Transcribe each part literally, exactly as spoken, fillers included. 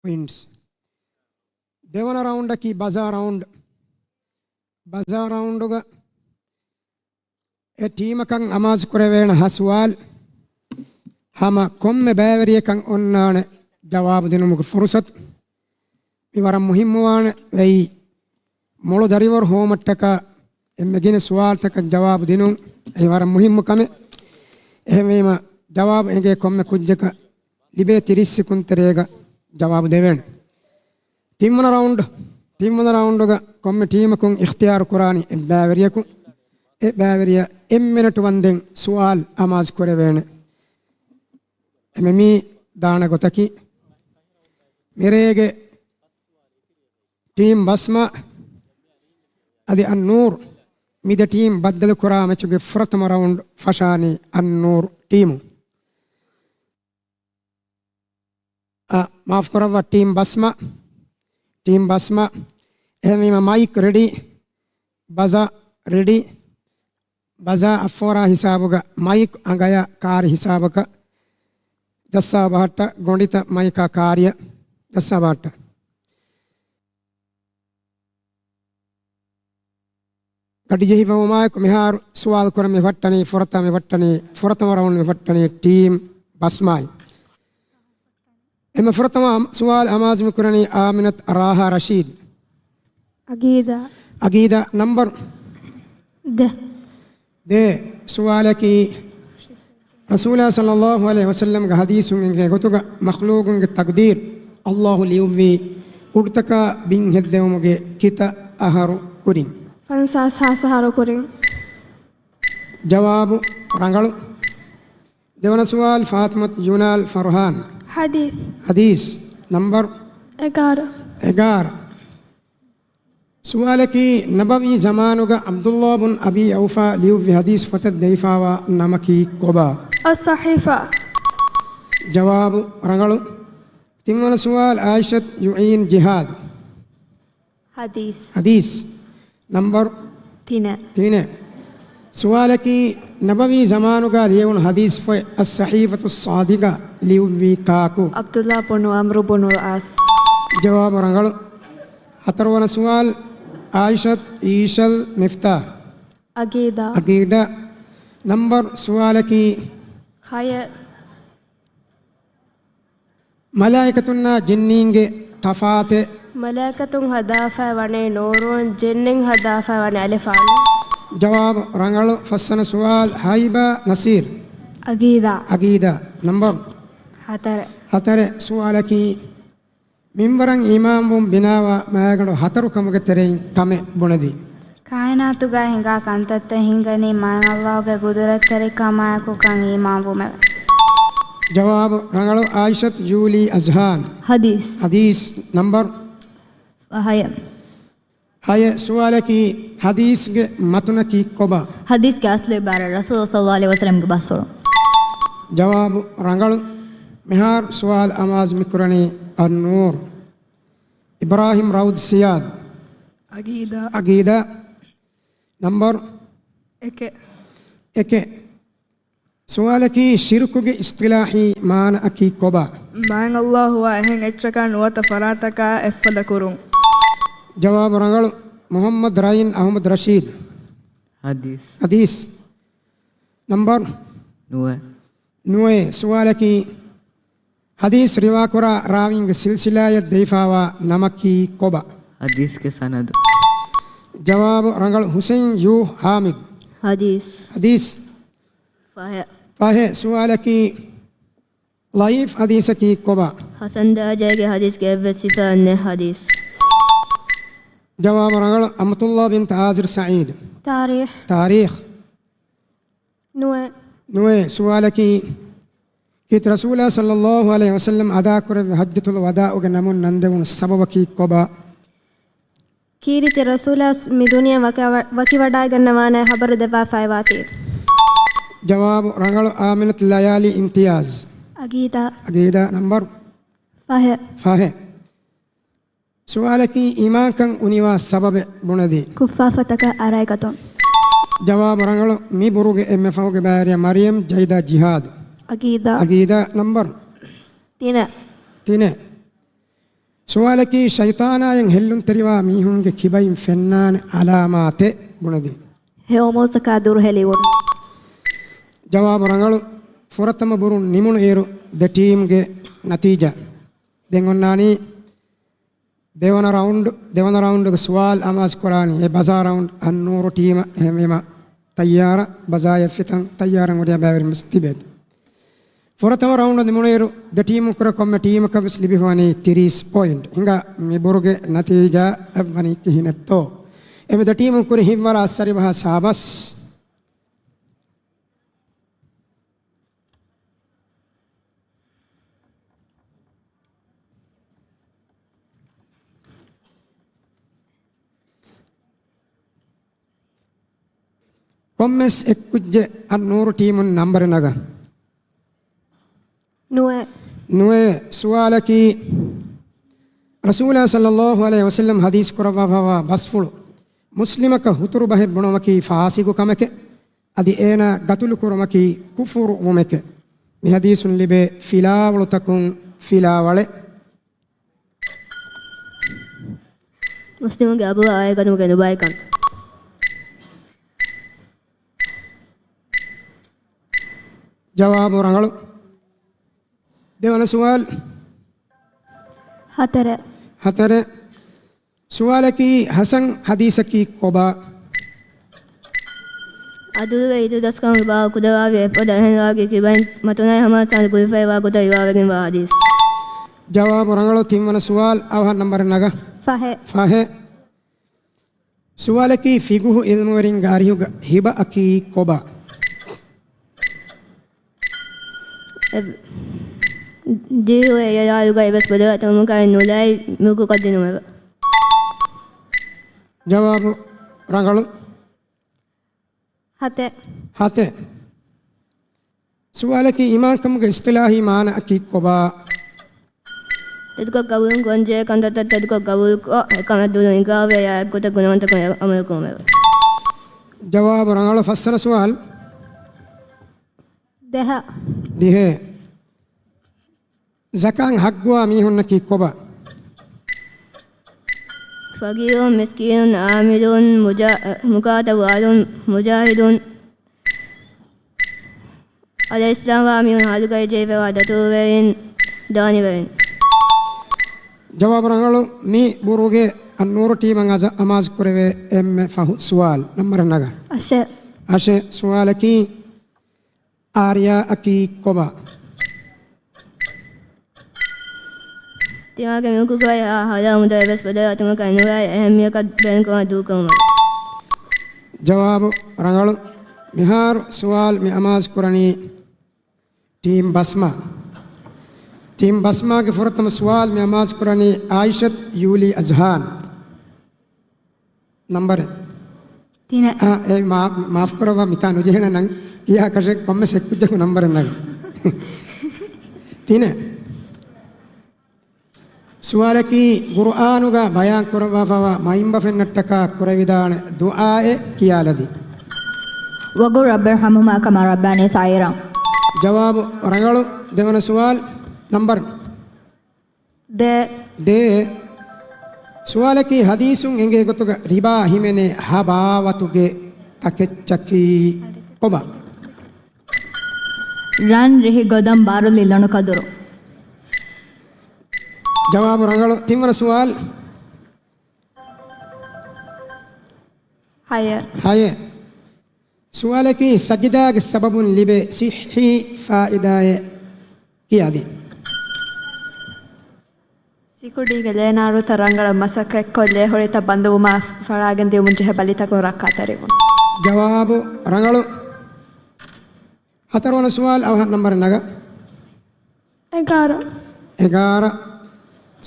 ޕޮއިންޓްސް. ދެވަނަ ރައުންޑަކީ ބަޒާ ރައުންޑް. ބަޒާ ރައުންޑުގަ އެ ޓީމަކަށް އަމާޒު ކުރެވޭނެ ހަ ސުވާލު. ހަމަ ކޮންމެ ބައިވެރިޔަކަށް އޮންނާނެ ޖަވާބު ދިނުމުގެ ފުރުސަތު. މި ވަރަށް މުހިއްމުވާނެ. އެއީ، މޮޅު ދަރިވަރު ހޯމަށްޓަކާ އެންމެ ގިނަ ސުވާލުތަކަށް ޖަވާބު ދިނުން އެއީ ވަރަށް މުހިއްމު ކަމެއް. އެހެންވީމަ، ޖަވާބު އެނގޭ ކޮންމެ ކުއްޖަކަށް ލިބޭ ތިރީސް ސެކުން ތެރޭގަ ޖަވާބު ދެވޭނެ. ތިންވަނަ ރައުންޑް، ތިންވަނަ ރައުންޑުގަ ކޮންމެ ޓީމަކުން އިޚްތިޔާރު ކުރާނީ އެއްބައިވެރިޔަކު. އެ ބައިވެރިޔާ އެއް މިނެޓު ވަންދެން ސުވާލު އަމާޒު ކުރެވޭނެ. އެމެ މީ ދާނެ ގޮތަކީ، މިރޭގެ ޓީމް ބަސްމާ އަދި އައްނޫރު، މި ދެ ޓީމް ބައްދަލު ކުރާ މެޗުގެ ފުރަތަމަ ރައުންޑް ފަށާނީ އައްނޫރު ޓީމު. އަ، މާފުކުރައްވާ، ޓީމް ބަސްމާ. ޓީމް ބަސްމާ. އެހެންވީމަ، މައިކް ރެޑީ، ބަޒާ ރެޑީ. ބަޒާ އަށްފޯރާ ހިސާބުގަ މައިކް އަނގަޔާ ކާރި ހިސާބަކަށް ޖައްސާ ބަހައްޓާ. ގޮނޑިތައް މައިކާ ކާރިއަށް ޖައްސާ ބަހައްޓާ. ގަޑިޖެހިފަ ވުމާއެކު މިހާރު ސުވާލު ކުރަން މި ފައްޓަނީ، ފުރަތަމަ މި ފައްޓަނީ، ފުރަތަމަ ރައުންޑް މި ފައްޓަނީ ޓީމް ބަސްމާއި. އެމެ ފުރަތަމަ ސުވާލު އަމާޒު މި ކުރަނީ އާމިނަތު ރާހާ ރަޝީދު. އަގީދާ. އަގީދާ، ނަމްބަރު؟ ދެ. ދެ. ސުވާލަކީ، ރަސޫލާ ޞައްލައްލާހު ޢަލައިހި ވަސައްލަމްގެ ޙަދީޘުން އެނގޭ ގޮތުގަ މަޚްލޫޤުންގެ ތަޤްދީރު ﷲ ލިޔުއްވީ އުޑުތަކާ ބިން ހެއްދެވުމުގެ ކިތައް އަހަރު ކުރިން؟ ފަންސާސް ހާސް އަހަރު ކުރިން. ޖަވާބު ރަނގަޅު. ދެވަނަ ސުވާލު، ފާތިމަތު ޔުނާލް ފަރުހާން. ޙަދީޘް. ޙަދީޘް. ނަމްބަރު؟ އެގާރަ. އެގާރަ. ސުވާލަކީ، ނަބަވީ ޒަމާނުގަ ޢަބްދުﷲ ބުން އަބީ އައުފާ ލިޔުއްވި ޙަދީޘް ފޮތަށް ދެވިފާވާ ނަމަކީ ކޮބާ؟ އައްޞަޙީފާ. ޖަވާބު ރަނގަޅު. ތިންވަނަ ސުވާލު، ޢާއިޝަތު ޔުޢީން ޖިހާދު. ޙަދީޘް. ޙަދީޘް. ނަމްބަރު؟ ތިނެއް. ތިނެއް. ސުވާލަކީ، ނަބަވީ ޒަމާނުގަ ލިޔެވުނު ޙަދީޘް ފޮތް އައްޞަޙީފަތުއް ޞާދިޤާ ލިޔުއްވީ ކާކު؟ ޢަބްދުﷲ ބުނު ޢަމްރު ބުނު ޢާޞް. ޖަވާބު ރަނގަޅު. ހަތަރުވަނަ ސުވާލު، ޢާއިޝަތު އީޝަލް މިފްތާޙް. ޢަގީދާ. ޢަގީދާ. ނަމްބަރު ސުވާލަކީ، ހަޔެއް. މަލާއިކަތުންނާ ޖިންނީންގެ ތަފާތެއް؟ މަލާއިކަތުން ހަދާފައި ވަނީ ނޫރުން، ޖިންނިން ހަދާފައި ވަނީ އަލިފާނުން. ޖަވާބު ރަނގަޅު. ފަސްވަނަ ސުވާލު، ހައިބާ ނަސީރް. ޢަގީދާ. ޢަގީދާ. ނަމްބަރު؟ ހަތަރެއް. ހަތަރެއް. ސުވާލަކީ، މިންވަރަށް އީމާންވުން ބިނާވާ މައިގަނޑު ހަތަރު ކަމުގެ ތެރެއިން ކަމެއް ބުނެދީ. ކާއިނާތުގައި ހިނގާ ކަންތައްތައް ހިނގަނީ މާތް ﷲ ގެ ޤުދުރަތްތެރިކަމާއެކު ކަން އީމާންވުމެވެ. ޖަވާބު ރަނގަޅު. ޢާއިޝަތު ޖޫލީ އަޒްހާން. ޙަދީޘް. ޙަދީޘް. ނަމްބަރު؟ ހަޔެއް. ހަޔެއް. ސުވާލަކީ، ޙަދީޘްގެ މަތުނަކީ ކޮބާ؟ ޙަދީޘްގެ އަސްލު ޢިބާރާތް ރަސޫލު ޞައްލައްލާހު ޢަލައިހި ވަސައްލަމްގެ ބަސްފުޅު. ޖަވާބު ރަނގަޅު. މިހާރު ސުވާލު އަމާޒު މިކުރަނީ އައްނޫރު. އިބްރާހިމް ރައުދު ސިޔާދު. ޢަގީދާ. ޢަގީދާ. ނަމްބަރު؟ އެކެއް. އެކެއް. ސުވާލަކީ، ޝިރުކުގެ އިޞްޠިލާޙީ މާނައަކީ ކޮބާ؟ މާތް ﷲ އާ އެހެން އެއްޗަކާ ނުވަތަ ފަރާތަކާ އެއްފަދަ ކުރުން. ޖަވާބު ރަނގަޅު. މުޙައްމަދު ރައީން އަޙްމަދު ރަޝީދު. ޙަދީޘް. ޙަދީޘް. ނަމްބަރު؟ ނުވަ. ނުވަ. ސުވާލަކީ، ޙަދީޘް ރިވާކުރާ ރާވީންގެ ސިލްސިލާއަށް ދެވިފާވާ ނަމަކީ ކޮބާ؟ ޙަދީޘްގެ ސަނަދު. ޖަވާބު ރަނގަޅު. ޙުސައިން ޔޫ ޙާމިދު. ޙަދީޘް. ޙަދީޘް. ފަހެ. ފަހެ. ސުވާލަކީ، ޟަޢީފް ޙަދީޘަކީ ކޮބާ؟ ޙަސަން ދަރަޖައިގެ ޙަދީޘްގެ އެއްވެސް ސިފައެއް ނެތް ޙަދީޘް. ޖަވާބު ރަނގަޅު. އަމަތުﷲ ބިންތު އާޒިރު ސަޢީދު. ތާރީޚް. ތާރީޚް. ނުވަ. ނުވަ. ސުވާލަކީ، ކީރިތި ރަސޫލާ ޞައްލައްލާހު ޢަލައިހި ވަސައްލަމް އަދާކުރެއްވި ޙައްޖަތުލް ވަދާޢުގެ ނަމުން ނަންދެވުނު ސަބަބަކީ ކޮބާ؟ ކީރިތި ރަސޫލާ މި ދުނިޔެ ވަކި-، ވަކިވަޑައިގަންނަވާނޭ ޚަބަރު ދެއްވާފައިވާތީ. ޖަވާބު ރަނގަޅު. އާމިނަތު ލަޔާލީ އިމްތިޔާޒް. ޢަގީދާ. ޢަގީދާ. ނަމްބަރު؟ ފަހެ. ފަހެ. ސުވާލަކީ، އީމާންކަން އުނިވާ ސަބަބެއް ބުނެދީ. ކުއްފާފަތަކަށް އަރައިގަތުން. ޖަވާބު ރަނގަޅު. މި ބުރުގެ އެންމެ ފަހުގެ ބައިވެރިޔާ މަރިޔަމް ޖައިދާ ޖިހާދު. ޢަގީދާ. ޢަގީދާ. ނަމްބަރު؟ ތިނެއް. ތިނެއް. ސުވާލަކީ، ޝައިޠާނާއިން ހެއްލުންތެރިވާ މީހުންގެ ކިބައިން ފެންނާނެ އަލާމާތެއް ބުނެދީ. ހެޔޮއުމުރުތަކާ ދުރުހެލިވުން. ޖަވާބު ރަނގަޅު. ފުރަތަމަ ބުރުން ނިމުނު އިރު ދެ ޓީމްގެ ނަތީޖާ. ދެން އޮންނާނީ ދެވަނަ ރައުންޑް، ދެވަނަ ރައުންޑްގެ ސުވާލު އަމާޒު ކުރާނީ އެ ބަޒާ ރައުންޑް އަންނޫރު ޓީމަށް. އެހެންވީމަ ތައްޔާރަށް ބަޒާ އެއްފިތަން ތައްޔާރަށް ވަޑިއަ ބައިވެރިން ވެސް ތިބޭތި. ފުރަތަމަ ރައުންޑް ނިމުނުއިރު ދެ ޓީމުން ކުރެ ކޮންމެ ޓީމަކަށް ވެސް ލިބިފަވަނީ ތިރީސް ޕޮއިންޓް. ހިނގާ މި ބުރުގެ ނަތީޖާ އެއްވަނީ ކިހިނެއްތޯ؟ އެމެ ދެ ޓީމުން ކުރި ހިތްވަރާ އައްސަރި ބަހާ ސާބަސް. ކޮންމެސް އެއްކުއްޖެއް އަންނޫރު ޓީމުން ނަންބަރެއް ނަގާ. ނުވައެއް. ނުވައެއް. ސުވާލަކީ، ރަސޫލާ ޞައްލައްލާހު ޢަލައިހި ވަސައްލަމް ޙަދީޘް ކުރައްވާފައިވާ ބަސްފުޅު، މުސްލިމަކަށް ހުތުރު ބަހެއް ބުނުމަކީ ފާސިގު ކަމެކޭ، އަދި އޭނާ ގަތުލު ކުރުމަކީ ކުފުރު ވުމެކޭ. މި ޙަދީޘުން ލިބޭ ފިލާވަޅުތަކުން ފިލާވަޅެއް. މުސްލިމުގެ އަބުގަ އާއެއް ގަތުމުގެ ނުބައިކަން. ޖަވާބު ރަނގަޅު. ދެވަނަ ސުވާލު. ހަތަރެއް. ހަތަރެއް. ސުވާލަކީ، ޙަސަން ޙަދީޘަކީ ކޮބާ؟ އަދުލުވެ އިތުރު ދަސްކަމުގެ ބާވަތު ކުދަވާވި އެއްފަދަ އެހެން ވާގި ކިބައިން މަތުނާއި ހަމައަށް ސަނަދު ގުޅިފައިވާ ގޮތަށް ރިވާވެގެންވާ ޙަދީޘް. ޖަވާބު ރަނގަޅު. ތިންވަނަ ސުވާލު އަވަހަށް ނަންބަރެއް ނަގާ. ފަހެއް. ފަހެއް. ސުވާލަކީ، ފިޤުހު ޢިލްމުވެރިންގެ އަރިހުގަ ހިބައަކީ ކޮބާ؟ އެ، ދިރިއުޅޭ އެއް ރާއުގައި ވެސް ބަދަލުވާތަނުމަކާއި ނުލައި މުލްކުކޮށްދިނުމެވެ. ޖަވާބު ރަނގަޅު. ހަތެއް. ހަތެއް. ސުވާލަކީ، އީމާންކަމުގެ އިޞްޠިލާޙީ މާނައަކީ ކޮބާ؟ ތެދުކޮށް ގަބޫލު ކުރަންޖެހޭ ކަންތައްތައް ތެދުކޮށް ގަބޫލުކޮށް، އެކަމަށް ދުލުން އިންކާރުވެ އެއާ އެއްގޮތަށް ގުނަވަންތަކުން އެ ޢަމަލު ކުރުމެވެ. ޖަވާބު ރަނގަޅު. ފަސްވަނަ ސުވާލު. ދިހަ. ދިހަ. ޒަކާތް ޙައްޤުވާ މީހުންނަކީ ކޮބާ؟ ފަޤީރުން، މިސްކީނުން، ޢާމިލުން، މުޖާ-، މުކާތަބު އަހުލުން، މުޖާހިދުން، އަދި އިސްލާމްވާ މީހުން ޙާލުގައި ޖެހިފައިވާ ދަތުރުވެރިން، ދާނިވެރިން. ޖަވާބު ރަނގަޅު. މި ބުރުގެ އަންނޫރު ޓީމަށް އަޒަ-، އަމާޒު ކުރެވޭ އެންމެ ފަހު ސުވާލު. ނަންބަރެއް ނަގާ. އަށެއް. އަށެއް. ސުވާލަކީ، އާރިޔާއަކީ ކޮބާ؟ ތިމާގެ މުލްކުގައި އާ ހަލާ މުދަލެއް ވެސް ބަދަލު އަތުމަކަށް ނުވާ އެހެން މިއަކަށް ބޭނުންކަމާ ދޫކުރުމަށް. ޖަވާބު ރަނގަޅު. މިހާރު ސުވާލު މި އަމާޒު ކުރަނީ ޓީމް ބަސްމާ. ޓީމް ބަސްމާގެ ފުރަތަމަ ސުވާލު މި އަމާޒު ކުރަނީ އާއިޝަތު ޔޫލީ އަޒްހާން. ނަންބަރެއް. ތިނެއް. އާ، އޭ، މާ-، މާފު ކުރައްވާ، މިތާ ނުޖެހޭނެ ނަން ކިޔާކަށެއް ކޮންމެސް އެއްކުއްޖަކު ނަންބަރެއް ނަގާ. ތިނެއް. ސުވާލަކީ، ޤުރުއާނުގަ ބަޔާން ކުރައްވާފައިވާ މައިންބަފައިންނަށްޓަކާ ކުރެވިދާނެ ދުޢާއެއް ކިޔާލަދީ. وقل رب ارحمهما كما ربياني صغيرا. ޖަވާބު ރަނގަޅު. ދެވަނަ ސުވާލު. ނަންބަރު. ދޭ. ދޭ. ސުވާލަކީ، ޙަދީޘުން އެނގޭ ގޮތުގަ ރިބާ ހިމެނޭ ހަ ބާވަތުގެ ތަކެއްޗަކީ ކޮބާ؟ ރަން، ރިހި، ގޮދަން، ބާރުލި، ލޮނުކަދުރު. ޖަވާބު ރަނގަޅު. ތިންވަނަ ސުވާލު. ހަޔެއް. ހަޔެއް. ސުވާލަކީ، ސަޖިދާގެ ސަބަބުން ލިބޭ ޞިއްޙީ ފާއިދާއެއް ކިޔާދީ. ސިކުޑީގެ ލޭނާރުތައް ރަނގަޅަށް މަސައްކަތްކޮށް، ލޭ ހޮޅިތައް ބަންދުވުމާ ފަޅާގެން ދިއުމުން ޖެހޭ ބަލިތަކުން ރައްކާތެރިވުން. ޖަވާބު ރަނގަޅު. ހަތަރުވަނަ ސުވާލު އަވަހަށް ނަންބަރެއް ނަގާ. އެގާރަ. އެގާރަ.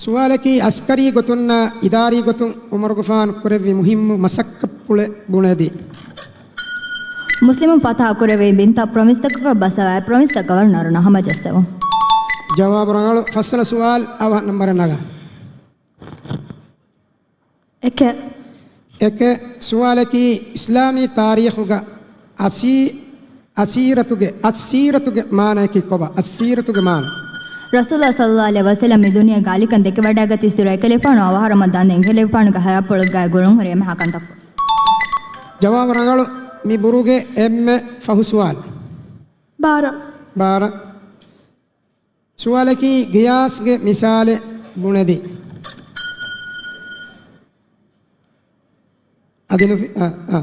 ސުވާލަކީ، އަސްކަރީ ގޮތުންނާ އިދާރީ ގޮތުން ޢުމަރުގެފާނު ކުރެއްވި މުހިއްމު މަސައްކަތްޕުޅެއް ބުނެދީ. މުސްލިމުން ފަތަޙަ ކުރެއްވި ބިންތައް ޕްރޮމިސްތަކަކަށް ބައްސަވާ، އެ ޕްރޮމިސްތައް ގަވަރުނަރުންނަށް ހަމަޖައްސަވުން. ޖަވާބު ރަނގަޅު. ފަސްވަނަ ސުވާލު އަވަހަށް ނަންބަރެއް ނަގާ. އެކެއް. އެކެއް. ސުވާލަކީ، އިސްލާމީ ތާރީޚުގަ އަސީ-، އަސީރަތުގެ، އައްސީރަތުގެ މާނަޔަކީ ކޮބާ؟ އައްސީރަތުގެ މާނަ. ރަސޫލާ ޞައްލައްލާހު ޢަލައިހި ވަސައްލަމް މި ދުނިޔޭގަ އަލިކަން ދެކެވަޑައިގަތީ އިސްވެރި އެކަލޭގެފާނު އަވަހަށް ރަމަޟާން ދެން އެކަލޭގެފާނުގެ ހަޔާތްޕުޅުގައި ގުޅުންހުރި އެންމެހާ ކަންތައްފުޅު. ޖަވާބު ރަނގަޅު. މި ބުރުގެ އެންމެ ފަހު ސުވާލު. ބާރަ. ބާރަ. ސުވާލަކީ ގިޔާސްގެ މިސާލެއް ބުނެދީ. އަދި ނުފި-، އާ، އާ.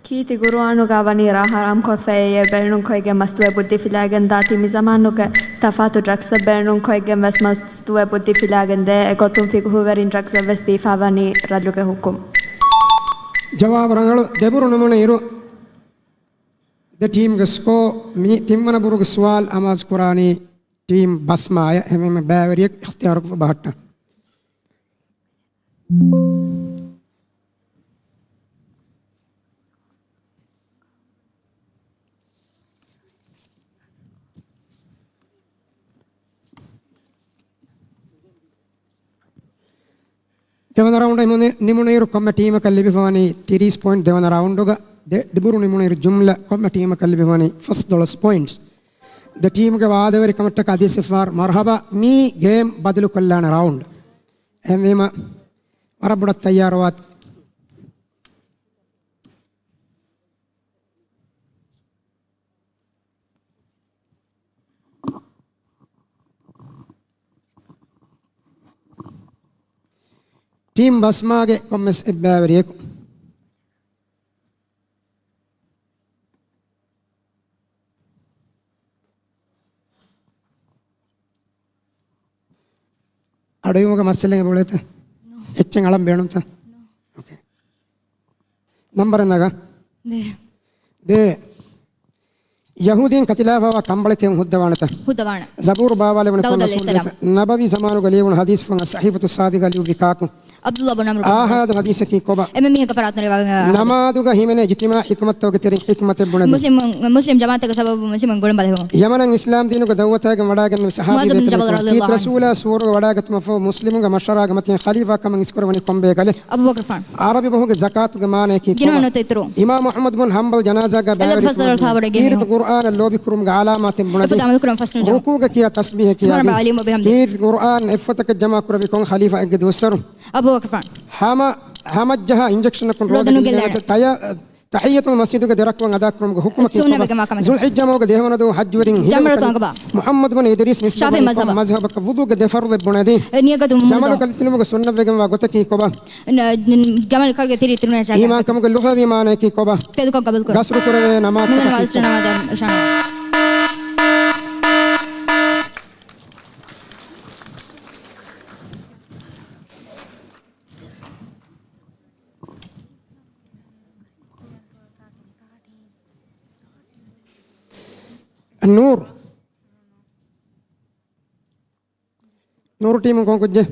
ކީރިތި ގުރުއާނުގަ ވަނީ ރާ ހަރާމްކޮށްފައި އެ ބޭނުންކޮށްގެން މަސްތުވެ ބުއްދި ފިލާގެން ދާތީ މި ޒަމާނުގެ ތަފާތު ޑްރަގްސްއެއް ބޭނުންކޮށްގެން ވެސް މަސްތުވެ ބުއްދި ފިލާގެން ދޭ. އެގޮތުން ފިގުހުވެރިން ޑްރަގްސްއެއް ވެސް ދީފާ ވަނީ ރަށްލުގެ ހުކުމް. ޖަވާބު ރަނގަޅު. ދެބުރު ނިމުނު އިރު، ދެ ޓީމްގެ ސްކޯ. މި ތިންވަނަ ބުރުގެ ސުވާލު އަމާޒު ކުރާނީ ޓީމް ބަސްމާއަށް. އެހެންވީމަ ބައިވެރިޔަކު އިޚްތިޔާރުކޮށް ބަހައްޓާ. ދެވަނަ ރައުންޑް ނިމުނު-، ނިމުނުއިރު ކޮންމެ ޓީމަކަށް ލިބިފަވަނީ ތިރީސް ޕޮއިންޓް. ދެވަނަ ރައުންޑުގަ ދެ-، ދެބުރު ނިމުނުއިރު ޖުމްލަ ކޮންމެ ޓީމަކަށް ލިބިފަވަނީ ފަސްދޮޅަސް ޕޮއިންޓްސް. ދެ ޓީމުގެ ވާދަވެރިކަމަށްޓަކާ އަދިވެސް އެއްފަހަރު މަރުހަބާ. މީ ގޭމް ބަދަލުކޮށްލާނެ ރައުންޑް. އެހެންވީމަ، ވަރަށް ބޮޑަށް ތައްޔާރުވާތި. ޓީމް ބަސްމާގެ ކޮންމެސް އެއްބައިވެރިޔަކު. އަޑުއިވުމުގެ މައްސަލައެއް އެބައުޅޭތަ؟ އެއްޗެއް އަޅަން ބޭނުންތަ؟ އޯކޭ. ނަންބަރެއް ނަގާ. ދޭ. ދޭ. ޔަހޫދީން ކަތިލާފައިވާ ކަނބަޅެއް ކެއުން ހުއްދަވާނެތަ؟ ހުއްދަވާނެ. ޒަބޫރު ބާވާލެވުނެ ދާއޫދު ކޮންމެ ޢަލައިހިއްސަލާމް. ސުންނަތަށް. ނަބަވީ ޒަމާނުގަ ލިޔެވުނު ޙަދީޘްފުޅުން އައްޞަޙީފަތުއް ޞާދިޤާ ލިޔުއްވި ކާކު؟ ޢަބްދުﷲ ބުން ޢަމްރު. އާޙާދު ޙަދީޘަކީ ކޮބާ؟ އެންމެ މީހަކަށް ފަރާތުން ރިވާ-، ނަމާދުގަ ހިމެނޭ އިޖްތިމާޢީ ޙިކުމަތްތަކުގެ ތެރެއިން ޙިކުމަތެއް ބުނެދޭ. މުސްލިމުން، މުސްލިމް ޖަމާޢަތުގެ ސަބަބުން މުސްލިމުން ގުޅުން ބަދަހު. ޔަމަނަށް އިސްލާމް ދީނުގެ ދަޢުވަތާގެން ވަޑާގެންނެވި ޞަޙާބީ މުޢާޛު ބިން ބޭކަލެކު ޖަބަލް ރަޟިޔަﷲ ޢަންހު. ތީ ރަސޫލާ ސުވަރުގެ ވަޑާގަތުމަށްފަހު މުސްލިމުންގެ މަޝްވަރާގެ މަތިން ޚަލީފާ ކަމަށް އިސްކުރެވެނީ ކޮން ބޭކަލެއް؟ އަބޫބަކުރު ފާން. ޢަރަބި ބަހުގެ ޒަކާތުގެ މާނަޔަކީ ކޮބާ؟ ގިނަވަން ނުވަތަ އިތުރު. އިމާމު އަޙްމަދު ބުން ޙަންބަލް ޖަނާޒާގަ އެލަ ބައިވެރި ފަސް ދޮޅަސް ކުރުން. ސާވަޑެއް ގެންނެވުން. ކީރިތި ޤުރުއާނަށް ލޯބި ކުރުމުގެ ޢަލާމާތެއް ބުނެދޭ. އެފަދަ ޢަމަލު ކުރަން ފަސް ނުޖެހުން. ރުކޫޢަކީ ތަސްބީޙަކީ ސުބްޙާނަ އާދީ. ރައްބިލް ޢަލީ ވަބިޙަމްދިހި. ކީރިތި ޤުރުއާން އެއްފޮތަކަށް ޖަމާ ކުރެވި ކޮން ޚަލީފާއެއްގެ ދުވަސްވަރު؟ އަބޫބަކުރު ފާން. ހަމަ، ހަމަޖަހާ އިންޖެކްޝަނަކުން ރޯދަ ރޯދަ ނުގެއްލޭނެ. ނުގެއްލޭނެ. ތަޔަ-، ތަޙިއްޔަތުލް މަސްޖިދުގެ ދެ ރަކުޢަތް އަދާކުރުމުގެ ޙުކުމަކީ ސުންނަތް ކޮބާ؟ ވެގެންވާ ކަމެއް. ޒުލްޙިއްޖާ މަހުގެ ދެވަނަ ދުވަހު ޙައްޖުވެރިން ހިލަ ޖަމްރަތު އަންގަބާ. މުޙައްމަދު ބުން އިދްރީސް މިސްލި ޝާފިޢީ މަޒްހަބަށް. މަޒްހަބަކަށް ވުޟޫގެ ދެ ފަރުޟެއް ބުނެދީ. ނިޔަތު މުހިއްމު. ޖަމަލު ކަލިތިލުމުގެ ސުންނަތްވެގެންވާ ގޮތަކީ ކޮބާ؟ ނަ-، ނަ-، ޖަމަލު ކަލުގެ ތިރި ތިރުނެ ޗާކާ. އީމާންކަމުގެ ލުޣަވީ މާނަޔަކީ ކޮބާ؟ ތެދުކޮށް ޤަބޫލުކުރުން. ގަސްރު ކުރެވޭ ނަމާދު މިން ވައިސް ނަމާދަށް އިޝާރާ. ނޫރު. ނޫރު ޓީމުން ކޮން ކުއްޖެއް؟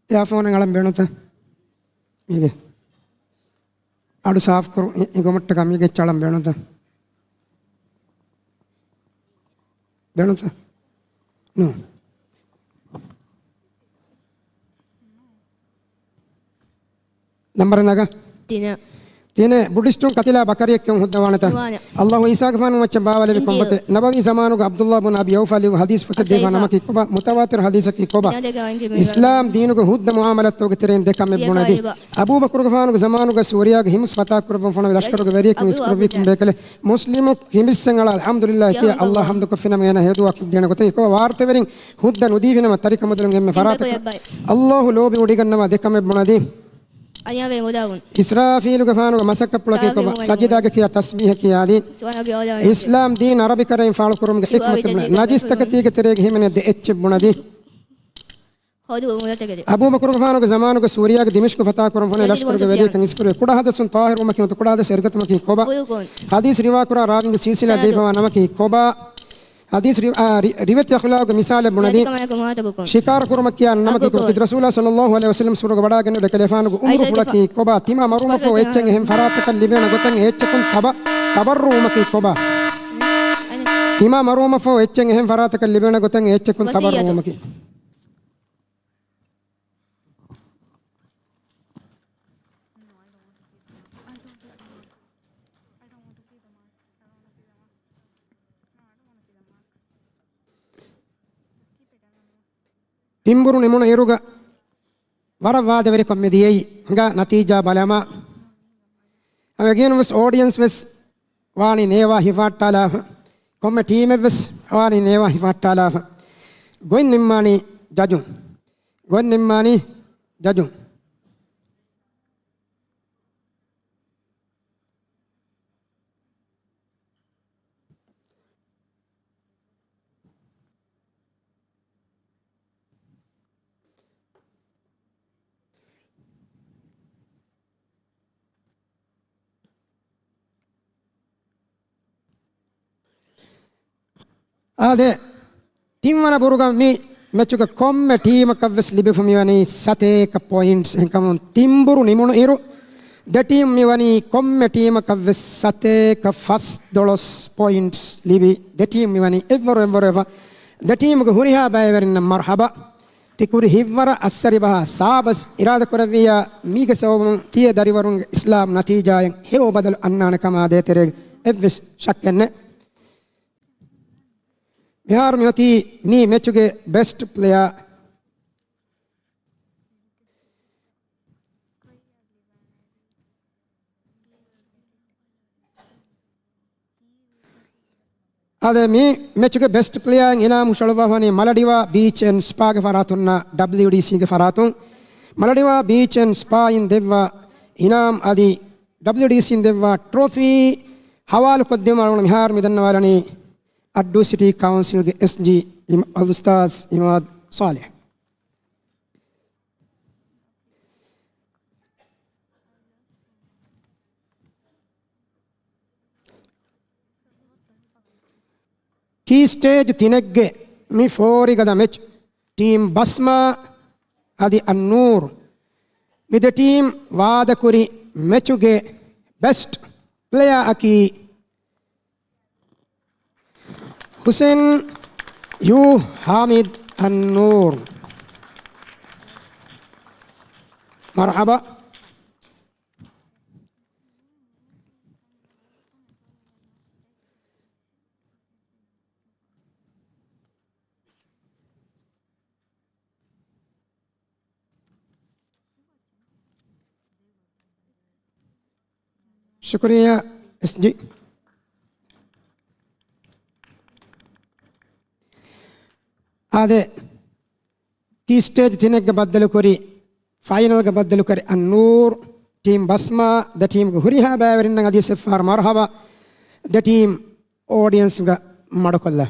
އެއާފޯނެއް އަޅަން ބޭނުންތަ؟ މީގެ އަޑު ސާފުކުރު އި-، އިނގޮމަށްޓަކާ މީގެ އެއްޗެއް އަޅަން ބޭނުންތަ؟ ބޭނުންތަ؟ ނޫން. ނަންބަރެއް ނަގާ. ތިނެއް. ތިނެއް. ބުޑިސްޓުން ކަތިލާ ބަކަރިއެއް ކެއުން ހުއްދަވާނެތަ؟ ނުވާނެ. އައްލާހު ޢީސާގެފާނު މައްޗަށް ބާވާލެއްވި ކޮން އިންޖީލު. ގޮތެއް؟ ނަބަވީ ޒަމާނުގަ ޢަބްދުﷲ ބުން އަބީ އައުފާ ލިޔުއްވި ޙަދީޘް ފޮތެއް ދީފާ ނަމަކީ ކޮބާ؟ މުތަވާތިރު ޙަދީޘަކީ ކޮބާ؟ އިސްލާމް ދީނުގެ ހުއްދަ މުޢާމަލާތްތަކުގެ ތެރެއިން ދެ ކަމެއް ބުނެދީ. އަބޫބަކުރުގެފާނުގެ ޒަމާނުގަ ސޫރިޔާގެ ޙިމްސް ފަތާކުރައްވަން ފޮނުވި ލަޝްކަރުގެ ވެރިޔަކު އިސްކުރެއްވީ ކޮން ބޭކަލެއް؟ މުސްލިމު ހިމިއްސަން އަޅާ އަލްޙަމްދުލިއްލާހް ކިޔާ އައްލާހް ޙަމްދުކޮށްފިނަމަ އޭނާ ހެޔޮދުޢާ ކޮށްދޭނެ ގޮތަކީ ކޮބާ؟ ވާރުތެވެރިން ހުއްދަ ނުދީފިނަމަ ތަރިކަމުދުލުން އެންމެ ފަރާތަކަށް އައްލާހު ލޯބި އުޑިގަންނަވާ ދެ ކަމެއް ބުނެދީ. އިސްރާފީލުގެފާނުގެ މަސައްކަތްޕުޅަކީ ކޮބާ؟ ސަޖިދާގެ ކިޔާ ތަސްބީޙަކީ އާދީ. އިސްލާމް ދީން ޢަރަބިކަރައިން ފާޅުކުރުމުގެ ޙިކްމަތެއް ބުނެދީ. ނަޖިސްތަކެތީގެ ތެރޭގަ ހިމެނޭ ދެ އެއްޗެއް ބުނެދީ. އަބޫބަކުރުގެފާނުގެ ޒަމާނުގަ ސޫރިޔާގެ ދިމިޝްޤު ފަތާކުރަން ފޮނުވި ލަޝްކަރުގެ ވެރިޔަކަށް އިސްކުރެވި. ކުޑަހަދަސުން ޠާހިރުވުމަކީ ނުވަތަ ކުޑަހަދަސް އެރިގަތުމަކީ ކޮބާ؟ ޙަދީޘް ރިވާކުރާ ރާވީންގެ ސިލްސިލާ ދީފަވާ ނަމަކީ ކޮބާ؟ ޙަދީޘް ރި-، އާ، ރި-، ރިވެތި އަޚުލާގުގެ މިސާލެއް ބުނެދީ. ޝިކާރަ ކުރުމަށް ކިޔާ ނަމަކީ ކޮބާ؟ ކީރިތި ރަސޫލާ ޞައްލައްލާހު ޢަލައިހި ވަސައްލަމް ސުވަރުގެ ވަޑާގެންނެވި އެކަލޭފާނުގެ ޢުމުރު ފުޅަކީ ކޮބާ؟ ތިމާ މަރުވުމަށްފަހު އެއްޗެއް އެހެން ފަރާތަކަށް ލިބޭނެ ގޮތެއް އެއްޗަކުން ތަބަ-، ތަބައްރުވުމަކީ ކޮބާ؟ ތިމާ މަރުވުމަށްފަހު އެއްޗެއް އެހެން ފަރާތަކަށް ލިބޭނެ ގޮތެއް އެއްޗަކުން ތަބައްރުވުމަކީ. ތިންބުރު ނިމުނު އިރުގަ ވަރަށް ވާދަވެރިކޮށް މި ދިޔައީ. ހިނގާ ނަތީޖާ ބަލަމާ، ހަމަ އެގެން ވެސް އޯޑިއަންސް ވެސް ވާނީ ނޭވާ ހިފަހައްޓާލާފަ، ކޮންމެ ޓީމެއް ވެސް ވާނީ ނޭވާ ހިފަހައްޓާލާފަ. ގޮތް ނިންމާނީ ޖަޖުން. ގޮތް ނިންމާނީ ޖަޖުން. އާދެ، ތިންވަނަ ބުރުގަ މި މެޗުގެ ކޮންމެ ޓީމަކަށްވެސް ލިބިފަ މިވަނީ ސަތޭކަ ޕޮއިންޓްސް. އެހެންކަމުން ތިންބުރު ނިމުނު އިރު، ދެ ޓީމް މިވަނީ ކޮންމެ ޓީމަކަށްވެސް ސަތޭކަ ފަސްދޮޅަސް ޕޮއިންޓްސް ލިބި، ދެ ޓީމް މިވަނީ އެއްވަރު އެއްވަރު ވެފަ. ދެ ޓީމުގެ ހުރިހާ ބައިވެރިންނަށް މަރުހަބާ. ތިކުރި ހިތްވަރަށް އައްސަރި ބަހާ ސާބަސް އިރާދަ ކުރެއްވިއްޔާ، މީގެ ސަބަބުން ތިޔަ ދަރިވަރުންގެ އިސްލާމް ނަތީޖާއެއް ހެޔޮ ބަދަލު އަންނާނެ ކަމާ ދޭތެރޭގެ އެއްވެސް ޝައްކެއް ނެތް. މިހާރު މިއޮތީ މި މެޗުގެ ބެސްޓް ޕްލެޔާ. އާދެ، މި މެޗުގެ ބެސްޓް ޕްލެޔާއިން އިނާމް ހުށަހަޅުއްވާފަ ވަނީ މަލަޑިވާ ބީޗް އެންޑް ސްޕާގެ ފަރާތުންނާ ޑަބްލިޔުޑީސީގެ ފަރާތުން. މަލަޑިވާ ބީޗް އެންޑް ސްޕާއިން ދެއްވާ އިނާމް އަދި ޑަބްލިޔުޑީސީން ދެއްވާ ޓްރޮފީ ހަވާލުކޮށްދިނުމަށް މިހާރު މި ދަންނަވާލަނީ އައްޑޫ ސިޓީ ކައުންސިލްގެ އެސްޖީ އިމް-، އަލްއުސްތާޛް އިމާދު ޞާލިޙް. ކީ ސްޓޭޖް ތިނެއްގެ މި ފޯރިގަދަ މެޗް، ޓީމް ބަސްމާ އަދި އައްނޫރު، މި ދެ ޓީމް ވާދަކުރި މެޗުގެ ބެސްޓް ޕްލެޔާއަކީ ހުސެން ޔޫ ހާމިދު އައްނޫރު. މަރުޙަބާ. ޝުކުރިއްޔާ، އެސްޖީ. އާދެ، ކީ ސްޓޭޖް ތިނެއްގަ ބައްދަލުކުރި، ފައިނަލްގަ ބައްދަލުކުރި އައްނޫރު، ޓީމް ބަސްމާ، ދެ ޓީމްގެ ހުރިހާ ބައިވެރިންނަށް އަދިވެސް އެއްފަހަރު މަރުޙަބާ، ދެ ޓީމް އޯޑިއަންސްގަ މަޑުކޮށްލާ.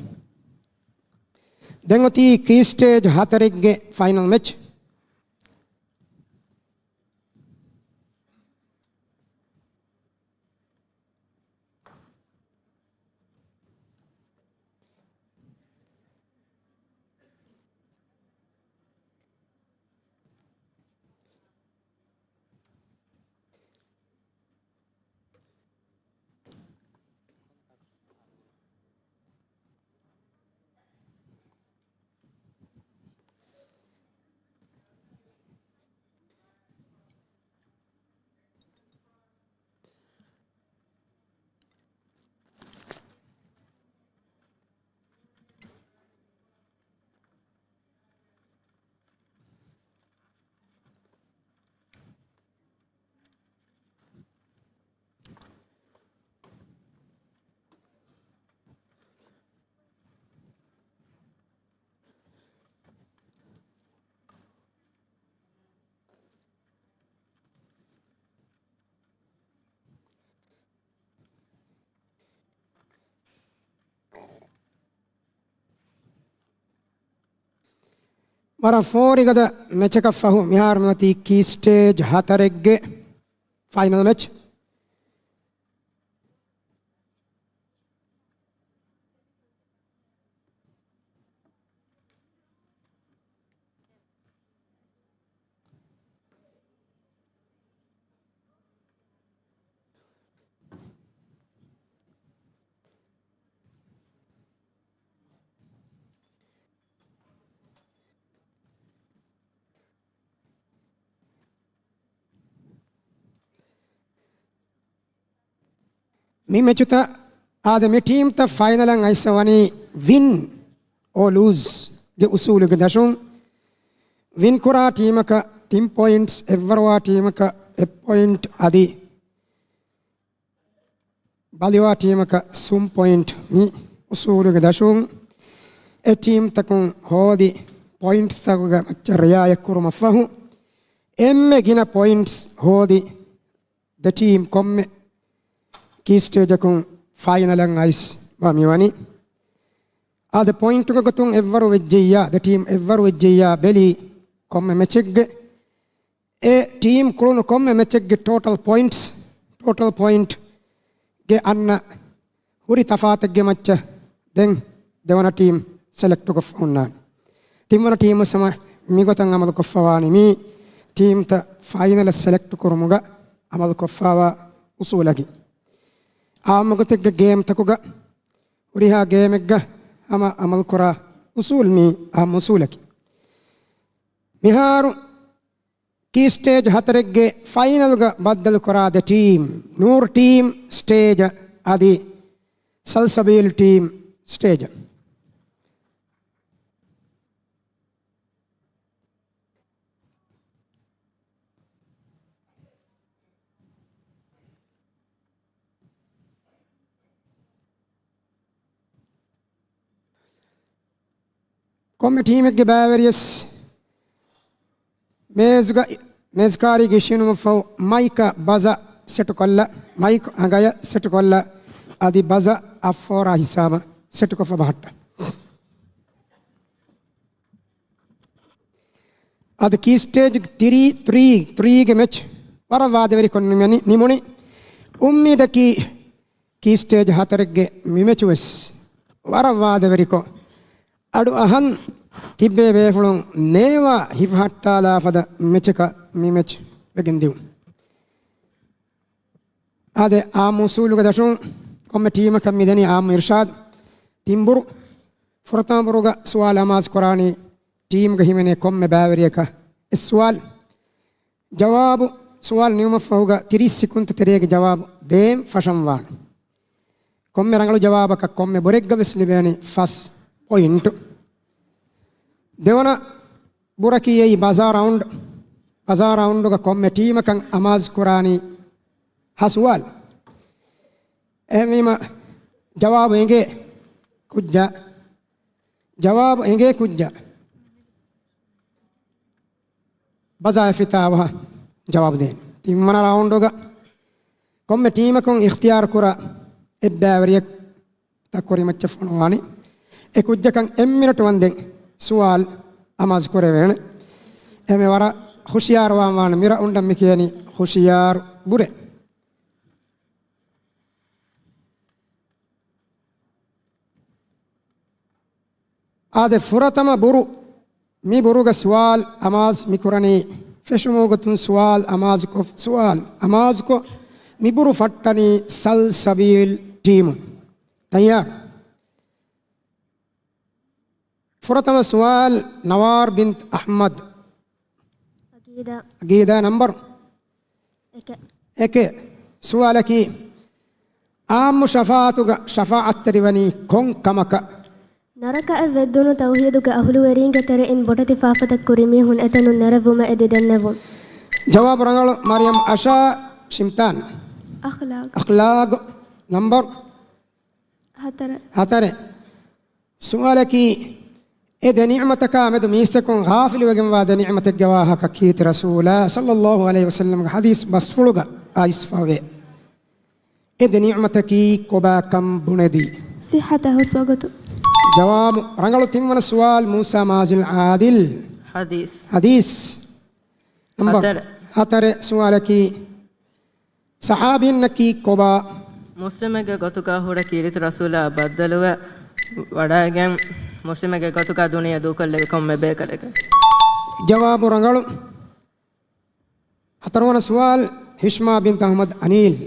ދެން އޮތީ ކީ ސްޓޭޖް ހަތަރެއްގެ ފައިނަލް މެޗް. ވަރަށް ފޯރިގަދަ މެޗަކަށް ފަހު މިހާރު މިއޮތީ ކީ ސްޓޭޖް ހަތަރެއްގެ ފައިނަލް މެޗް. މި މެޗުތައް އާދެ، މި ޓީމްތައް ފައިނަލަށް އައިސް ވަނީ ވިން އޯ ލޫޒް ގެ އުސޫލުގެ ދަށުން. ވިންކުރާ ޓީމަކަށް ތިން ޕޮއިންޓްސް، އެއްވަރުވާ ޓީމަކަށް އެއް ޕޮއިންޓް އަދި ބަލިވާ ޓީމަކަށް ސުން ޕޮއިންޓް. މި އުސޫލުގެ ދަށުން އެ ޓީމްތަކުން ހޯދި ޕޮއިންޓްސްތަކުގެ މައްޗަށް ރިއާޔަތްކުރުމަށްފަހު، އެންމެ ގިނަ ޕޮއިންޓްސް ހޯދި ދެ ޓީމް ކޮންމެ ކީ ސްޓޭޖަކުން ފައިނަލަށް އައިސް ވާ މިވަނީ. އާދެ، ޕޮއިންޓުގެ ގޮތުން އެއްވަރު ވެއްޖެއްޔާ، ދެ ޓީމް އެއްވަރު ވެއްޖެއްޔާ ބެލީ ކޮންމެ މެޗެއްގެ، އެ ޓީމް ކުޅުނު ކޮންމެ މެޗެއްގެ ޓޯޓަލް ޕޮއިންޓްސް، ޓޯޓަލް ޕޮއިންޓްގެ އަންނަ ހުރި ތަފާތެއްގެ މައްޗަށް ދެން ދެވަނަ ޓީމް ސެލެކްޓުކޮށްފަ ހުންނާނެ. ތިންވަނަ ޓީމު ސަމަ މިގޮތަށް އަމަލުކޮށްފަވާނީ މީ ޓީމްތައް ފައިނަލަށް ސެލެކްޓު ކުރުމުގަ އަމަލުކޮށްފަވާ އުސޫލަކީ. އާއްމު ގޮތެއްގެ ގޭމްތަކުގަ ހުރިހާ ގޭމެއްގަ ހަމަ އަމަލުކުރާ އުސޫލް މީ އާއްމު އުސޫލަކީ. މިހާރު ކީ ސްޓޭޖް ހަތަރެއްގެ ފައިނަލްގަ ބައްދަލުކުރާ ދެ ޓީމް، ނޫރް ޓީމް ސްޓޭޖަށް އަދި ސަލްސަބީލް ޓީމް ސްޓޭޖަށް. ކޮންމެ ޓީމެއްގެ ބައިވެރިޔަސް މޭޒުގަ، މޭޒުކާރީގެ އިށީނުމަށްފަހު މައިކަށް ބަޒަ ސެޓުކޮށްލަ، މައިކް އަނގަޔަށް ސެޓުކޮށްލަ، އަދި ބަޒަ އަށްފޯރާ ހިސާބަށް ސެޓުކޮށްފަ ބަހައްޓަ. އަދި ކީ ސްޓޭޖް ތިރީ، ތްރީ، ތްރީގެ މެޗް ވަރަށް ވާދަވެރިކޮށް ނިމެނި، ނިމުނި. އުއްމީދަކީ ކީ ސްޓޭޖް ހަތަރެއްގެ މި މެޗު ވެސް ވަރަށް ވާދަވެރިކޮށް، އަޑު އަހަން ތިއްބޭ ބޭފުޅުން ނޭވާ ހިފަހައްޓާލާ ފަދަ މެޗަކަށް މި މެޗް ވެގެން ދިއުން. އާދެ، އާއްމު އުސޫލުގެ ދަށުން ކޮންމެ ޓީމަކަށް މިދެނީ އާއްމު އިރުޝާދު. ތިން ބުރު. ފުރަތަމަ ބުރުގަ ސުވާލު އަމާޒު ކުރާނީ ޓީމްގަ ހިމެނޭ ކޮންމެ ބައިވެރިޔަކަށް އެއް ސުވާލު. ޖަވާބު، ސުވާލު ނިމުމަށްފަހުގަ ތިރީސް ސިކުންތު ތެރޭގެ ޖަވާބު ދޭން ފަށަންވާނެ. ކޮންމެ ރަނގަޅު ޖަވާބަކަށް ކޮންމެ ބުރެއްގަ ވެސް ލިބޭނީ ފަސް ޕޮއިންޓު. ދެވަނަ ބުރަކީ އެއީ ބަޒާ ރައުންޑް. ބަޒާ ރައުންޑުގަ ކޮންމެ ޓީމަކަށް އަމާޒު ކުރާނީ ހަ ސުވާލު. އެހެންވީމަ ޖަވާބު އެނގޭ ކުއްޖާ. ޖަވާބު އެނގޭ ކުއްޖާ. ބަޒާ އެފިތާ އަވަހަށް ޖަވާބު ދޭން. ތިންވަނަ ރައުންޑުގަ ކޮންމެ ޓީމަކުން އިޚްތިޔާރު ކުރާ އެއްބައިވެރިޔަކަށް ކުރިމައްޗަށް ފޮނުވާނެ. އެ ކުއްޖަކަށް އެއް މިނެޓު ވަންދެން ސުވާލު އަމާޒު ކުރެވޭނެ. އެހެންވެ ވަރަށް ހުޝިޔާރުވާން ވާނެ. މި ރައުންޑަށް މި ކިޔަނީ ހުޝިޔާރު ބުރެއް. އާދެ، ފުރަތަމަ ބުރު. މި ބުރުގަ ސުވާލު އަމާޒު މި ކުރަނީ ފެށުމުގެ ގޮތުން ސުވާލު އަމާޒުކޮށް، ސުވާލު އަމާޒުކޮށް، މި ބުރު ފައްޓަނީ ސަލްސަބީލް ޓީމުން. ތައްޔާރު؟ ފުރަތަމަ ސުވާލު، ނަވާރް ބިންތު އަޙްމަދު. އަގީދާ. އަގީދާ ނަންބަރު؟ އެކެއް. އެކެއް. ސުވާލަކީ، އާއްމު ޝަފާޢަތުގަ ޝަފާޢަތްތެރިވަނީ ކޮން ކަމަކަށް؟ ނަރަކައަށް ވެއްދުނު ތައުޙީދުގެ އަހުލުވެރީންގެ ތެރެއިން ބޮޑެތި ފާފަތައް ކުރި މީހުން އެތަނުން ނެރެއްވުމަށް އެދި ދެންނެވުން. ޖަވާބު ރަނގަޅު. މަރިޔަމް އަޝާ ޝިމްތާން. އަޚްލާގު. އަޚްލާގު. ނަންބަރު؟ ހަތަރެއް. ހަތަރެއް. ސުވާލަކީ، އެ ދެ ނިޢުމަތަކާ މެދު މީސްތަކުން ޣާފިލުވެގެންވާ ދެ ނިޢުމަތެއްގެ ވާހަކަ ކީރިތި ރަސޫލާ ޞައްލައްލާހު ޢަލައިހި ވަސައްލަމްގެ ޙަދީޘް ބަސްފުޅުގަ އައިސްފަވޭ. އެ ދެ ނިޢުމަތަކީ ކޮބާކަން ބުނެދީ؟ ޞިއްޙަތަށް ހުސްވަގުތު. ޖަވާބު ރަނގަޅު. ތިންވަނަ ސުވާލު، މޫސާ މާޒިލް ޢާދިލް. ޙަދީޘް. ޙަދީޘް. ނަންބަރު ހަތަރެއް. ހަތަރެއް ސުވާލަކީ، ޞަޙާބީންނަކީ ކޮބާ؟ މުސްލިމެއްގެ ގޮތުގަ ހުރެ ކީރިތި ރަސޫލާ ބައްދަލުވެ ވަޑައިގެން، މުސްލިމެއްގެ ގޮތުގަ ދުނިޔެ ދޫކޮށްލެވި ކޮންމެ ބޭކަލެކެވެ. ޖަވާބު ރަނގަޅު. ހަތަރުވަނަ ސުވާލު، ހިޝްމާ ބިންތު އަޙްމަދު އަނީލް.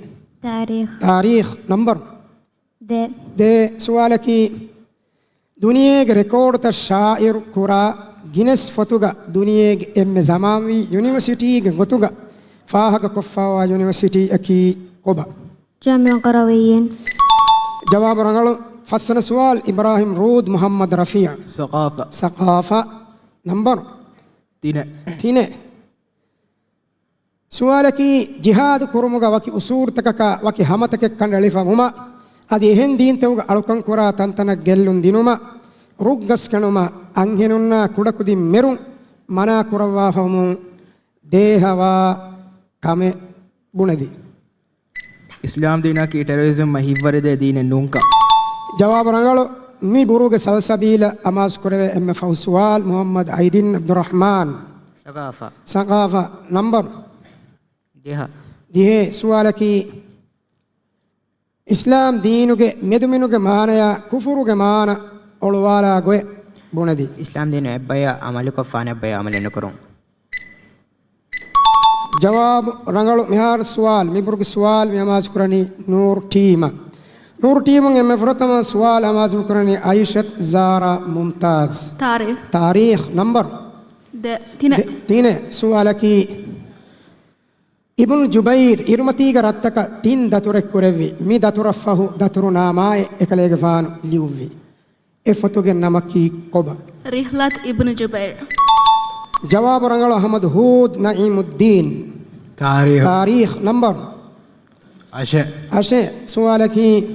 ތާރީޚް. ތާރީޚް. ނަންބަރު؟ ދޭ. ދޭ ސުވާލަކީ، ދުނިޔޭގެ ރެކޯޑުތައް ޝާއިޢު ކުރާ ގިނެސް ފޮތުގަ ދުނިޔޭގެ އެންމެ ޒަމާންވީ ޔުނިވަރސިޓީގެ ގޮތުގަ ފާހަގަ ކޮށްފަވާ ޔުނިވަރސިޓީއަކީ ކޮބާ؟ ޖާމިޢަ ޤަރަވިއްޔީން. ޖަވާބު ރަނގަޅު. ފަސްވަނަ ސުވާލު، އިބްރާހިމް ރޫދު މުޙައްމަދު ރަފީޢު. ސަޤާފަ. ސަޤާފަ. ނަންބަރު؟ ތިނެއް. ތިނެއް. ސުވާލަކީ، ޖިހާދު ކުރުމުގަ ވަކި އުސޫލުތަކަކާ ވަކި ހަމަތަކެއް ކަނޑައެޅިފަ ވުމަށް، އަދި އެހެން ދީންތަކުގަ އަޅުކަން ކުރާ ތަންތަނަށް ގެއްލުން ދިނުމަށް، ރުއްގަސް ކެނޑުމަށް، އަންހެނުންނާ ކުޑަކުދިން މެރުން މަނާ ކުރައްވާފަ ވުމުން ދޭހަވާ ކަމެއް ބުނެދި. އިސްލާމް ދީނަކީ ޓެރަރިޒަމްއަށް ހިތްވަރުދޭ ދީނެއް ނޫންކަން. ޖަވާބު ރަނގަޅު. މި ބުރޫގެ ސަލްސަބީލަށް އަމާޒު ކުރެވޭ އެންމެ ފަހު ސުވާލު، މުހައްމަދު އައިދިން އަބްދުއްރަޙްމާން. ސަގާފާ. ސަގާފާ. ނަންބަރު؟ ދިހަ. ދިހަ. ސުވާލަކީ، އިސްލާމް ދީނުގެ މެދުމިނުގެ މާނަޔާ ކުފުރުގެ މާނަ އޮޅުވާލާ ގޮތް ބުނެދި. އިސްލާމް ދީނު އެއްބަޔަށް އަމަލުކޮށްފާނެ، އެއްބަޔަށް އަމަލެއް ނުކުރުން. ޖަވާބު ރަނގަޅު. މިހާރު ސުވާލު، މިބުރުގެ ސުވާލު މި އަމާޒު ކުރަނީ ނޫރު ޓީމަށް. ނޫރު ޓީމުން އެންމެ ފުރަތަމަ ސުވާލު އަމާޒު ކުރަނީ އައިޝަތު ޒާރާ މުމްތާޒް. ތާރީޚް. ތާރީޚް. ނަންބަރު؟ ދެ. ތިނެއް. ދެ. ތިނެއް. ސުވާލަކީ، އިބްނު ޖުބައިރު އިރުމަތީގަ ރަށްތަކަށް ތިން ދަތުރެއް ކުރެއްވި. މި ދަތުރަށްފަހު ދަތުރު ނާމާއެއް އެކަލޭގެފާނު ލިޔުއްވި. އެ ފޮތުގެ ނަމަކީ ކޮބާ؟ ރިޙްލަތު އިބްނު ޖުބައިރު. ޖަވާބު ރަނގަޅު. އަޙްމަދު ހޫދު ނަޢީމުއްދީން. ތާރީޚް. ތާރީޚް. ނަންބަރު؟ އަށެއް. އަށެއް. ސުވާލަކީ،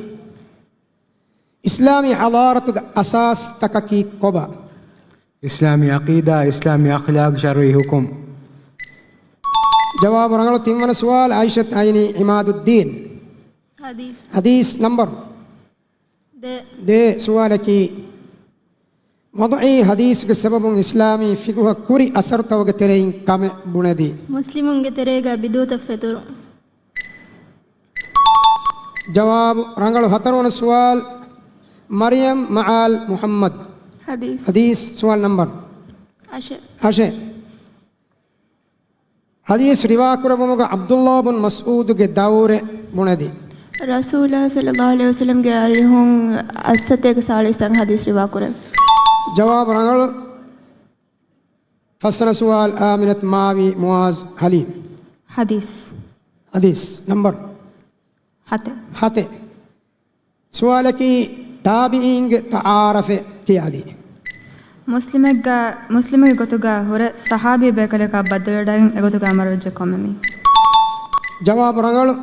އިސްލާމީ ޙަޟާރަތުގެ އަސާސްތަކަކީ ކޮބާ؟ އިސްލާމީ ޢަޤީދާ، އިސްލާމީ އަޚްލާޤް، ޝަރުޢީ ޙުކުމް. ޖަވާބު ރަނގަޅު. ތިންވަނަ ސުވާލު، އައިޝަތު އައިނީ ޢިމާދުއްދީން. ޙަދީޘް. ޙަދީޘް. ނަންބަރު؟ ދޭ. ދޭ. ސުވާލަކީ، ވަޟުޢީ ޙަދީޘްގެ ސަބަބުން އިސްލާމީ ފިޤުހަށް ކުރި އަސަރުތަކުގެ ތެރެއިން ކަމެއް ބުނެދީ. މުސްލިމުންގެ ތެރޭގަ ބިދުޢަތައް ފެތުރުން. ޖަވާބު ރަނގަޅު. ހަތަރުވަނަ ސުވާލު، މަރިޔަމް މަޢާލް މުޙައްމަދު. ޙަދީޘް. ޙަދީޘް. ސުވާލު ނަންބަރު؟ އަށެއް. އަށެއް. ޙަދީޘް ރިވާކުރެއްވުމުގަ ޢަބްދުﷲ ބުން މަސްޢޫދުގެ ދައުރެއް ބުނެދި. ރަސޫލާ ޞައްލަﷲު ޢަލައިހި ވަސައްލަމްގެ އަރިހުން އައްސަތޭކަ ސާޅީސް ތަން ޙަދީޘް ރިވާކުރެއްވި. ޖަވާބު ރަނގަޅު. ފަސްވަނަ ސުވާލު، އާމިނަތު މާވީ މުޢާޒް ޙަލީމް. ޙަދީޘް. ޙަދީޘް. ނަންބަރު؟ ހަތެއް. ހަތެއް. ސުވާލަކީ، ތާބިޢީންގެ ތަޢާރަފެއް ކިޔާދީ. މުސްލިމެއްގަ، މުސްލިމެއްގެ ގޮތުގަ ހުރެ ޞަޙާބީ ބޭކަލަކާ ބައްދަލުވެވަޑައިގެން އެގޮތުގަ އަމަރުވެއްޖެ ކޮންމެ މީހެއް؟ ޖަވާބު ރަނގަޅު.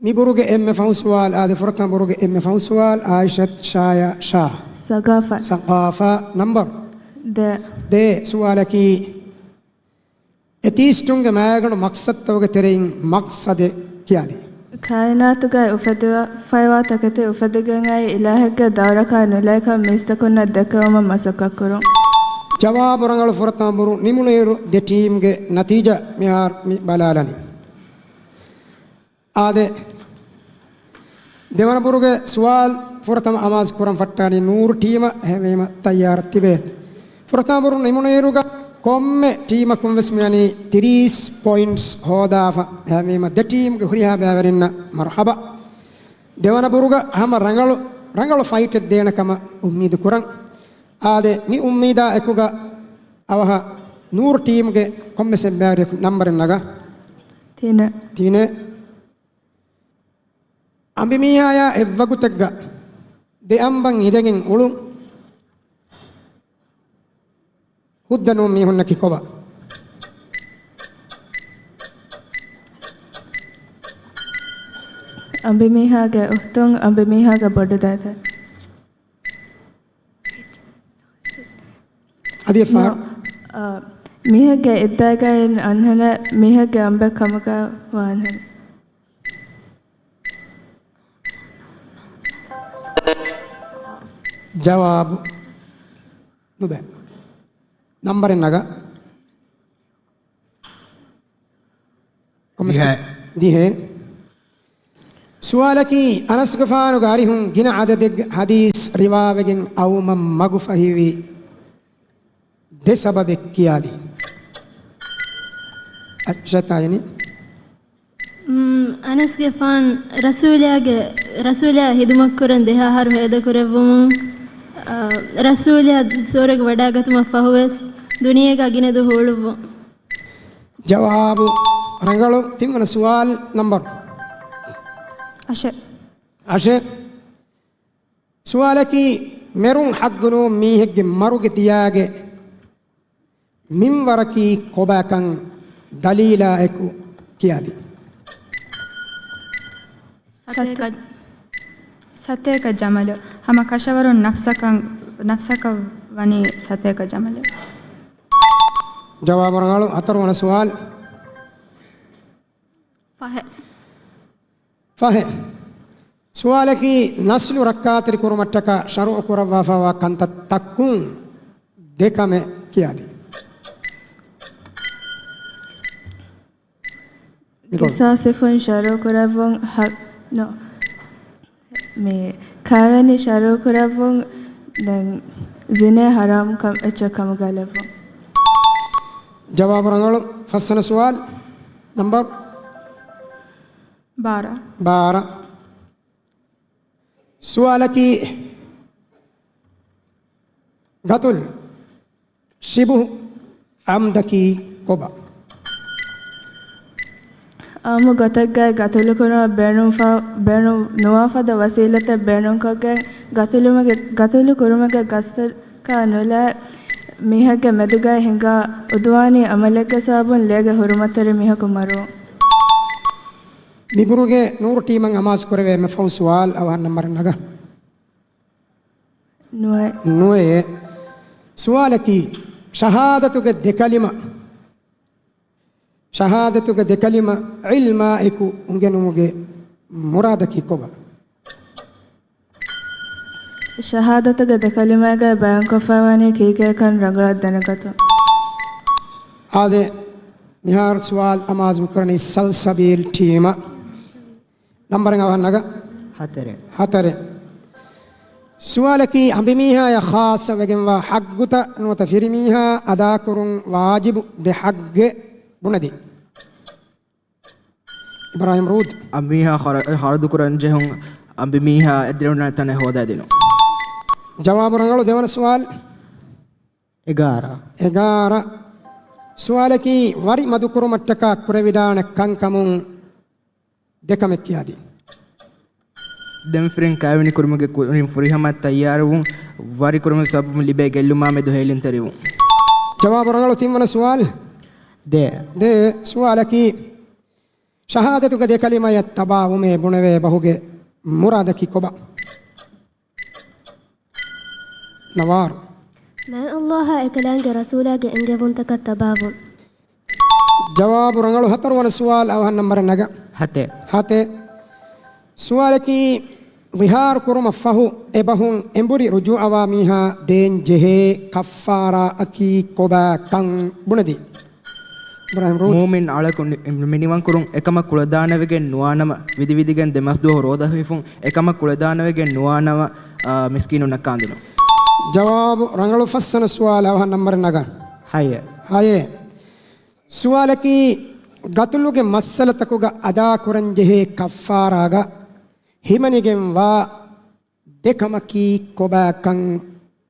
މި ބުރުގެ އެންމެ ފަހު ސުވާލު، އާދެ، ފުރަތަމަ ބުރުގެ އެންމެ ފަހު ސުވާލު، އާއިޝަތު ޝާޔާ ޝާ. ސަގާފާ. ސަގާފާ. ނަންބަރު؟ ދޭ. ދޭ. ސުވާލަކީ، އެތީސްޓުންގެ މާގަނޑު މަޤްޞަދުތަކުގެ ތެރެއިން މަޤްޞަދެއް ކިޔާދީ. ކާއިނާތުގައި އުފެދިފައިވާ ތަކެތި އުފެދިގެން އައި އިލާހެއްގެ ދައުރަކާ ނުލައިކަން މީސްތަކުންނަށް ދެކެވުމަށް މަސައްކަތްކުރުން. ޖަވާބު ރަނގަޅު. ފުރަތަމަ ބުރު ނިމުނުއިރު ދެ ޓީމްގެ ނަތީޖާ މިހާރު މި ބަލާލަނީ. އާދެ، ދެވަނަ ބުރުގެ ސުވާލު ފުރަތަމަ އަމާޒު ކުރަން ފައްޓާނީ ނޫރު ޓީމަށް. އެހެންވީމަ ތައްޔާރަށް ތިބޭ. ފުރަތަމަ ބުރު ނިމުނުއިރުގަ ކޮންމެ ޓީމަކުން ވެސް މިވަނީ ތިރީސް ޕޮއިންޓްސް ހޯދާފަ. އެހެންވީމަ ދެ ޓީމްގެ ހުރިހާ ބައިވެރިންނަށް މަރުޙަބާ. ދެވަނަ ބުރުގަ ހަމަ ރަނގަޅު، ރަނގަޅު ފައިޓެއް ދޭނެ ކަމަށް އުއްމީދު ކުރަން. އާދެ، މި އުއްމީދާ އެކުގަ އަވަހަށް ނޫރު ޓީމްގެ ކޮންމެސް އެއްބައިވެރިޔަކު ނަންބަރެއް ނަގާ. ތިނެއް. ތިނެއް. އަނބިމީހާޔާ އެއްވަގުތެއްގަ ދެ އަނބަން އިލެގެން އުޅުން ހުއްދަ ނޫން މީހުންނަކީ ކޮބާ؟ އަނބިމީހާގެ އުޚްތުން، އަނބިމީހާގެ ބޮޑުދައިތައް. އަދި ފާ- ނޯ. އާ، މީހެއްގެ އިއްދާގައި އަންހެނެއް، މީހެއްގެ އަނބެއް ކަމުގަ ވާ އަންހެނެއް. ޖަވާބު ނުބައި. ނަންބަރެއް ނަގާ. ކޮންމެސް ދިހަ. ދިހަ. ސުވާލަކީ، އަނަސްގެފާނުގެ އަރިހުން ގިނަ އަދަދެއްގެ ޙަދީޘް ރިވާވެގެން އައުމަށް މަގުފަހިވި ދެ ސަބަބެއް ކިޔާދީ. އައިޝަތާ އިނީ. މް، އަނަސްގެފާން ރަސޫލާގެ، ރަސޫލާ ހިދުމަތްކުރަން ދެހަ އަހަރު ހޭދަކުރެއްވުމުން، އަ، ރަސޫލާ ސުވަރުގެ ވަޑައިގަތުމަށް ފަހުވެސް ދުނިޔޭގަ ގިނަ ދުވަހު އުޅުއްވުން. ޖަވާބު ރަނގަޅު. ތިންވަނަ ސުވާލު ނަންބަރު؟ އަށެއް. އަށެއް. ސުވާލަކީ، މެރުން ޙައްޤު ނޫން މީހެއްގެ މަރުގެ ދިޔާގެ މިންވަރަކީ ކޮބާކަން ދަލީލާއެކު ކިޔާދިން. ސަތޭކަ، ސަތޭކަ ޖަމަލު. ހަމަ ކަށަވަރުން ނަފްސަކަށް، ނަފްސަކަށް ވަނީ ސަތޭކަ ޖަމަލު. ޖަވާބު ރަނގަޅު. ހަތަރުވަނަ ސުވާލު. ފަހެ. ފަހެ. ސުވާލަކީ، ނަސްލު ރައްކާތެރި ކުރުމަށްޓަކާ ޝަރުޢު ކުރައްވާފައިވާ ކަންތައް ތައްކުން ދެ ކަމެއް ކިޔާދިން. ގިސާސްވެފުން ޝަރުޢު ކުރެއްވުން ހަ-، ނޯ. މި ކާވެނި ޝަރުޢު ކުރެއްވުން، ދެން ޒިނޭ ޙަރާމް ކަމް އެއްޗެއް ކަމުގައި ލެއްވުން. ޖަވާބު ރަނގަޅު. ފަސްވަނަ ސުވާލު. ނަމްބަރު ބާރަ. ބާރަ. ސުވާލަކީ، ގަތުލު ޝިބުހު ޢަމްދަކީ ކޮބާ؟ އާއްމު ގޮތެއްގައި ގަތުލުކުރުމަށް ބޭނުންފަ-، ބޭނުން ނުވާ ފަދަ ވަސީލަތެއް ބޭނުންކޮށްގެން ގަތުލުމުގެ، ގަތުލު ކުރުމުގެ ގަސްތަކާ ނުލާ މީހެއްގެ މެދުގައި ހިނގާ އުދުވާނީ ޢަމަލެއްގެ ސަބަބުން ލޭގެ ޙުރުމަތްތެރި މީހަކު މަރުވުން. މިބުރުގެ ނޫރު ޓީމަށް އަމާޒު ކުރެވޭ އެންމެ ފަހު ސުވާލު އަވަހަށް ނަން ނަގަ. ނުވައެއް. ނުވައެއް. ސުވާލަކީ، ޝަހާދަތުގެ ދެ ކަލިމަ، ޝަހާދަތުގެ ދެ ކަލިމަ ޢިލްމާއެކު އުނގެނުމުގެ މުރާދަކީ ކޮބާ؟ ޝަހާދަތުގެ ދެ ކަލިމާގައި ބަޔާންކޮށްފައިވާނީ ކީކޭކަން ރަނގަޅަށް ދެނެގަތުން. އާދެ، މިހާރު ސުވާލު އަމާޒު ކުރަނީ ސަލްސަބީލް ޓީމަށް. ނަންބަރެއް އަވަހަށް ނަގަ. ހަތަރެއް. ހަތަރެއް. ސުވާލަކީ، އަނބިމީހާޔަށް ޚާއްޞަވެގެންވާ ޙައްޤުތައް ނުވަތަ ފިރިމީހާ އަދާކުރުން ވާޖިބު ދެ ޙައްޤެއް ބުނެދިން. އިބްރާހިމް ރޫދު. އަނބިމީހާ ޚަރަ-، ޚަރަދުކުރަން ޖެހުން، އަނބިމީހާ އެދެވުނާ ތަނެއް ހޯދައިދިނުން. ޖަވާބު ރަނގަޅު. ދެވަނަ ސުވާލު. އެގާރަ. އެގާރަ. ސުވާލަކީ، ވަރި މަދުކުރުމަށްޓަކާ ކުރެވިދާނެ ކަންކަމުން ދެ ކަމެއް ކިޔާދިން. ދެމަފިރިން ކާވެނި ކުރުމުގެ ކުރިން ފުރިހަމަ ތައްޔާރުވުން، ވަރި ކުރުމުގެ ސަބަބުން ލިބޭ ގެއްލުމާ މެދު ހޭލިންތެރިވުން. ޖަވާބު ރަނގަޅު. ތިންވަނަ ސުވާލު. ދޭ. ދޭ. ސުވާލަކީ، ޝަހާދަތުގެ ދެ ކަލިމަޔަށް ތަބާވުމޭ ބުނެވޭ ބަހުގެ މުރާދަކީ ކޮބާ؟ ނަވާރު. މާތް ﷲ އާ އެކަލާނގެ ރަސޫލާގެ އެންގެވުންތަކަށް ތަބާވުން. ޖަވާބު ރަނގަޅު. ހަތަރުވަނަ ސުވާލު އަވަހަށް ނަންބަރެއް ނަގަ. ހަތެއް. ހަތެއް. ސުވާލަކީ، ޒިހާރު ކުރުމަށް ފަހު އެބަހުން އެނބުރި ރުޖޫޢަވާ މީހާ ދޭން ޖެހޭ ކައްފާރާއަކީ ކޮބާ ކަން ބުނެދިން. އިބްރާހިމް ރޫދު. މޫމިން އަޅަކު ނި-، މިނިވަންކުރުން އެކަމަށް ކުޅަދާނަވެގެން ނުވާނަމަ، ވިދިވިދިގެން ދެމަސްދުވަހު ރޯދަ ހިފުން އެކަމަށް ކުޅަދާނަވެގެން ނުވާނަމަ، އާ، މިސްކީނުންނަށް ކާންދިނުން. ޖަވާބު ރަނގަޅު. ފަސްވަނަ ސުވާލު އަވަހަށް ނަންބަރެއް ނަގަން. ހައެއް. ހައެއް. ސުވާލަކީ، ގަތުލުގެ މައްސަލަތަކުގަ އަދާކުރަންޖެހޭ ކައްފާރާގަ ހިމެނިގެންވާ ދެ ކަމަކީ ކޮބާކަން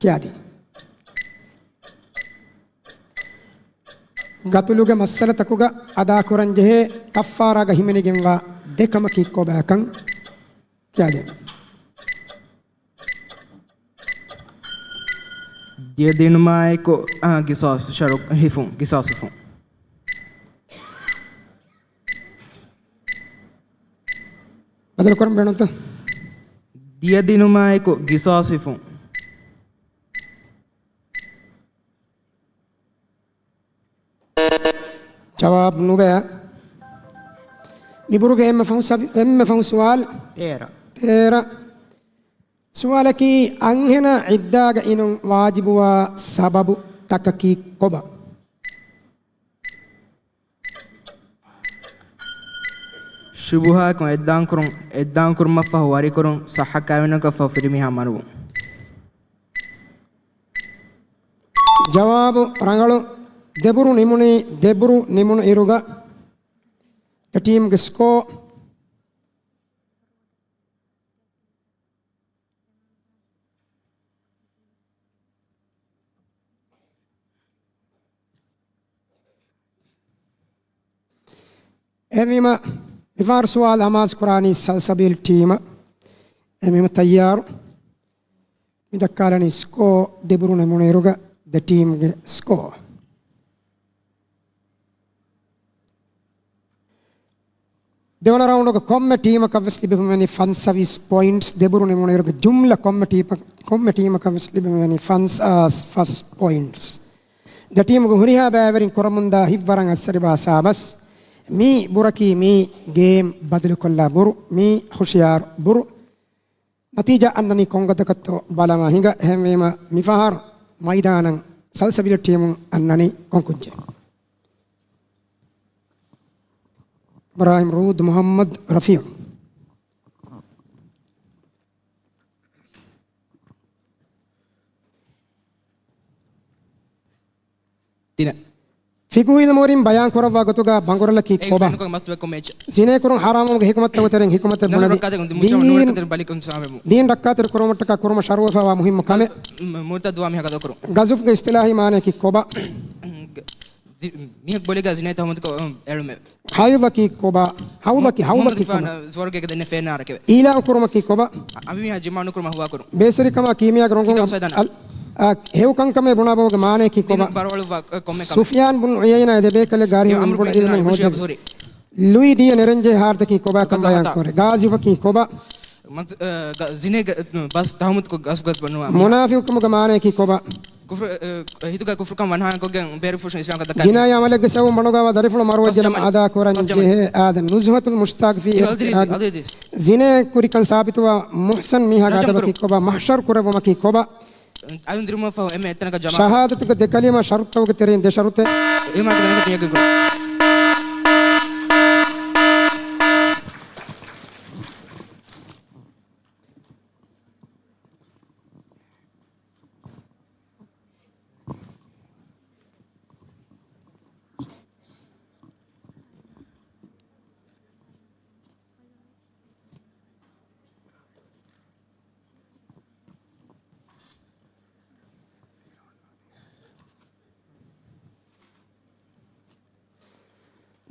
ކިޔާދިން. ގަތުލުގެ މައްސަލަތަކުގަ އަދާކުރަންޖެހޭ ކައްފާރާގަ ހިމެނިގެންވާ ދެ ކަމަކީ ކޮބާކަން ކިޔާދިން. ދިޔަ ދިނުމާއެކު، އާ، ގިސާސް ޝަރު ހިފުން، ގިސާސް ހިފުން. ބަދަލުކުރަން ބޭނުންތަ؟ ދިޔަ ދިނުމާއެކު ގިސާސް ހިފުން. ޖަވާބު ނުވަ. މިބުރުގެ އެންމެ ފަހު ސަބި-، އެންމެ ފަހު ސުވާލު. ތޭރަ. ތޭރަ. ސުވާލަކީ، އަންހެނާ ޢިއްދާގަ އިނުން ވާޖިބުވާ ސަބަބު ތަކަކީ ކޮބާ؟ ޝުބުހާއަކުން އެއްދާންކުރުން، އެއްދާންކުރުމަށްފަހު ވަރިކުރުން، ޞައްޙަ ކާވެނިކަންފަހު ފިރިމީހާ މަރުވުން. ޖަވާބު ރަނގަޅު. ދެބުރު ނިމުނީ، ދެބުރު ނިމުނު އިރުގަ ދެ ޓީމްގެ ސްކޯ. އެހެންވީމަ، މިފަހަރު ސުވާލު އަމާޒު ކުރާނީ ސަލްސަބީލް ޓީމަށް. އެހެންވީމަ ތައްޔާރު. މި ދައްކާލަނީ ސްކޯ، ދެބުރު ނިމުނު އިރުގަ ދެ ޓީމްގެ ސްކޯ. ދެވަނަ ރައުންޑުގަ ކޮންމެ ޓީމަކަށް ވެސް ލިބެމުން ވަނީ ފަންސަވީސް ޕޮއިންޓްސް. ދެބުރު ނިމުނުއިރުގެ ޖުމްލަ ކޮންމެ ޓީމަކަށް، ކޮންމެ ޓީމަކަށް ވެސް ލިބެމުން ވަނީ ފަންސާސް ފަސް ޕޮއިންޓްސް. ދެ ޓީމުގެ ހުރިހާ ބައިވެރިން ކުރަމުންދާ ހިތްވަރަށް އައްސަރިބާ ސާބަސް. މީ ބުރަކީ މީ ގޭމް ބަދަލުކޮށްލާ ބުރު. މީ ހުޝިޔާރު ބުރު. ނަތީޖާ އަންނަނީ ކޮންގޮތަކަށްތޯ ބަލަމާ ހިނގާ. އެހެންވީމަ މިފަހަރު މައިދާނަށް ސަލްސަބީލު ޓީމުން އަންނަނީ ކޮން ކުއްޖެއް؟ އިބްރާހިމް ރޫދު، މުޙައްމަދު ރަފީޢު. ދިނަ. ފިޤުހު އިލްމުވެރިން ބަޔާން ކުރައްވާ ގޮތުގަ ބަނގުރަލަކީ އެ ކޮބާ؟ ބެނުކޮށް މަސްތުވެ ކޮމެއްޗެއް. ޒިނޭ ކުރުން ޙަރާމުވުމުގެ ޙިކުމަތްތަކުގެ ތެރެއިން ޙިކުމަތެއް ނަހު ބުނަދީ. ރައްކާތެރި ކުރުމަށްޓަކާ ދިނީން، ކުރުމަށްޓަކާ ކުރުމަށްޓަކާ ކުރުމަށް ޝަރުޢުވެފައިވާ މުހިއްމު ކަމެއް. މު-، މުރުތައްދުވާ މީހާ ގަދަކުރުން. ގަޒުފްގެ އިޞްޠިލާޙީ މާނަޔަކީ ކޮބާ؟ މީހަކު ބޮލީގަ ޒިނޭ ތަހުމަތުކޮށް އެޅުމެވެ. ޙައިޟަކީ ކޮބާ؟ ޙައުޟަކީ، ޙައުޟަކީ ކޮބާ؟ ސުވަރުގޭގެ ދެންނެ ފޭނާރަކެވެ. އީލާ ކުރުމަކީ ކޮބާ؟ އަ-، އަނބިމީހާ ޖިމާ ނުކުރުމަށް ހުވާކުރުން. ބޭސްވެރިކަމާ ކީމިޔާގެ ރޮނގުން ކިތައް ސައިދާނާ؟ އަލް-، އަ، ހެޔޮކަންކަމޭ ބުނާ ބައުގެ މާނަޔަކީ ކޮބާ؟ ދީނުން ބަރުވަޅުއްވާ ކޮ-، ކޮންމެ ކަމެއް. ސުފްޔާން ބުން ޢުޔައިނާ އެ ދެބޭކަލެއް ގާރި އެ އަމްރު އިލްމެއް ހޯދެވި. ލުއި ދިޔަ ނެރެންޖެހޭ ހާރދަކީ ކޮބާ ކަންބަޔާން ކުރޭ؟ ގާޒިފަކީ ކޮބާ؟ މަގް-، އަ، ގަ-، ޒިނޭގެ، އަ، ބަސް ތަހުމަތުކޮށް ގަސްގަސް ބަނުވާ މީހާ. މުނާފިޤުކަމުގެ މާނަޔަކީ ކޮބާ؟ ކުފްރު، އަ، ހިތުގަ ކުފްރުކަން ވަންހާންކޮށްގެން ބޭރުފުށުން އިސްލާމްކަން ދައްކާ މީހާ. ޖިނާޔީ ޢަމަލެއްގެ ސަބަބުން ބަނޑުގަވާ ދަރިފުޅު މަރުވެއްޖެނަމަ އަދާކުރަން ޖެހޭ އާދަ. ނުޒުހަތުލް މުޝްތާޤު ފީ އިޝްތިއާގު. ޒިނޭ ކުރިކަން ސާބިތުވާ މުޙްޞަން މީހާގެ އަދަބަކީ ކޮބާ؟ މަޙްޝަރު ކުރެއްވުމަކީ ކޮބާ؟ އަލުން ދިރުމަށްފަހު އެންމެ އެއްތަނަކަށް ޖަމާ. ޝަހާދަތުގެ ދެ ކަލިމާ ޝަރުޠުތަކުގެ ތެރެއިން ދެ ޝަރުޠެއް. އެ މާކި ދަނެގަތު ޔަގީން ކުރުން.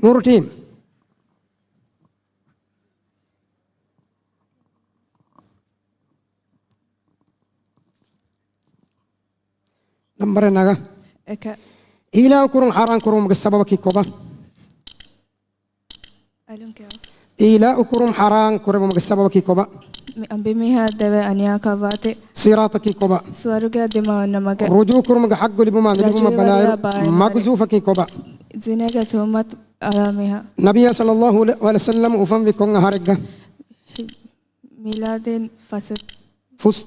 ނޫރު ޓީމް. ނަންބަރެއް ނަގާ. އެކެއް. އީލާ ކުރުން ހަރާން ކުރުމުގެ ސަބަބަކީ ކޮބާ؟ އަލުން ކެއާ. އީލާ ކުރުން ހަރާން ކުރެވުމުގެ ސަބަބަކީ ކޮބާ؟ މި އަނބިމީހާ ދެވޭ އަނިޔާކަށްވާތީ. ޞިރާޠަކީ ކޮބާ؟ ސުވަރުގެއަށް ދިމާ އޮންނަ މަގެއް. ރުޖޫޢު ކުރުމުގެ ޙައްޤު ލިބުމާ ނުލިބުމަށް ބަލާއިރު، މަގުޒޫފަކީ ކޮބާ؟ ޒިނޭގެ ތުހުމަތު އަޅާ މީހާ. ނަބިއްޔާ ޞައްލައްލާހު ޢަލައިހި ވަސައްލަމް އުފަންވީ ކޮން އަހަރެއްގަ؟ މީލާދީން ފަސް. ފުސް-،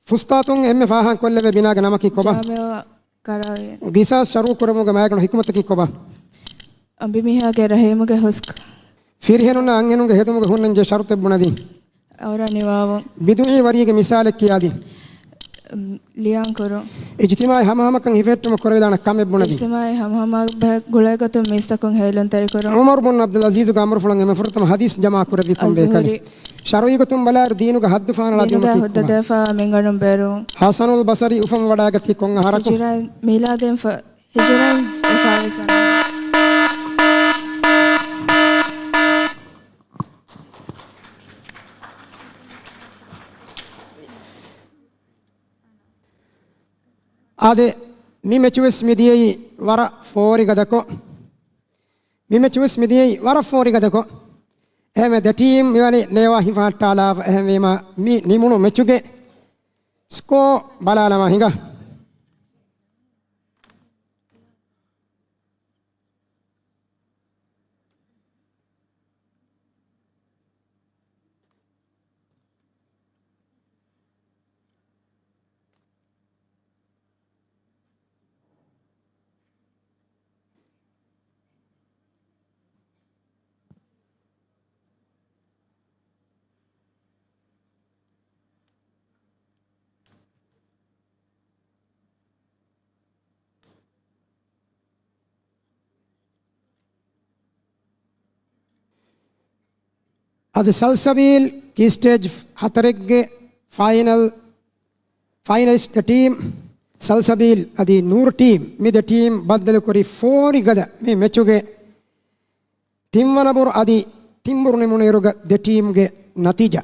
ފުސްތާތުން އެންމެ ފާހަގަކޮށްލެވޭ ބިނާގެ ނަމަކީ ކޮބާ؟ ޖާމިޢު ޤަރާރީ. ޤިޞާޞް ޝަރުޢު ކުރެވުމުގެ މައިގަނޑު ޙިކުމަތަކީ ކޮބާ؟ އަނބިމީހާގެ ރަޙީމުގެ ހުސްކަ. ފިރިހެނުންނާ އަންހެނުންގެ ހެދުމުގެ ހުންނަންޖެހޭ ޝަރުޠެއް ބުނަދީ. އައުރާތް ނިވާވުން. ބިދުޢީ ވަރީގެ މިސާލެއް ކިޔާދީ. ލިޔާން ކުރުން. އިޖްތިމާޢީ ހަމަހަމަކަން ހިފެހެއްޓުމަށް ކުރެވިދާނެ ކަމެއް ބުނަދީ. އިޖްތިމާޢީ ހަމަހަމަ ބެހޭ ގުޅޭގޮތުން މީސްތަކުން ހޭލުންތެރިކުރުން. ޢުމަރު ބުން ޢަބްދުލް ޢަޒީޒުގެ އަމުރުފުޅަށް އެންމެ ފުރަތަމަ ޙަދީޘް ޖަމާކުރެއްވި ކޮންބޭކަލެއް؟ އައްޒުހުރީ. ޝަރުޢީގޮތުން ބަލާއިރު ދީނުގެ ޙައްދު ފަހަނަޅާ ދިނުމަކީ ކޮބާ؟ ދީނުގަ ހުއްދަ ދެއްވާ މިންގަނޑުން ބޭރުވުން. ޙަސަނުލް ބަޞަރީ އުފަންވަޑައިގަތީ ކޮން އަހަރަކު؟ ހިޖުރައިން، މީލާދީން ފަ-، ހިޖުރައިން އެކާވީސް ވަނަ. އާދެ، މި މެޗުވެސް މިދިޔައީ ވަރަށް ފޯރިގަދަކޮށް. މި މެޗުވެސް މިދިޔައީ ވަރަށް ފޯރިގަދަކޮށް. އެހެންވެ، ދެ ޓީމް މިވަނީ ނޭވާ ހިފަހައްޓާލާފަ. އެހެންވީމަ، މި ނިމުނު މެޗުގެ ސްކޯ ބަލާލަމާ ހިނގާ. އަދި ސަލްސަބީލް ކީ ސްޓޭޖް ހަތަރެއްގެ ފައިނަލް، ފައިނަލިސްޓް ޓީމް ސަލްސަބީލް އަދި ނޫރު ޓީމް، މި ދެ ޓީމް ބައްދަލުކުރި ފޯރިގަދަ މި މެޗުގެ ތިންވަނަ ބުރު އަދި ތިން ބުރު ނިމުނުއިރުގަ ދެ ޓީމްގެ ނަތީޖާ.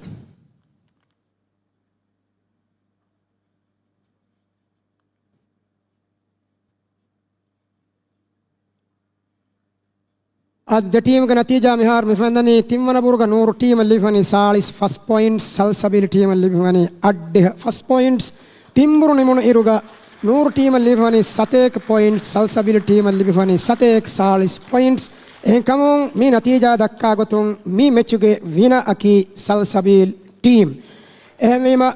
އަދި ދެ ޓީމުގެ ނަތީޖާ މިހާރު މި ފެންނަނީ، ތިންވަނަ ބުރުގަ ނޫރު ޓީމަށް ލިބިފަނީ ސާޅީސް ފަސް ޕޮއިންޓްސް، ސަލްސަބީލް ޓީމަށް ލިބިފަނީ އަށްޑިހަ ފަސް ޕޮއިންޓްސް. ތިން ބުރު ނިމުނު އިރުގަ ނޫރު ޓީމަށް ލިބިފަނީ ސަތޭކަ ޕޮއިންޓްސް، ސަލްސަބީލް ޓީމަށް ލިބިފަނީ ސަތޭކަ ސާޅީސް ޕޮއިންޓްސް. އެހެންކަމުން މި ނަތީޖާ ދައްކާ ގޮތުން މި މެޗުގެ ވިނަ އަކީ ސަލްސަބީލް ޓީމް. އެހެންވީމަ،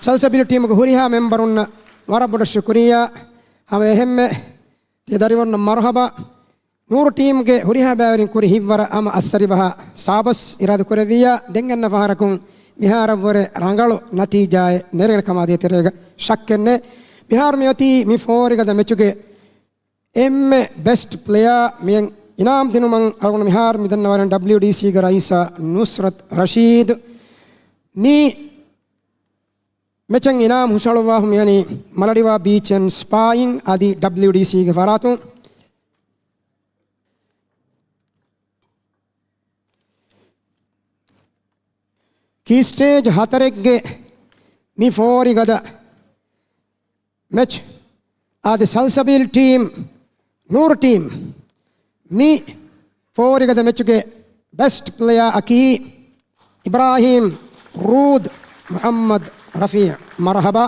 ސަލްސަބީލް ޓީމުގެ ހުރިހާ މެމްބަރުންނަށް ވަރަށް ބޮޑަށް ޝުކުރިއްޔާ. ހަމަ އެހެންމެ ތިޔަ ދަރިވަރުންނަށް މަރުހަބާ. ނޫރު ޓީމްގެ ހުރިހާ ބައިވެރިން ކުރި ހިތްވަރަށް ހަމަ އައްސަރިބަހާ ސާބަސް އިރާދަ ކުރެއްވިއްޔާ، ދެން އަންނަ ފަހަރަކުން މިހާރަށްވުރެ ރަނގަޅު ނަތީޖާއެއް ނެރެން ކަމާ ދޭތެރޭގަ ޝައްކެއްނެއް. މިހާރު މިއޮތީ މި ފޯރިގަދަ މެޗުގެ އެންމެ ބެސްޓް ޕްލެޔާ މިއަށް އިނާމް ދިނުމަށް އަޅުގަނޑު މިހާރު މި ދަންނަވަން ޑަބްލިޔުޑީސީގެ ރައީސާ ނުސްރަތް ރަޝީދު. މި މެޗަށް އިނާމް ހުށަހަޅުއްވާފަ މިވަނީ މަލަޑިވާ ބީޗް އެންޑް ސްޕާއިން އަދި ޑަބްލިޔުޑީސީގެ ފަރާތުން. ކީ ސްޓޭޖް ހަތަރެއްގެ މި ފޯރިގަދަ މެޗް އާދެ، ސަލްސަބީލް ޓީމް، ނޫރު ޓީމް، މި ފޯރިގަދަ މެޗުގެ ބެސްޓް ޕްލެޔާ އަކީ އިބްރާހީމް ރޫދް މުޙައްމަދު ރަފީޢު. މަރުޙަބާ.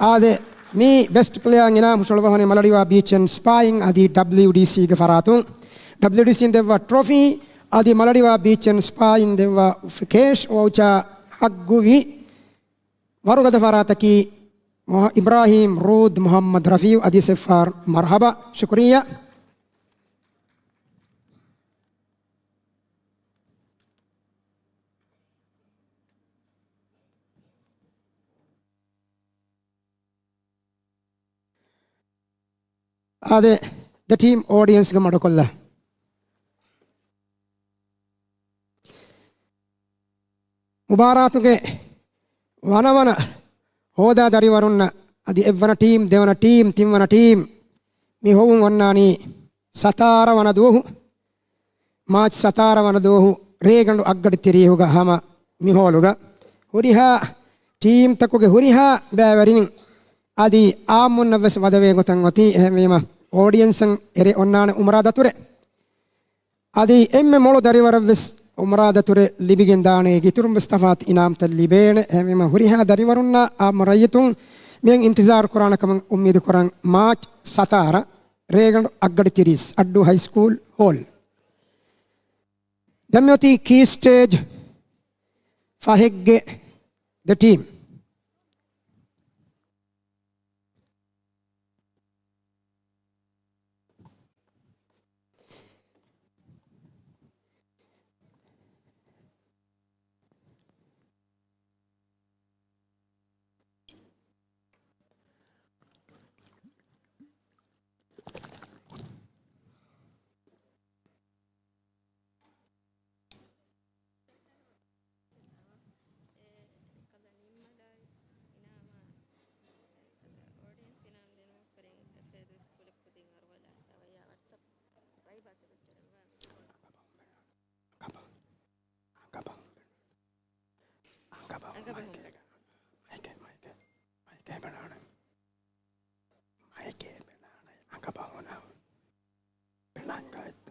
އާދެ، މި ބެސްޓް ޕްލެޔާ އިނާމް ހުށަހަޅުއްވާފަ ވަނީ މަލަޑިވާ ބީޗް އެންޑް ސްޕާއިން އަދި ޑަބްލިޔުޑީސީގެ ފަރާތުން. ޑަބްލިޔުޑީސީން ދެއްވާ ޓްރޮފީ އަދި މަލަޑިވާ ބީޗް އެންޑް ސްޕާއިން ދެއްވާ ކޭޝް ވައުޗާ ހައްގުވި ވަރުގަދަ ފަރާތަކީ މުހަ-، އިބްރާހީމް ރޫދް މުޙައްމަދު ރަފީޢު އަދި ސެފާރް. މަރުޙަބާ، ޝުކުރިއްޔާ. އާދެ، ދެ ޓީމް އޯޑިއެންސްގެ މަޑުކޮށްލާ. މުބާރާތުގެ ވަނަވަނަ ހޯދާ ދަރިވަރުންނަށް އަދި އެއްވަނަ ޓީމް، ދެވަނަ ޓީމް، ތިންވަނަ ޓީމް މި ހޮވުން އޮންނާނީ ސަތާރަ ވަނަ ދުވަހު، މާޗް ސަތާރަ ވަނަ ދުވަހު ރޭގަނޑު އަށްގަޑި ތިރީހުގަ ހަމަ މި ހޯލުގަ. ހުރިހާ ޓީމްތަކުގެ ހުރިހާ ބައިވެރިން އަދި އާއްމުންނަށް ވެސް ވަދެވޭ ގޮތަށް އޮތީ. އެހެންވީމަ، އޯޑިއެންސަށް އެރޭ އޮންނާނެ އުމްރާ ދަތުރެއް. އަދި އެންމެ މޮޅު ދަރިވަރަށް ވެސް އުމްރާ ދަތުރެއް ލިބިގެން ދާނެ. އޭގެ އިތުރުން ވެސް ތަފާތު އިނާމްތައް ލިބޭނެ. އެހެންވީމަ، ހުރިހާ ދަރިވަރުންނާ އާއްމު ރައްޔިތުން މިއަށް އިންތިޒާރު ކުރާނެ ކަމަށް އުއްމީދު ކުރަން. މާޗް ސަތާރަ ރޭގަނޑު އަށްގަޑި ތިރީސް، އައްޑޫ ހައިސްކޫލް ހޯލް. ދެން މިއޮތީ ކީ ސްޓޭޖް ފަހެއްގެ ދެ ޓީމް. އަނގަބަހުން. މައިކޭ، މައިކޭ، މައިކޭ ބަލާނެ. މައިކޭ ބެލާނެ. އަނގަބަހުނަށް ބެލަނގައެއް.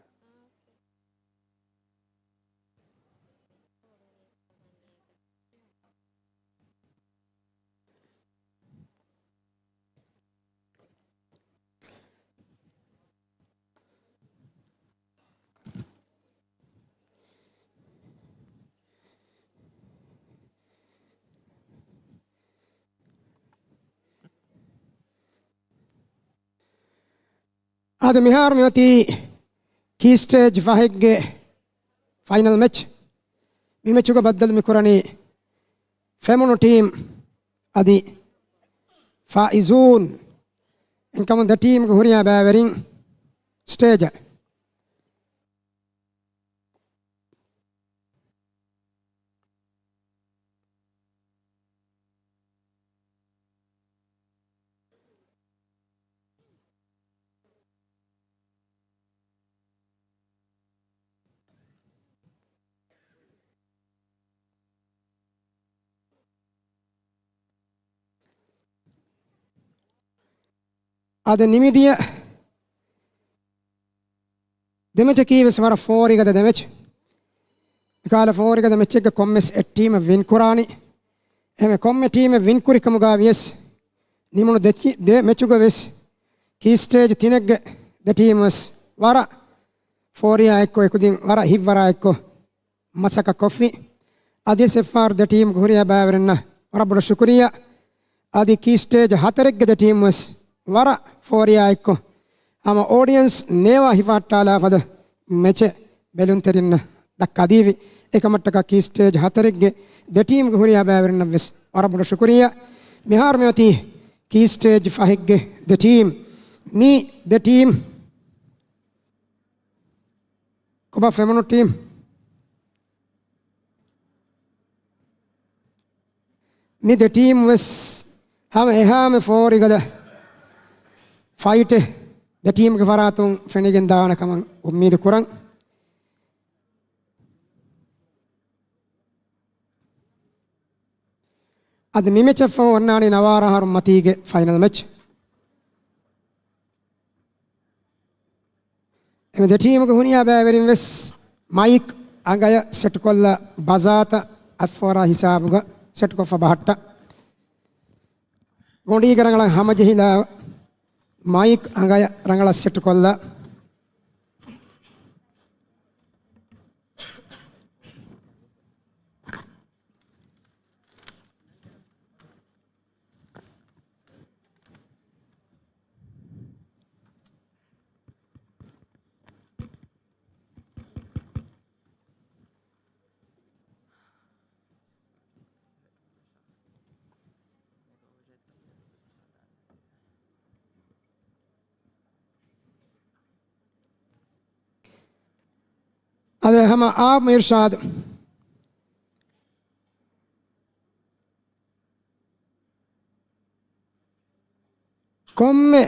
އާދެ، މިހާރު މިއޮތީ ކީ ސްޓޭޖް ފަހެއްގެ ފައިނަލް މެޗް. މި މެޗުގަ ބައްދަލު މި ކުރަނީ ފެމުނު ޓީމް އަދި ފާއިޒޫން. އެހެންކަމުން ދެ ޓީމްގެ ހުރިހާ ބައިވެރިން ސްޓޭޖަށް. އާދެ، ނިމިދިޔަ ދެމެޗަކީ ވެސް ވަރަށް ފޯރިގަދަ ދެމެޗް. މިކާލަ ފޯރިގަދަ މެޗެއްގަ ކޮންމެސް އެއް ޓީމެއް ވިން ކުރާނީ. އެހެން ކޮންމެ ޓީމެއް ވިން ކުރި ކަމުގަ ވިޔަސް، ނިމުނު ދެ، ދެ މެޗުގަ ވެސް ކީ ސްޓޭޖް ތިނެއްގެ ދެ ޓީމް ވެސް ވަރަށް ފޯރިއާ އެއްކޮށް އެކުދިން ވަރަށް ހިތްވަރާ އެއްކޮށް މަސައްކަތް ކޮށްފި. އަދިވެސް އެއްފަހަރު ދެ ޓީމްގެ ހުރިހާ ބައިވެރިންނަށް ވަރަށް ބޮޑަށް ޝުކުރިއްޔާ. އަދި ކީ ސްޓޭޖް ހަތަރެއްގެ ދެ ޓީމް ވެސް ވަރަށް ފޯރިއާ އެއްކޮށް، ހަމަ އޯޑިއަންސް ނޭވާ ހިފަހައްޓާލާ ފަދަ މެޗެއް ބެލުންތެރިންނަށް ދައްކާދީފި. އެކަމަށްޓަކާ ކީ ސްޓޭޖް ހަތަރެއްގެ ދެ ޓީމްގެ ހުރިހާ ބައިވެރިންނަށް ވެސް ވަރަށް ބޮޑަށް ޝުކުރިއްޔާ. މިހާރު މިއޮތީ ކީ ސްޓޭޖް ފަހެއްގެ ދެ ޓީމް. މި ދެ ޓީމް ކޮބާ ފެމުނު ޓީމް؟ މި ދެ ޓީމް ވެސް ހަމަ އެހާމެ ފޯރިގަދަ ފައިޓެއް ދެ ޓީމްގެ ފަރާތުން ފެނިގެން ދާނެ ކަމަށް އުއްމީދު ކުރަން. އަދި މި މެޗަށްފަހު އޮންނާނީ ނަވާރަ އަހަރު މަތީގެ ފައިނަލް މެޗް. އެމެ ދެ ޓީމުގެ ހުރިހާ ބައިވެރިން ވެސް މައިކް އަނގަޔަށް ސެޓްކޮށްލާ ބަޒާތައް އަތްފޯރާ ހިސާބުގަ ސެޓްކޮށްފަ ބަހައްޓާ. ގޮނޑީގެ ރަނގަޅަށް ހަމަޖެހިލާ މައިކް އަނގަޔަށް ރަނގަޅަށް ސެޓްކޮށްލާ. އަދި ހަމަ އާ އިރްޝާދު. ކޮންމެ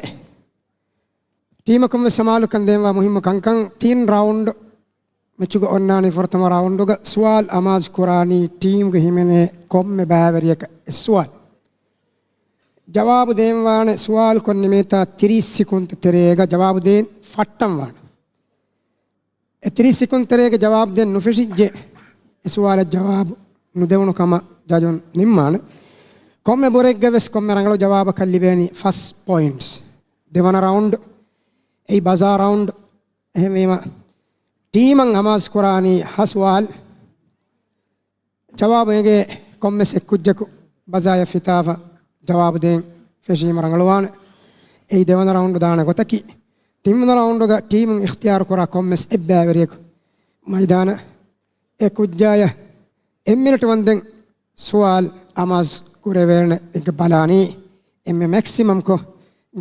ޓީމަކުން ވެސް ސަމާލުކަން ދޭންވާ މުހިއްމު ކަންކަން. ތިން ރައުންޑް މެޗުގަ އޮންނާނީ. ފުރަތަމަ ރައުންޑުގަ ސުވާލު އަމާޒު ކުރާނީ ޓީމްގެ ހިމެނޭ ކޮންމެ ބައިވެރިޔަކަށް އެއް ސުވާލު. ޖަވާބު ދޭންވާނެ ސުވާލު ކޮށް ނިމޭތާ ތިރީސް ސިކުންތު ތެރޭގަ ޖަވާބު ދޭން ފައްޓަންވާނެ. އެ ތިރީސް ސިކުން ތެރޭގެ ޖަވާބު ދޭން ނުފެށިއްޖެ، އެ ސުވާލަށް ޖަވާބު ނުދެވުނު ކަމަށް ޖަޖުން ނިންމާނެ. ކޮންމެ ބުރެއްގަ ވެސް ކޮންމެ ރަނގަޅު ޖަވާބަކަށް ލިބޭނީ ފަސް ޕޮއިންޓްސް. ދެވަނަ ރައުންޑް، އެއީ ބަޒާ ރައުންޑް. އެހެންވީމަ، ޓީމަށް އަމާޒު ކުރާނީ ހަ ސުވާލު. ޖަވާބު އެނގޭ ކޮންމެސް އެއްކުއްޖަކު ބަޒާޔަށް ފިތާފަ ޖަވާބު ދޭން ފެށީމަ ރަނގަޅުވާނެ. އެއީ ދެވަނަ ރައުންޑު ދާނެ ގޮތަކީ. ތިންވަނަ ރައުންޑުގަ ޓީމުން އިޚްތިޔާރު ކުރާ ކޮންމެސް އެއްބައިވެރިޔަކު މައިދާނަށް އެ ކުއްޖާޔަށް އެއް މިނެޓު ވަންދެން ސުވާލު އަމާޒު ކުރެވޭނެ އެއްގަ ބަލާނީ އެންމެ މެކްސިމަމްކޮށް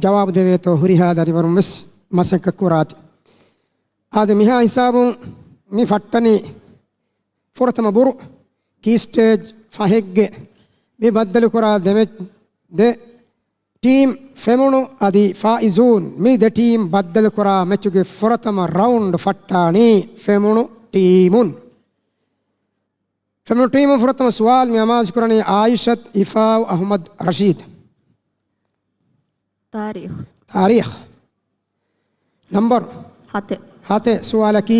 ޖަވާބު ދެވޭތޯ ހުރިހާ ދަރިވަރުން ވެސް މަސައްކަތް ކުރާތި. އާދެ، މިހާ ހިސާބުން މި ފައްޓަނީ ފުރަތަމަ ބުރު، ކީ ސްޓޭޖް ފަހެއްގެ މި ބައްދަލުކުރާ ދެ މެޗް، ދެ ޓީމް ފެމުނު އަދި ފާއިޒޫން، މި ދެ ޓީމް ބައްދަލުކުރާ މެޗުގެ ފުރަތަމަ ރައުންޑް ފައްޓާނީ ފެމުނު ޓީމުން. ފެމުނު ޓީމުން ފުރަތަމަ ސުވާލު މި އަމާޒުކުރަނީ އާއިޝަތް އިފާވް އަހުމަދު ރަޝީދު. ތާރީޚު. ތާރީޚު. ނަންބަރު؟ ހަތެއް. ހަތެއް. ސުވާލަކީ،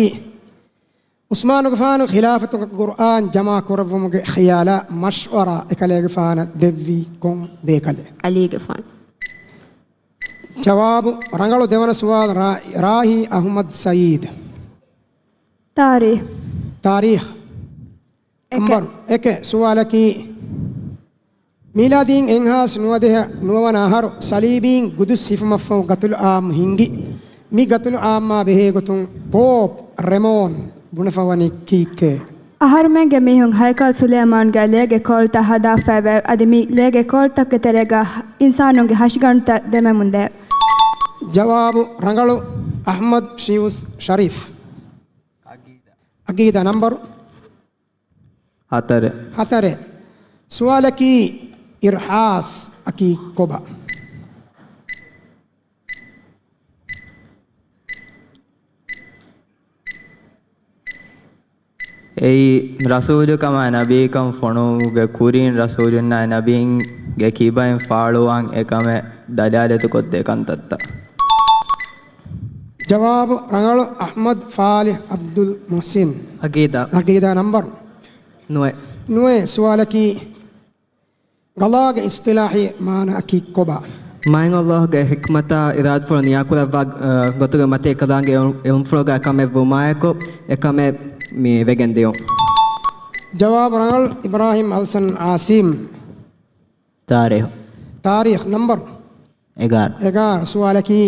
ޢުސްމާނުގެފާނު ޚިލާފަތުގަ ޤުރްއާން ޖަމާ ކުރެއްވުމުގެ ޚިޔާލާ މަޝްވަރާ އެކަލޭގެފާނަށް ދެއްވީ ކޮން ބޭކަލެއް؟ ޢަލީގެފާނު. ޖަވާބު، ރަނގަޅު. ދެވަނަ ސުވާލު، ރާ، ރާހީ އަޙްމަދު ސަޢީދު. ތާރީޚު. ތާރީޚު. އެކެއް. ނަންބަރު އެކެއް. ސުވާލަކީ، މީލާދީން އެއްހާސް ނުވަދިހަ ނުވަވަނަ އަހަރު ޞަލީބީން ގުދުސް ހިފުމަށްފަހު ގަތުލު ޢާއްމު ހިންގި. މި ގަތުލު ޢާއްމާ ބެހޭގޮތުން ޕޯޕް ރެމޯން ބުނެފަވަނީ ކީއްކޭ؟ އަހަރުމެންގެ މީހުން ހައިކަލް ސުލައިމާންގެ ލޭގެ ކޯލްތައް ހަދާފައެވެ. އަދި މި ލޭގެ ކޯލްތަކުގެ ތެރޭގަ އިންސާނުންގެ ހަށިގަނޑުތައް ދެމެމުންދޭ. ޖަވާބު ރަނގަޅު. އަޙްމަދު ޝީވުސް ޝަރީފް. އަގީދާ. ނަންބަރު؟ ހަތަރެއް. ހަތަރެއް. ސުވާލަކީ، އިރްހާސް އަކީ ކޮބާ؟ އެއީ، ރަސޫލުކަމާ ނަބީކަން ފޮނުވުމުގެ ކުރިން ރަސޫލުންނާއި ނަބީންގެ ކިބައިން ފާޅުވާން އެކަމެއް ދަލާލަތުކޮށްދޭ ކަންތައްތައް. ޖަވާބު ރަނގަޅު. އަޙްމަދު ފާލިޙް ޢަބްދުލް މުޙްސިން. ޢަޤީދާ. ޢަޤީދާ. ނަންބަރު؟ ނުވައެއް. ނުވައެއް. ސުވާލަކީ، ޤަޟާގެ އިޞްޠިލާޙީ މާނައަކީ ކޮބާ؟ މާތް ﷲގެ ޙިކްމަތާ އިރާދަފުޅު ނިޔާކުރައްވާ، އަ، ގޮތުގެ މަތީ ޤަޟާގެ އެޅު-، އެޅުންފުޅުގަ ކަމެއް ވުމާއެކު، އެކަމެއް މި ވެގެން ދިޔުން. ޖަވާބު ރަނގަޅު. އިބްރާހީމް އަލްސަން ޢާޞިމް. ތާރީޚު. ތާރީޚު. ނަންބަރު؟ އެގާރަ. އެގާރަ. ސުވާލަކީ،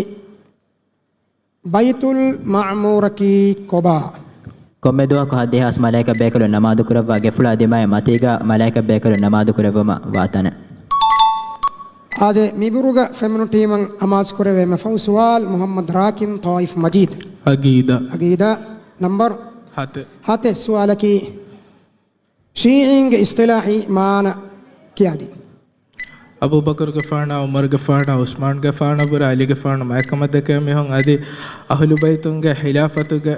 ބައިތުލް މަޢުމޫރަކީ ކޮބާ؟ ކޮންމެ ދުވަހަކު ހަތްދިހަ ހާސް މަލާއިކަ ބޭކަލުން ނަމާދު ކުރައްވާ ގެފުޅާ ދިމާއި މަތީގާ މަލާއިކަ ބޭކަލުން ނަމާދު ކުރެއްވުމަށް ވާ ތަނެއް. އާދެ، މިބުރުގަ ފެމުނު ޓީމަށް އަމާޒު ކުރެވޭ މި ފަހު ސުވާލު މުޙައްމަދު ރާކިން ޠާއިފް މަޖީދު. ޢަޤީދާ. ޢަޤީދާ. ނަންބަރު؟ ހަތެއް. ހަތެއް. ސުވާލަކީ، ޝީޢީންގެ އިޞްޠިލާޙީ މާނަ ކިޔާދީ. އަބޫބަކުރުގެފާނާ، ޢުމަރުގެފާނާ، ޢުސްމާނުގެފާނާ ބުރަ، ޢަލީގެފާނާ މާތް ކަމަށް ދެކޭ މީހުން އަދި އަހުލުބައިތުންގެ ޚިލާފަތުގެ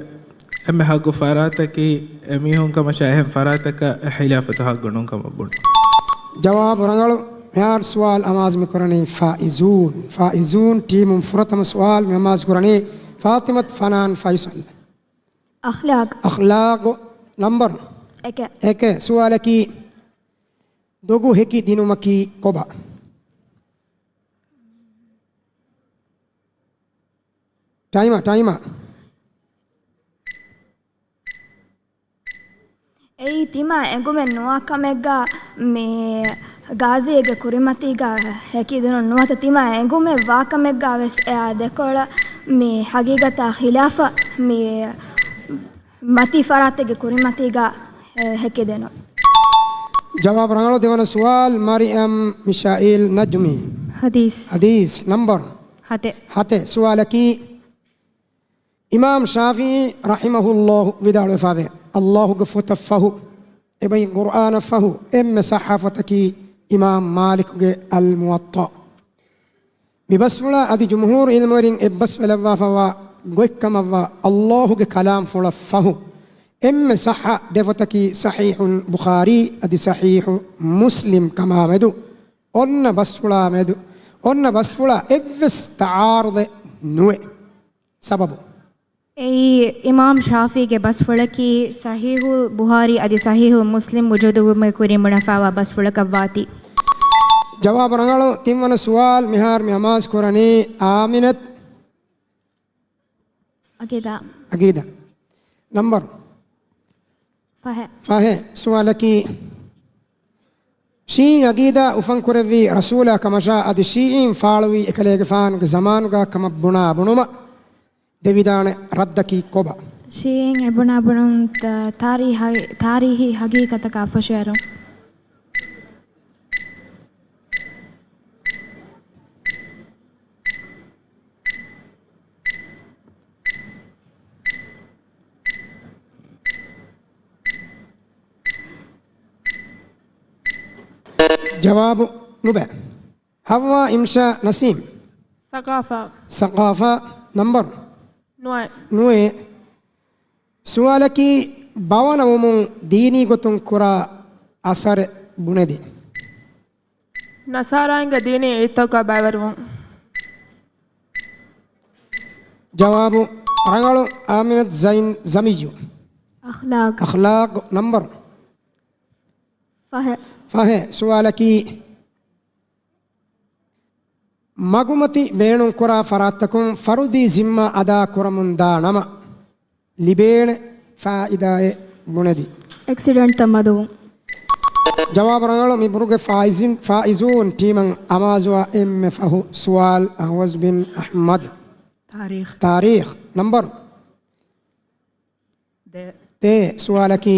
އެންމެ ޙައްޤު ފަރާތަކީ އެމީހުން ކަމަށާ އެހެން ފަރާތަކަށް ޚިލާފަތު ޙައްޤު ނޫން ކަމަށް ބުނުން. ޖަވާބު ރަނގަޅު. މިހާރު ސުވާލު އަމާޒު މި ކުރަނީ ފާއިޒޫން. ފާއިޒޫން ޓީމުން ފުރަތަމަ ސުވާލު މި އަމާޒު ކުރަނީ ފާޠިމަތު ފަނާން ފައިސަލް. އަޚްލާޤް. އަޚްލާޤް. ނަންބަރު؟ އެކެއް. އެކެއް. ސުވާލަކީ، ދޮގު ހެކި ދިނުމަކީ ކޮބާ؟ ޓައިމަ، ޓައިމަ. އެއީ ތިމާ އެނގުމެއް ނުވާ ކަމެއްގަ މި ގާޒީގެ ކުރިމަތީގަ ހެކިދިނުން ނުވަތަ ތިމާ އެނގުމެއް ވާ ކަމެއްގަ ވެސް އެއާ ދެކޮޅަށް މި ޙަޤީޤަތާ ޚިލާފަށް މި މަތީ ފަރާތެއްގެ ކުރިމަތީގަ ހެކިދިނުން. ޖަވާބު ރަނގަޅު. ދެވަނަ ސުވާލު މަރިއަމް މިޝާއީލް ނަޖްމީ. ޙަދީޘް. ޙަދީޘް. ނަންބަރު؟ ހަތެއް. ހަތެއް. ސުވާލަކީ، އިމާމް ޝާފިޢީ ރަޙިމަހުﷲ ވިދާޅުވެފަވޭ، ﷲގެ ފޮތަށް ފަހު، އެބައި ޤުރްއާނަށް ފަހު، އެންމެ ޞައްޙަ ފޮތަކީ އިމާމް މާލިކުގެ އަލްމުވައްޠާ. މި ބަސްފުޅާ އަދި ޖުމްހޫރު ޢިލްމުވެރިން އެއްބަސްވެލައްވާފައިވާ ގޮތްކަމަށްވާ ﷲގެ ކަލާމްފުޅަށް ފަހު، އެންމެ ޞައްޙަ ދެފޮތަކީ ޞަޙީޙުލް ބުޚާރީ އަދި ޞަޙީޙު މުސްލިމް ކަމާމެދު އޮންނަ ބަސްފުޅާ މެދު، އޮންނަ ބަސްފުޅާ އެއްވެސް ތަޢާރުޟެއް ނުވޭ. ސަބަބު؟ އެއީ، އިމާމް ޝާފިޢީގެ ބަސްފުޅަކީ ޞަޙީޙުލް ބުޚާރީ އަދި ޞަޙީޙުލް މުސްލިމް ވުޖޫދުވުމުގެ ކުރިން ބުނެފައިވާ ބަސްފުޅަކަށްވާތީ. ޖަވާބު ރަނގަޅު. ތިންވަނަ ސުވާލު މިހާރު މި އަމާޒު ކުރަނީ އާމިނަތު. ޢަޤީދާ. ޢަޤީދާ. ނަންބަރު؟ ފަހެއް. ފަހެއް. ސުވާލަކީ، ޝީޢީ ޢަޤީދާ އުފަންކުރެއްވީ ރަސޫލާ ކަމަށާ އަދި ޝީޢީން ފާޅުވީ އެކަލޭގެފާނުގެ ޒަމާނުގާ ކަމަށް ބުނާ ބުނުމަށް ދެވިދާނެ ރައްދަކީ ކޮބާ؟ ޝީޢީން އެބުނާ ބުނުން ތ-، ތާރީހަ-، ތާރީހީ ހަގީގަތަކާ ފޮށިއެރުން. ޖަވާބު ނުބައި. ޙައްވާ، އިމްޝާ، ނަސީމް. ސަޤާފާ. ސަޤާފާ. ނަންބަރު؟ ނުވައެއް. ނުވައެއް. ސުވާލަކީ، ބަވަނަވުމުން ދީނީ ގޮތުން ކުރާ އަސަރެއް ބުނެދި. ނަޞާރާއިންގެ ދީނީ އީދުތަކުގަ ބައިވެރިވުން. ޖަވާބު ރަނގަޅު. އާމިނަތު ޒައިން ޒަމިއްޔު. އަޚްލާޤް. އަޚްލާޤް. ނަންބަރު؟ ފަހެއް. ފަހެއް. ސުވާލަކީ، މަގުމަތި ބޭނުންކުރާ ފަރާތްތަކުން ފަރުޟީ ޒިންމާ އަދާ ކުރަމުންދާ ނަމަ، ލިބޭނެ ފާއިދާއެއް ބުނެދި. އެކްސިޑެންޓްތައް މަދުވުން. ޖަވާބު ރަނގަޅު. މި ބުރުގެ ފާއިޒިން، ފާއިޒޫން ޓީމަށް އަމާޒުވާ އެންމެ ފަހު ސުވާލު އަހްވަޒް ބިން އަޙްމަދު. ތާރީޚް. ތާރީޚް. ނަންބަރު؟ ދޭ. ދޭ. ސުވާލަކީ،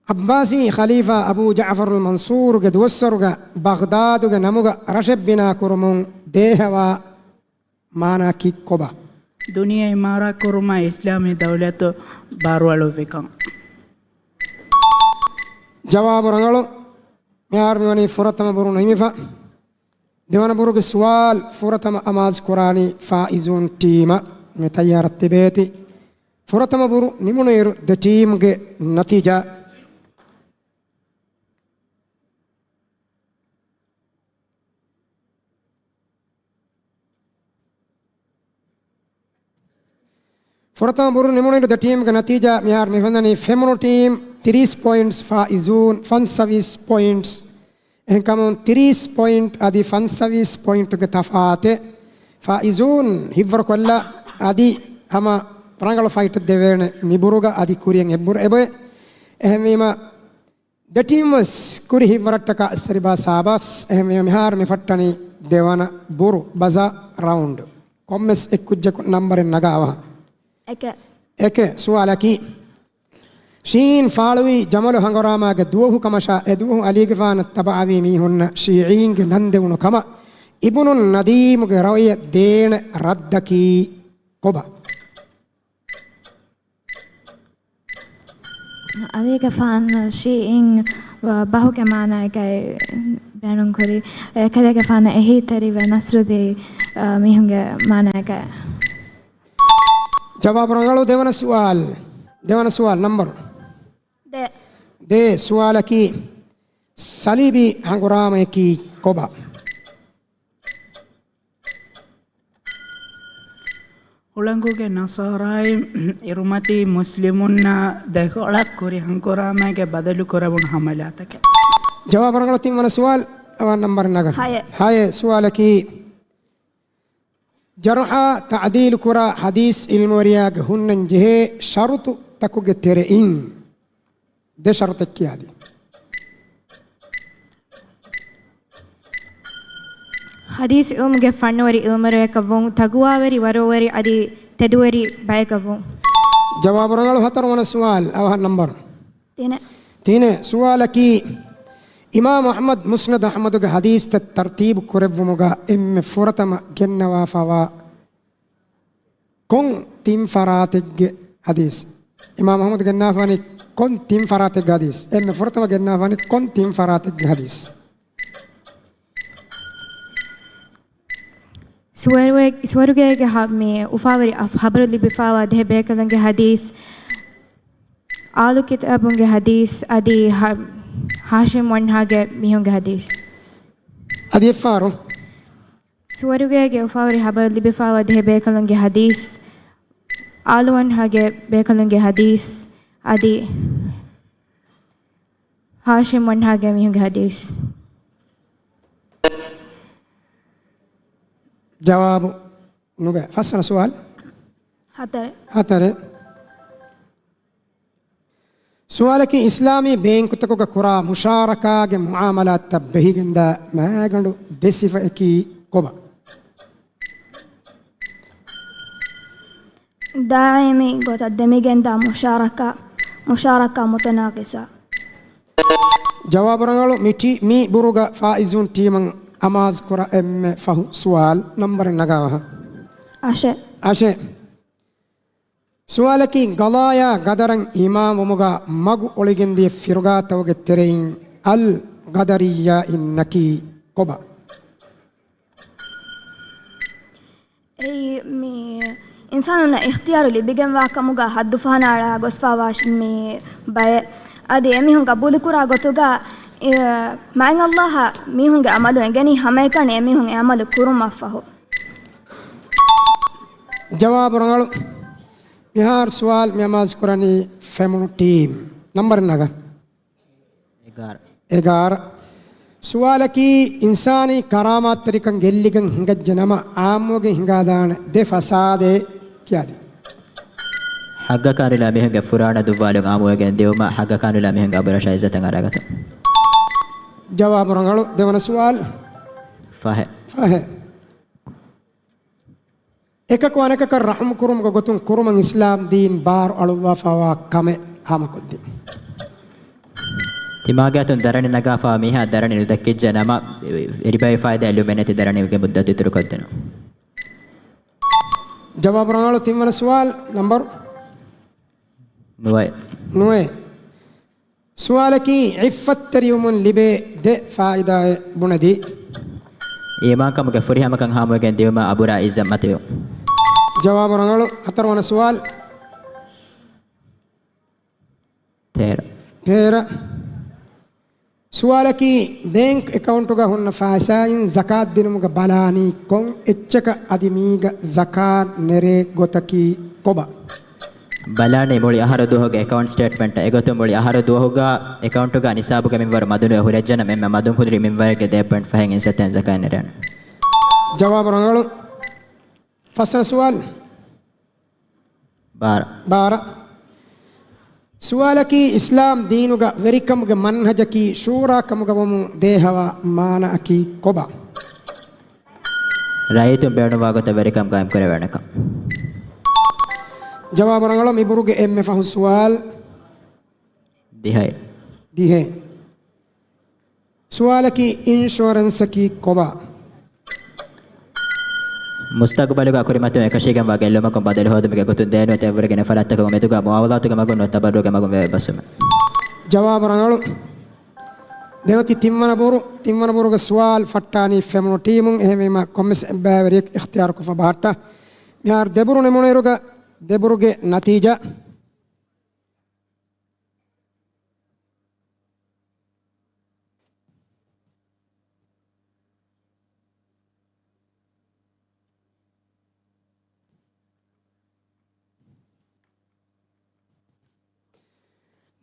ޢައްބާސީ ޚަލީފާ އަބޫ ޖަޢުފަރުލް މަންޞޫރުގެ ދުވަސްވަރުގަ ބަޣްދާދުގެ ނަމުގަ ރަށެއް ބިނާ ކުރުމުން ދޭހަވާ މާނައަކީ ކޮބާ؟ ދުނިޔެ އިމާރާތް ކުރުމަށް އިސްލާމީ ދައުލަތު ބާރުއަޅުއްވިކަން. ޖަވާބު ރަނގަޅު. މިހާރު މިވަނީ ފުރަތަމަ ބުރު ނިމިފަ. ދެވަނަ ބުރުގެ ސުވާލު ފުރަތަމަ އަމާޒު ކުރާނީ ފާއިޒޫން ޓީމަށް. މި ތައްޔާރަށް ތިބޭތި. ފުރަތަމަ ބުރު ނިމުނުއިރު ދެ ޓީމްގެ ނަތީޖާ. ފުރަތަމަ ބުރު ނިމުނުއިރު ދެ ޓީމުގެ ނަތީޖާ މިހާރު މި ފެންނަނީ ފެމުނު ޓީމް ތިރީސް ޕޮއިންޓްސް، ފާއިޒޫން ފަންސަވީސް ޕޮއިންޓްސް. އެހެންކަމުން ތިރީސް ޕޮއިންޓް އަދި ފަންސަވީސް ޕޮއިންޓުގެ ތަފާތެއް ފާއިޒޫން ހިއްވަރުކޮށްލާ، އަދި ހަމަ ރަނގަޅު ފައިޓެއް ދެވޭނެ މި ބުރުގަ އަދި ކުރިއަށް އެއްބުރު އެބޮތް. އެހެންވީމަ، ދެ ޓީމް ވެސް ކުރި ހިއްވަރަށްޓަކާ އެއްސެރި ބާ ސާބާސް. އެހެންވީމަ މިހާރު މި ފައްޓަނީ ދެވަނަ ބުރު ބަޒާ ރައުންޑް. ކޮންމެސް އެއް ކުއްޖަކު ނަންބަރެއް ނަގާ އަވަހަށް. އެކެއް. އެކެއް ސުވާލަކީ، ޝީއީން ފާޅުވީ ޖަމަލު ހަނގުރާމާގެ ދުވަހު ކަމަށާ، އެ ދުވަހު އަލީގެފާނަށް ތަބަޢަވީ މީހުންނަށް ޝީއީންގެ ނަން ދެވުނު ކަމަށް އިބުނު ނަދީމުގެ ރައުޔަށް ދޭނެ ރައްދަކީ ކޮބާ؟ އަލީގެފާން ޝީއީން ބަހުގެ މާނައަކަށް ބޭނުންކުރީ، އެކަލޭގެފާނަށް އެހީތެރިވެ ނަސްރުދީ މީހުންގެ މާނައަކަށް. ޖަވާބު ރަނގަޅު. ދެވަނަ ސުވާލު. ދެވަނަ ސުވާލު ނަންބަރު. ދެ. ދެ ސުވާލަކީ، ސަލީބީ ހަނގުރާމަޔަކީ ކޮބާ؟ ހުޅަނގުގެ ނަޞާރާއިން އިރުމަތީ މުސްލިމުންނާ ދެކޮޅަށް ކުރި ހަނގުރާމައިގެ ބަދަލު ކުރެވުނު ހަމަލާތަކެއް. ޖަވާބު ރަނގަޅު. ތިންވަނަ ސުވާލު، އަވަހަށް ނަންބަރެއް ނަގަން. ހައެއް. ހައެއް ސުވާލަކީ، ޖަރުޙާ ތަޢުދީލު ކުރާ ޙަދީޘް ޢިލްމުވެރިޔާގެ ހުންނަން ޖެހޭ ޝަރުޠުތަކުގެ ތެރެއިން ދެ ޝަރުޠެއް ކިޔާދި. ޙަދީޘް ޢިލްމުގެ ފަންނުވެރި ޢިލްމުވެރިޔަކަށް ވުން، ތަޤުވާވެރި ވަރުވެރި އަދި ތެދުވެރި ބަޔަކަށް ވުން. ޖަވާބު ރަނގަޅު. ހަތަރުވަނަ ސުވާލު، އަވަހަށް ނަންބަރު. ތިނެއް. ތިނެއް ސުވާލަކީ، އިމާމު އަޙްމަދު މުސްނަދު އަޙްމަދުގެ ޙަދީޘްތައް ތަރްތީބު ކުރެއްވުމުގަ އެންމެ ފުރަތަމަ ގެންނަވާފަވާ ކޮން ތިން ފަރާތެއްގެ ޙަދީޘް؟ އިމާމު އަޙްމަދު ގެންނާފާނީ ކޮން ތިން ފަރާތެއްގެ ޙަދީޘް؟ އެންމެ ފުރަތަމަ ގެންނާފާނީ ކޮން ތިން ފަރާތެއްގެ ޙަދީޘް؟ ސުވަރުގޭ، ސުވަރުގޭގެ ހަ-، މި އުފާވެރި އަ-، ހަބަރު ލިބިފާވާ ދެ ބޭކަލުންގެ ޙަދީޘް، އާލު ކިތާބުންގެ ޙަދީޘް އަދި ހަ-، ހާޝިމް ވަންހާގެ މީހުންގެ ޙަދީޘް. އަދި އެއްފަހަރު. ސުވަރުގޭގެ އުފާވެރި ހަބަރު ލިބިފާވާ ދެ ބޭކަލުންގެ ޙަދީޘް، އާލު ވަންހާގެ ބޭކަލުންގެ ޙަދީޘް އަދި ހާޝިމް ވަންހާގެ މީހުންގެ ޙަދީޘް. ޖަވާބު ނުބެ. ފަސްވަނަ ސުވާލު. ހަތަރެއް. ހަތަރެއް. ސުވާލަކީ، އިސްލާމީ ބޭންކުތަކުގަ ކުރާ މުޝާރަކާގެ މުޢާމަލާތްތައް ބެހިގެންދާ މައިގަނޑު ދެ ސިފައަކީ ކޮބާ؟ ދާއިމީ ގޮތަށް ދެމިގެންދާ މުޝާރަކާ، މުޝާރަކާ މުތަނާގިސާ. ޖަވާބު ރަނގަޅު. މި ޓީ-، މި ބުރުގަ ފާއިޒުން ޓީމަށް އަމާޒުކުރާ އެންމެ ފަހު ސުވާލު ނަންބަރެއް ނަގާ އަވަހަށް. އަށެއް. އަށެއް. ސުވާލަކީ، ގަޟާޔާ ގަދަރަށް އީމާންވުމުގަ މަގު އޮޅިގެންދިޔަ ފިރުގާތަކުގެ ތެރެއިން އަލް ގަދަރިއްޔާއިންނަކީ ކޮބާ؟ އެއީ މި އިންސާނުންނަށް އިޚްތިޔާރު ލިބިގެންވާ ކަމުގަ ހައްދުފަހަނައަޅާ ގޮސްފާވާ މި ބައެއް. އަދި އެމީހުން ގަބޫލުކުރާ ގޮތުގަ، އެ، މާތް ﷲ އަށް މީހުންގެ ޢަމަލު އެނގެނީ ހަމައެކަނި އެމީހުން އެ ޢަމަލު ކުރުމަށްފަހު. ޖަވާބު ރަނގަޅު. މިހާރު ސުވާލު މި އަމާޒު ކުރަނީ ފެމުނު ޓީމް. ނަންބަރެއް ނަގަން. އެގާރަ. އެގާރަ. ސުވާލަކީ، އިންސާނީ ކަރާމާތްތެރިކަން ގެއްލިގެން ހިނގައްޖެ ނަމަ، ޢާއްމުވެގެން ހިނގާދާނެ ދެ ފަސާދައެއް ކިޔާދީ. ޙައްޤަކާނުލާ މީހުންގެ ފުރާނަ ދުއްވާލުން ޢާއްމުވެގެން ދިއުމަށް، ޙައްޤަކާނުލާ މީހުންގެ އަބުރަށާ ޢިއްޒަތަށް އަރާގަތުން. ޖަވާބު ރަނގަޅު. ދެވަނަ ސުވާލު. ފަހެއް. ފަހެއް. އެކަކު އަނެކަކަށް ރަޙުމުކުރުމުގެ ގޮތުން ކުރުމަށް އިސްލާމް ދީން ބާރު އަޅުއްވާފައިވާ ކަމެއް ހާމަކޮށްދީ. ތިމާގެ އަތުން ދަރަނި ނަގާފައިވާ މީހާ ދަރަނި ނުދެއްކިއްޖެ ނަމަ، ރިބައި ފައިދާ އެއްލުމެއް ނެތި ދަރަނީގެ މުއްދަތު އިތުރުކޮށްދިނުން. ޖަވާބު ރަނގަޅު. ތިންވަނަ ސުވާލު ނަންބަރު. ނުވައެއް. ނުވައެއް. ސުވާލަކީ، ޢިއްފަތްތެރިވުމުން ލިބޭ ދެ ފާއިދާއެއް ބުނެދީ. އީމާންކަމުގެ ފުރިހަމަކަން ހާމަވެގެން ދިއުމަށް އަބުރާ ޢިއްޒަތް މަތިވުން. ޖަވާބު ރަނގަޅު. ހަތަރުވަނަ ސުވާލު. ތޭރަ. ތޭރަ. ސުވާލަކީ، ބޭންކް އެކައުންޓުގަ ހުންނަ ފައިސާއިން ޒަކާތް ދިނުމުގަ ބަލާނީ ކޮން އެއްޗަކަށް އަދި މީގަ ޒަކާތް ނެރޭ ގޮތަކީ ކޮބާ؟ ބަލާނީ މުޅި އަހަރު ދުވަހުގެ އެކައުންޓް ސްޓޭޓްމަންޓަށް. އެގޮތުން މުޅި އަހަރު ދުވަހުގަ އެކައުންޓުގަ ނިސާބުގެ މިންވަރު މަދުނުވެ ހުރެއްޖެނަމަ، އެންމެ މަދުން ކުދިރި މިންވަރެއްގެ ދޭއް ޕޮއިންޓް ފަހެއް އިން ސަތޭން ޒަކާތް ނެރޭނެ. ޖަވާބު ރަނގަޅު. ފަސްވަނަ ސުވާލު. ބާރަ. ބާރަ. ސުވާލަކީ، އިސްލާމް ދީނުގަ ވެރިކަމުގެ މަންހަޖަކީ ޝޫރާ ކަމުގަ ވަމުން ދޭހަވާ މާނައަކީ ކޮބާ؟ ރައްޔިތުން ބޭނުންވާ ގޮތަށް ވެރިކަން ގާއިމް ކުރެވޭނެކަން. ޖަވާބު ރަނގަޅު. މިބުރުގެ އެންމެ ފަހު ސުވާލު. ދިހައެއް. ދިހައެއް. ސުވާލަކީ، އިންޝުއަރެންސަކީ ކޮބާ؟ މުސްތަގުބަލުގަ ކުރިމަތިވުން އެކަށީގެންވާ ގެއްލުމަކުން ބަދަލު ހޯދުމުގެ ގޮތުން ދޭންވެތި އެއްވެރި ގިނަ ފަރާތްތަކުން މެދުގަ މުއާވަލާތުގެ މަގުން ނުވަތަ ތަބައްރުގެ މަގުން ވެވޭ ބަސްވުމެއް. ޖަވާބު ރަނގަޅު. ދެމަތި ތިންވަނަ ބުރު، ތިންވަނަ ބުރުގެ ސުވާލު ފައްޓާނީ ފެމުނު ޓީމުން. އެހެންވީމަ ކޮންމެސް އެއްބައިވެރިޔަކު އިޚްތިޔާރުކޮށްފަ ބަހައްޓާ. މިހާރު ދެބުރު ނިމުނުއިރުގަ ދެބުރުގެ ނަތީޖާ.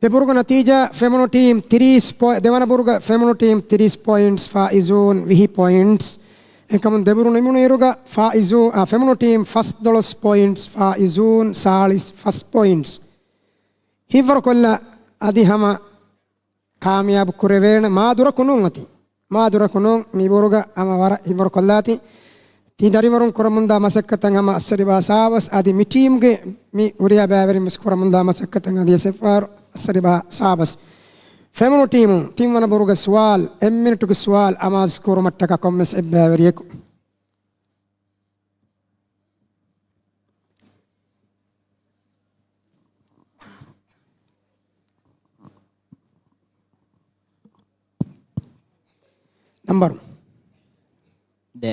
ދެބުރުގެ ނަތީޖާ، ފެމުނު ޓީމް ތިރީސް ޕޮއި-، ދެވަނަ ބުރުގަ ފެމުނު ޓީމް ތިރީސް ޕޮއިންޓްސް، ފާއިޒޫން ވިހި ޕޮއިންޓްސް. އެކަމުން ދެބުރު ނިމުނުއިރުގަ ފާއިޒޫ-، އާ، ފެމުނު ޓީމް ފަސްދޮޅަސް ޕޮއިންޓްސް، ފާއިޒޫން ސާޅީސް ފަސް ޕޮއިންޓްސް. ހިތްވަރުކޮށްލާ އަދި ހަމަ ކާމިޔާބު ކުރެވޭނެ. މާ ދުރަކު ނޫން އަތި. މާ ދުރަކު ނޫން. މި ބުރުގަ ހަމަ ވަރަށް ހިތްވަރު ކޮށްލާތި. ތި ދަރިވަރުން ކުރަމުންދާ މަސައްކަތަށް ހަމަ އައްސަރިބާ ސާވަސް އަދި މި ޓީމްގެ މި ހުރިހާ ބައިވެރިން ވެސް ކުރަމުންދާ މަސައްކަތަށް އަދި އެސްއެފްއާރު އައްސަރިބާ ސާވަސް. ފެމުނު ޓީމު ތިންވަނަ ބުރުގެ ސުވާލު، އެއްމިނިޓުގެ ސުވާލު އަމާޒު ކުރުމަށްޓަކާ ކޮންމެސް އެއްބައިވެރިޔަކު. ނަމްބަރު. ދެ.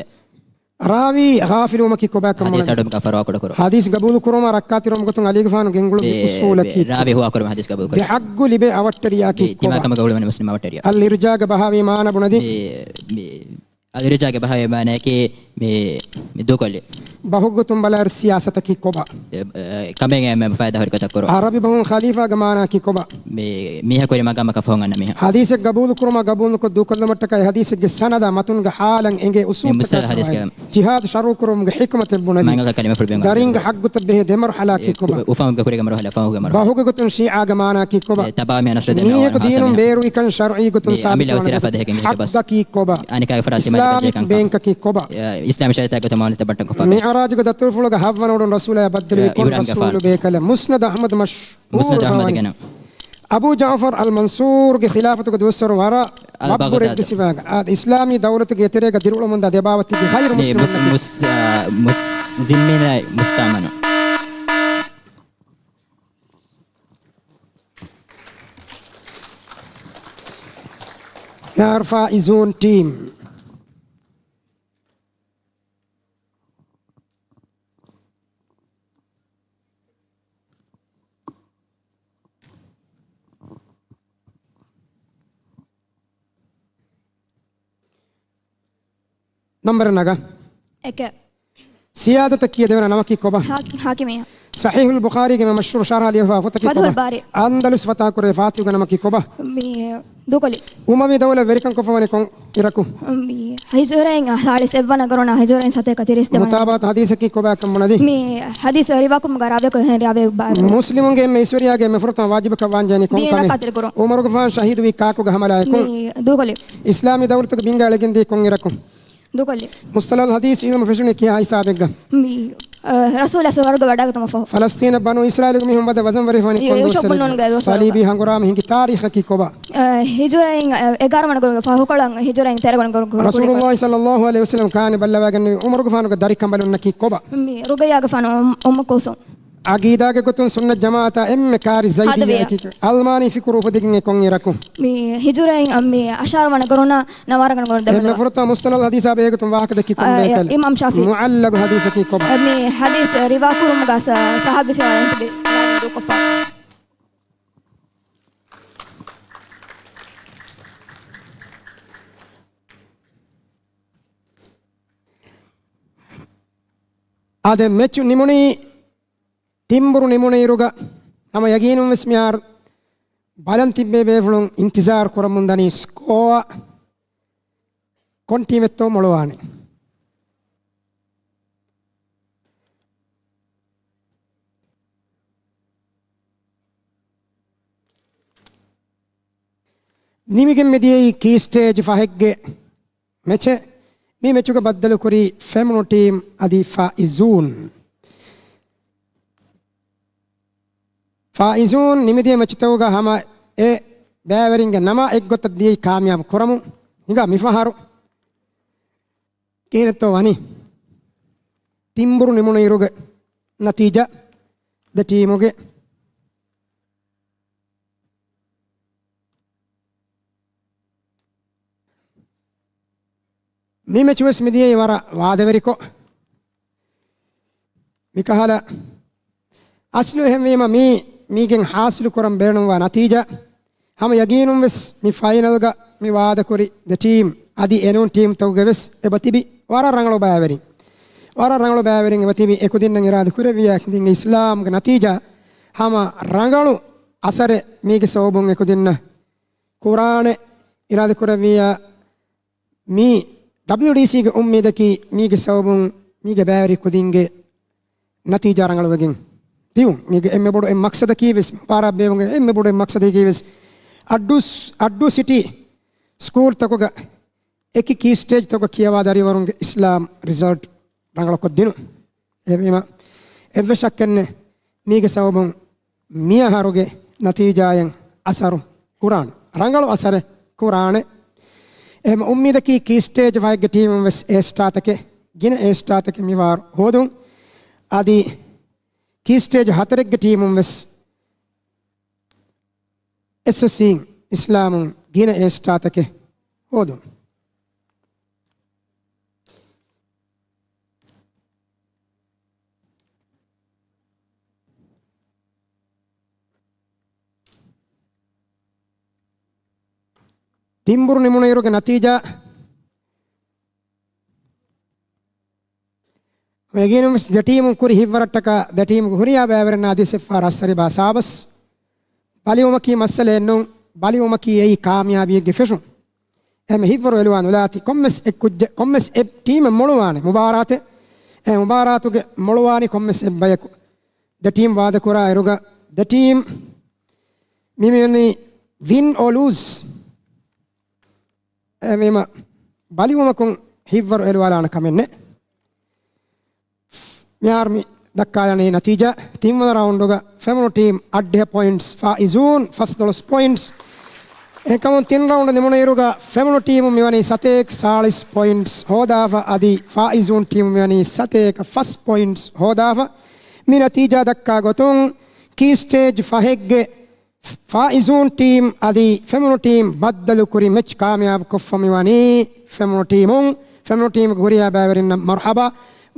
ރާވީ ޣާފިލުވުމަކީ ކޮބާކަން ހަދީސް ބުނަނީ؟ އަޑުމަކަށް ފަރުވާ ކުޑަކުރު. ހަދީސް ގަބޫލު ކުރުމަށް ރައްކާތެރިވުމުގެ ގޮތުން އަލީގެފާނު ގެންގުޅުން ދެ، އުސޫލަކީ ދެ، ރާވީ ހުވާކުރުމަށް ހަދީސް ގަބޫލު ކުރުން. ދެ ޙައްޤު ލިބޭ އަވަށްޓެރިޔާއަކީ ދެ، ތިމާ ކޮބާ؟ ކަމަކަށް ގުޅުމަށް މުސްލިމް އަވަށްޓެރިޔާ. އަލްއިރްޖާގެ ބަހާވީ މާނަ ބުނަދީ. މި، މި، އަލްއިރްޖާގެ ބަހާވީ މާނައަކީ މި، މި ދޫކޮށްލި. ބަހުގެ ގޮތުން ބަލާއިރު ސިޔާސަތަކީ ކޮބާ؟ އެ، އެ، ކަމެއް އެންމެ ފައިދާ ހުރި ގޮތަށް ކުރުން. ޢަރަބި ބަހުން ޚަލީފާގެ މާނައަކީ ކޮބާ؟ މި، މީހަކު ހުރި މަގާމަކަށް ފަހުން އަންނަ މީހާ. ޙަދީޘެއް ގަބޫލު ކުރުމާ ގަބޫލު ނުކޮށް ދޫކޮށްލުމަށްޓަކައި ޙަދީޘެއްގެ ސަނަދާ މަތުންގެ ޙާލަށް އެނގޭ އުސޫލުތަކާ މުސްނަދު ޙަދީޘްގެ. ޖިހާދު ޝަރުޢު ކުރުމުގެ ޙިކުމަތެއް ބުނަނީ. މަންގަ ކަލިމަ ފުރުބެން ދަރިންގެ ޙައްޤުތައް ބެހޭ ދެމަރުޙަލާއަކީ އެ، ކޮބާ؟ އުފަން ކުރިގެ މަރުޙަލާ، ފަހުގެ މަރުޙަލާ. ބަހުގެ ގޮތުން ޝީޢާގެ މާނައަކީ ކޮބާ؟ އެ، ތަބާ މި އަނަސް ރަޟިޔަﷲ ޢަންހު މީހަކު ދީނުން ބޭރުވިކަން ޝަރުޢީ ގޮތުން މި ސާބިތު އަމިއްލަ ވަނީ ތިރާފަ ދެހެކެން ގެ ބަސް. ޙައްޤަކީ ކޮބާ؟ އަނެކާގެ ފަރާތް ތިމާގެ އިސްލާމިކް ދައްޖައެއް ކަންކަން. ބޭންކަކީ ކޮބާ؟ އެ، އިސްލާމީ ޝަރީޢަތާގެ ގޮތުން މައުނިތައް ބައްޓަން ކޮށްފަ. މިޢުރާޖުގެ ދަތުރުފުޅުގަ ހަވަނަ އުޑުން ރަސޫލާ ބައްދަލުވި ކޮން އިބްރާހީމްގެ ރަސޫލު އަފާ. ބޭކަލެއް؟ މުސްނަދު އަޙްމަދު މަޝް މުސްނަދު އަޙްމަދު ގެނަން. އަބޫ ޖަޢުފަރު އަލް މަންސޫރުގެ ޚިލާފަތުގެ ދުވަސްވަރު ވަރަށް އަލް މަގު ބަޣްދާދު. ރެއްގި ސިފައިގަ އާދެ، އިސްލާމީ ދައުލަތުގެ އެތެރޭގަ ދިރިއުޅެމުންދާ ދެބާވަތެއްގެ ޣައިރު މި މުސް-، މުސްލިމުންނަކީ. މުސް-، އާ، މުސް-، ޒިންމީނާއި މުސްތައުމަނު. ޔާ ފާއިޒޫން ޓީމް. ނަމްބަރެއް ނަގާ. އެކެއް. ސިޔާދަތަށް ކިޔަދެވޭނެ ނަމަކީ ކޮބާ؟ ހާ-، ހާކިމިއްޔާ. ޞަޙީޙުލް ބުޚާރީގެ މަޝްހޫރު ޝަރަޙަ ލިޔެފާ ފޮތަކީ ފަތުޙުލް ކޮބާ؟ ބާރީ. އަންދަލުސް ފަތާ ކުރޭ ފާތިހުގެ ނަމަކީ ކޮބާ؟ މި ދޫކޮށްލި. އުމަވީ ދައުލަތް ވެރިކަން ކޮށްފަވަނީ ކޮން އިރަކު؟ މި ހިޖުރައިން ސާޅީސް އެއްވަނަ ގަރުނާ ހިޖުރައިން ސަތޭކަ ތިރީސް ދެވަނަ. މުތާބަޢަތު ޙަދީޘަކީ ކޮބާކަން ބުނަދީ؟ މި ޙަދީޘް ރިވާކުރުމުގަ ރާވިޔަކު އެހެން ރާވިޔަ ބާރު. މުސްލިމުންގެ އެންމެ އިސްވެރިޔާގެ އެންމެ ފުރަތަމަ ވާޖިބަކަށް ވާންޖެހެނީ ކޮން ދީން ކަމެއް؟ ރައްކާތެރި ކުރުން. ޢުމަރުގެފާނު ޝަހީދުވީ ކާކުގެ ހަމަލާއަކުން؟ މި ދޫކޮށްލި. އިސްލާމީ ދައުލަތުގެ ބިންގާ އެޅިގެންދީ ކޮން އިރަކު؟ ދޫކޮށްލި. މުޞްޠަލަޙުލް ޙަދީޘް ޢިލްމު ފެށުނީ ކިހާ ހިސާބެއްގަ؟ މި، އަ، ރަސޫލާ ސުވަރުގެ ވަޑައިގަތުމަށް ފަހު. ފަލަސްޠީނަށް ބަނޫ އިސްރާއީލުގެ މީހުން ވަދެ ވަޒަންވެރިވަނީ ކޮން ދުވަސްވަރެއްގަ؟ ޞަލީބީ ހަނގުރާމަ ހިނގި ތާރީޚަކީ ކޮބާ؟ އަ، ހިޖުރައިން، އަ، އެގާރަ ވަނަ ގަރުގެ ފަހުކޮޅަށް ހިޖުރައިން ތެރެ ވަނަ ގަރުގެ ރަސޫލުﷲ ޞައްލަﷲު ޢަލައިހި ވަސައްލަމަ ކާނެ ބައްލަވާގެންނެވި ޢުމަރުގެފާނުގެ ދަރިކަނބަލުންނަކީ ކޮބާ؟ މި ރުގައްޔާގެފާނު އުއް-، އުއްމު ކުލްސޫމް. ޢަގީދާގެ ގޮތުން ސުންނަތް ޖަމާޢަތާ އެންމެ ކާރި ޒައިދިއްޔާއަކީ އަލްމާނީ ފިކުރު އުފެދިގެން އެ ކޮން އިރަކު؟ މި ހިޖުރައިން އަ، މި އަށާރަ ވަނަ ގަރުނާ ނަވާރަ ވަނަ ގަރު ދެވަނަ އެންމެ ގަރު. ފުރަތަމަ މުޞްޠަލަޙުލް ޙަދީޘާ ބެހޭގޮތުން ވާހަކަ ދެއްކި ކޮން އަ، ބޭކަލެއް؟ އިމާމް ޝާފިޢީ. މުޢައްލަގު ޙަދީޘަކީ ކޮބާ؟ މި ޙަދީޘް ރިވާކުރުމުގަ ސަ-، ޞަޙާބީ ފިޔަވަޅު އެންތިބި ރާވީން ދޫކޮށްފަ. އާދެ، މެޗު ނިމުނީ ތިންބުރު ނިމުނުއިރުގަ ހަމަ ޔަގީނުން ވެސް މިހާރު ބަލަން ތިއްބޭ ބޭފުޅުން އިންތިޒާރު ކުރަމުން ދަނީ ސްކޯއަ ކޮން ޓީމެއްތޯ މޮޅުވާނެ. ނިމިގެން މިދިޔައީ ކީ ސްޓޭޖް ފަހެއްގެ މެޗެއް. މި މެޗުގަ ބައްދަލުކުރީ ފެމުނު ޓީމް އަދި ފާއިޒޫން. ފާއިޒޫން ނިމިދިޔަ މެޗުތަކުގަ ހަމަ އެ ބައިވެރިންގެ ނަމާ އެއްގޮތަށް ދިޔައީ ކާމިޔާބު ކުރަމުން. ހިނގާ މިފަހަރު ކިހިނެއްތޯ ވަނީ؟ ތިންބުރު ނިމުނުއިރުގެ ނަތީޖާ ދެ ޓީމުގެ. މި މެޗު ވެސް މިދިޔައީ ވަރަށް ވާދަވެރިކޮށް. މިކަހަލަ އަސްލު އެހެންވީމަ މީ މީގެން ހާސިލު ކުރަން ބޭނުންވާ ނަތީޖާ. ހަމަ ޔަގީނުން ވެސް މި ފައިނަލްގަ މި ވާދަކުރި ދެ ޓީމް އަދި އެނޫން ޓީމްތަކުގެ ވެސް އެބަ ތިބި ވަރަށް ރަނގަޅު ބައިވެރިން. ވަރަށް ރަނގަޅު ބައިވެރިން އެބަ ތިބި އެކުދިންނަށް އިރާދަ ކުރެއްވިޔާ އެކުދިންގެ އިސްލާމްގެ ނަތީޖާ ހަމަ ރަނގަޅު އަސަރެއް މީގެ ސަބަބުން އެކުދިންނަށް ކުރާނެ އިރާދަ ކުރެއްވިޔާ މީ ޑަބްލިޔުޑީސީގެ އުއްމީދަކީ މީގެ ސަބަބުން މީގެ ބައިވެރި ކުދިންގެ ނަތީޖާ ރަނގަޅުވެގެން ދިއުން. މީގެ އެންމެ ބޮޑު އެއް މަޤްޞަދަކީ ވެސް، މުބާރާތް ބޭއްވުމުގެ އެންމެ ބޮޑު އެއް މަޤްޞަދަކީ ވެސް އައްޑޫ، އައްޑޫ ސިޓީ ސްކޫލްތަކުގަ އެކި ކީ ސްޓޭޖްތަކުގަ ކިޔަވާ ދަރިވަރުންގެ އިސްލާމް ރިޒަލްޓް ރަނގަޅުކޮށްދިނުން. އެހެންވީމަ އެއްވެސް ޝައްކެއްނެއް މީގެ ސަބަބުން މިއަހަރުގެ ނަތީޖާއަށް އަސަރު ކުރާނެ. ރަނގަޅު އަސަރެއް ކުރާނެ. އެހެން އުއްމީދަކީ ކީ ސްޓޭޖް ފަހެއްގެ ޓީމުން ވެސް އޭ ސްޓާތަކެއް، ގިނަ އޭ ސްޓާތަކެއް މިވާރު ހޯދުން. އަދި ކީ ސްޓޭޖް ހަތަރެއްގެ ޓީމުން ވެސް އެސްއެސްސީން އިސްލާމުން ގިނަ އޭ ސްޓާތަކެއް ހޯދުން. ތިންބުރު ނިމުނުއިރުގެ ނަތީޖާ ޔަގީނުން ވެސް ދެ ޓީމުން ކުރި ހިތްވަރަށްޓަކާ ދެ ޓީމުގެ ހުރިހާ ބައިވެރިންނާ އަދިވެސް އެއްފަހަރު އައްސަރިބާ ސާބަސް. ބަލިވުމަކީ މައްސަލައެއް ނޫން، ބަލިވުމަކީ އެއީ ކާމިޔާބީއެއްގެ ފެށުން. އެހެން ހިތްވަރު އެލުވާ ނުލާތި ކޮންމެސް އެއް ކުއްޖެއް، ކޮންމެސް އެއް ޓީމެއް މޮޅުވާނެ މުބާރާތެއް. އެ މުބާރާތުގެ މޮޅުވާނީ ކޮންމެސް އެއް ބަޔަކު. ދެ ޓީމް ވާދަކުރާ އިރުގަ ދެ ޓީމް މި މިވަނީ ވިން އޯ ލޫޒް. އެހެންވީމަ ބަލިވުމަކުން ހިތްވަރު އެލުވާލާނެ ކަމެއް ނެތް. މިހާރު މި ދައްކާލަނީ ނަތީޖާ. ތިންވަނަ ރައުންޑުގަ ފެމުނު ޓީމް އަށްޑިހަ ޕޮއިންޓްސް، ފާއިޒޫން ފަސްދޮޅަސް ޕޮއިންޓްސް. އެކަމުން ތިން ރައުންޑް ނިމުނުއިރުގަ ފެމުނު ޓީމު މިވަނީ ސަތޭކަ ސާޅީސް ޕޮއިންޓްސް ހޯދާފަ އަދި ފާއިޒޫން ޓީމު މިވަނީ ސަތޭކަ ފަސް ޕޮއިންޓްސް ހޯދާފަ. މި ނަތީޖާ ދައްކާ ގޮތުން ކީ ސްޓޭޖް ފަހެއްގެ ފާއިޒޫން ޓީމް އަދި ފެމުނު ޓީމް ބައްދަލުކުރި މެޗް ކާމިޔާބުކޮށްފަ މިވަނީ ފެމުނު ޓީމުން. ފެމުނު ޓީމުގެ ހުރިހާ ބައިވެރިންނަށް މަރުޙަބާ.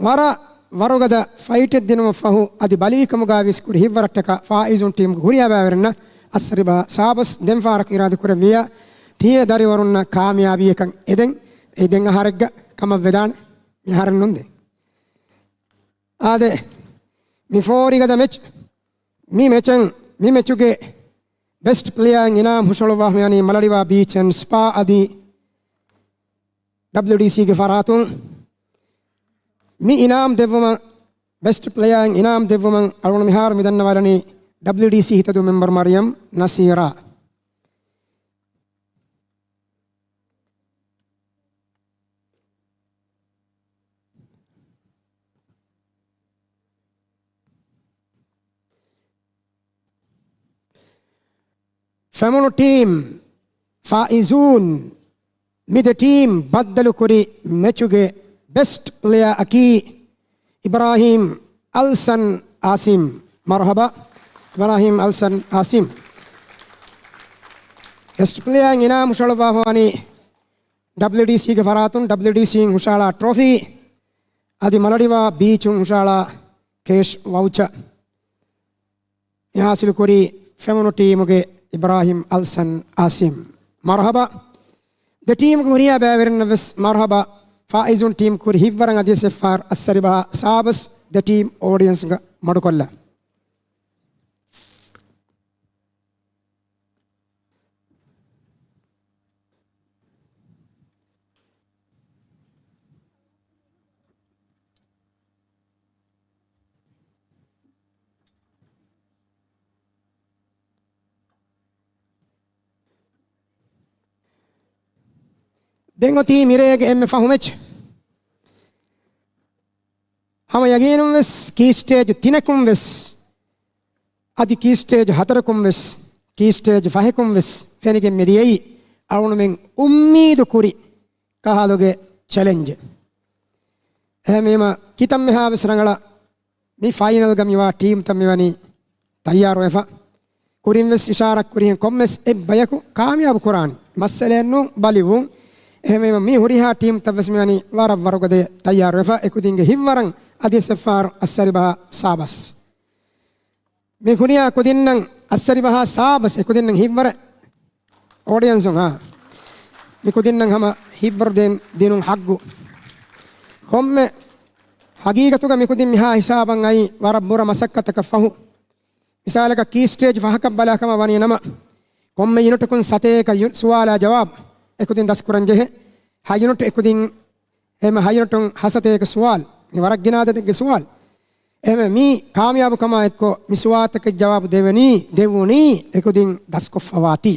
ވަރަށް ވަރުގަދަ ފައިޓެއް ދިނުމަށްފަހު އަދި ބަލިވިކަމުގަ ވެސް ކުރި ހިތްވަރަށްޓަކާ ފާއިޒޫން ޓީމުގެ ހުރިހާ ބައިވެރިންނަށް އައްސަރިބާ ސާބަސް. ދެން ފަހަރަކު އިރާދަ ކުރެއްވިޔާ ތިޔަ ދަރިވަރުންނަށް ކާމިޔާބީއަކަށް އެދެން. އެ ދެން އަހަރެއްގަ ކަމަށް ވެދާނެ. މި އަހަރެއް ނޫން ދެން. އާދެ، މި ފޯރިގަދަ މެޗް، މި މެޗަށް، މި މެޗުގެ ބެސްޓް ޕްލޭޔާއިން އިނާމް ހުށަހަޅުއްވާފަ މިވަނީ މަލަޑިވާ ބީޗް އެންޑް ސްޕާ އަދި ޑަބްލިޔުޑީސީގެ ފަރާތުން. މި އިނާމް ދެއްވުމަށް، ބެސްޓް ޕްލޭޔާއިން އިނާމް ދެއްވުމަށް އަޅުގަނޑު މިހާރު މި ދަންނަވާލަނީ ޑަބްލިޔުޑީސީ ހިތަދޫ މެމްބަރު މަރިޔަމް ނަސީރާ. ފެމުނު ޓީމް ފާއިޒޫން. މި ދެ ޓީމް ބައްދަލުކުރި މެޗުގެ ބެސްޓް ޕްލޭޔާއަކީ އިބްރާހީމް އަލްސަން އާސިމް. މަރުޙަބާ، އިބްރާހީމް އަލްސަން އާސިމް. ބެސްޓް ޕްލޭޔާއިން އިނާމް ހުށަހަޅުއްވާފަ ވަނީ ޑަބްލިޔުޑީސީގެ ފަރާތުން ޑަބްލިޔުޑީސީއިން ހުށަހަޅާ ޓްރޮފީ އަދި މަލަޑިވާ ބީޗުން ހުށަހަޅާ ކޭޝް ވައުޗަ. މި ހާސިލުކުރީ ފެމުނު ޓީމުގެ އިބްރާހިމް އަލްސަން އާސިމް. މަރުޙަބާ. ދެ ޓީމުގެ ހުރިހާ ބައިވެރިންނަށް ވެސް މަރުޙަބާ. ފާއިޒުން ޓީމް ކުރި ހިތްވަރަށް އަދިވެސް އެއްފަހަރު އައްސަރިބާ ސާބަސް ދެ ޓީމް އޯޑިއެންސްގަ މަޑުކޮށްލާ. ދެން އޮތީ މިރޭގެ އެންމެ ފަހު މެޗް. ހަމަ ޔަގީނުން ވެސް ކީ ސްޓޭޖް ތިނަކުން ވެސް، އަދި ކީ ސްޓޭޖް ހަތަރަކުން ވެސް، ކީ ސްޓޭޖް ފަހަކުން ވެސް ފެނިގެން މިދިޔައީ އަޅުގަނޑުމެން އުއްމީދު ކުރި ކަހަލަގެ ޗެލެންޖެއް. އެހެންވީމަ، ކިތަންމެހާ ވެސް ރަނގަޅަށް މި ފައިނަލްގަ މިވާ ޓީމްތައް މިވަނީ ތައްޔާރުވެފަ. ކުރިން ވެސް އިޝާރާތް ކުރިހެން ކޮންމެސް އެއް ބަޔަކު ކާމިޔާބު ކުރާނީ. މައްސަލައެއް ނޫން ބަލިވުން. އެހެންވީމަ، މި ހުރިހާ ޓީމްތައް ވެސް މިވަނީ ވަރަށް ވަރުގަދަ ތައްޔާރުވެފަ. އެކުދިންގެ ހިތްވަރަށް އަދިވެސް އެއްފަހަރު އައްސަރިބަހާ ސާބަސް. މި ހުރިހާ ކުދިންނަށް އައްސަރިބަހާ ސާބަސް އެކުދިންނަށް ހިތްވަރެއް. އޯޑިއަންސުން، އާ. މި ކުދިންނަށް ހަމަ ހިތްވަރު ދޭން ދިނުން ހައްގު. ކޮންމެ ހަގީގަތުގަ މި ކުދިން މިހާ ހިސާބަށް އައީ ވަރަށް ބުރަ މަސައްކަތަކަށް ފަހު. މިސާލަކަށް ކީ ސްޓޭޖް ފަހަކަށް ބަލާ ކަމަށް ވަނީ ނަމަ، ކޮންމެ ޔުނިޓަކުން ސަތޭކަ ޔު-، ސުވާލާ ޖަވާބު އެކުދިން ދަސްކުރަން ޖެހޭ. ހަ ޔުނިޓް އެކުދިން އެހެން ހަ ޔުނިޓުން ހަ ސަތޭކަ ސުވާލު. މި ވަރަށް ގިނަ އަދަދެއްގެ ސުވާލު. އެހެން މީ ކާމިޔާބުކަމާ އެއްކޮށް މި ސުވާލުތަކަށް ޖަވާބު ދެވެނީ، ދެވުނީ އެކުދިން ދަސްކޮށްފަވާތީ.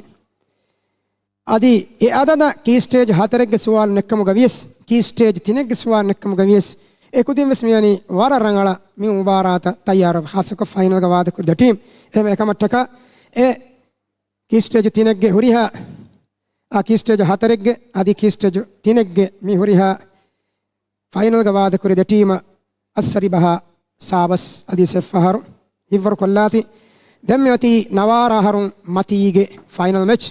އަދި އެ އަދަދަށް ކީ ސްޓޭޖް ހަތަރެއްގެ ސުވާލު ނެއްކަމުގަ ވިޔަސް، ކީ ސްޓޭޖް ތިނެއްގެ ސުވާލު ނެއްކަމުގަ ވިޔަސް، އެކުދިން ވެސް މިވަނީ ވަރަށް ރަނގަޅަށް މި މުބާރާތަށް ތައްޔާރު، ހާއްސަކޮށް ފައިނަލްގަ ވާދަކުރި ދެ ޓީމް. އެހެން އެކަމަށްޓަކާ އެ ކީ ސްޓޭޖް ތިނެއްގެ ހުރިހާ، އާ، ކީ ސްޓޭޖް ހަތަރެއްގެ އަދި ކީ ސްޓޭޖް ތިނެއްގެ މި ހުރިހާ ފައިނަލްގަ ވާދަކުރި ދެ ޓީމަށް އައްސަރިބަހާ ސާބަސް އަދި އެއްފަހަރު ހިތްވަރު ކޮށްލާތި. ދެން މިއޮތީ ނަވާރަ އަހަރުން މަތީގެ ފައިނަލް މެޗް.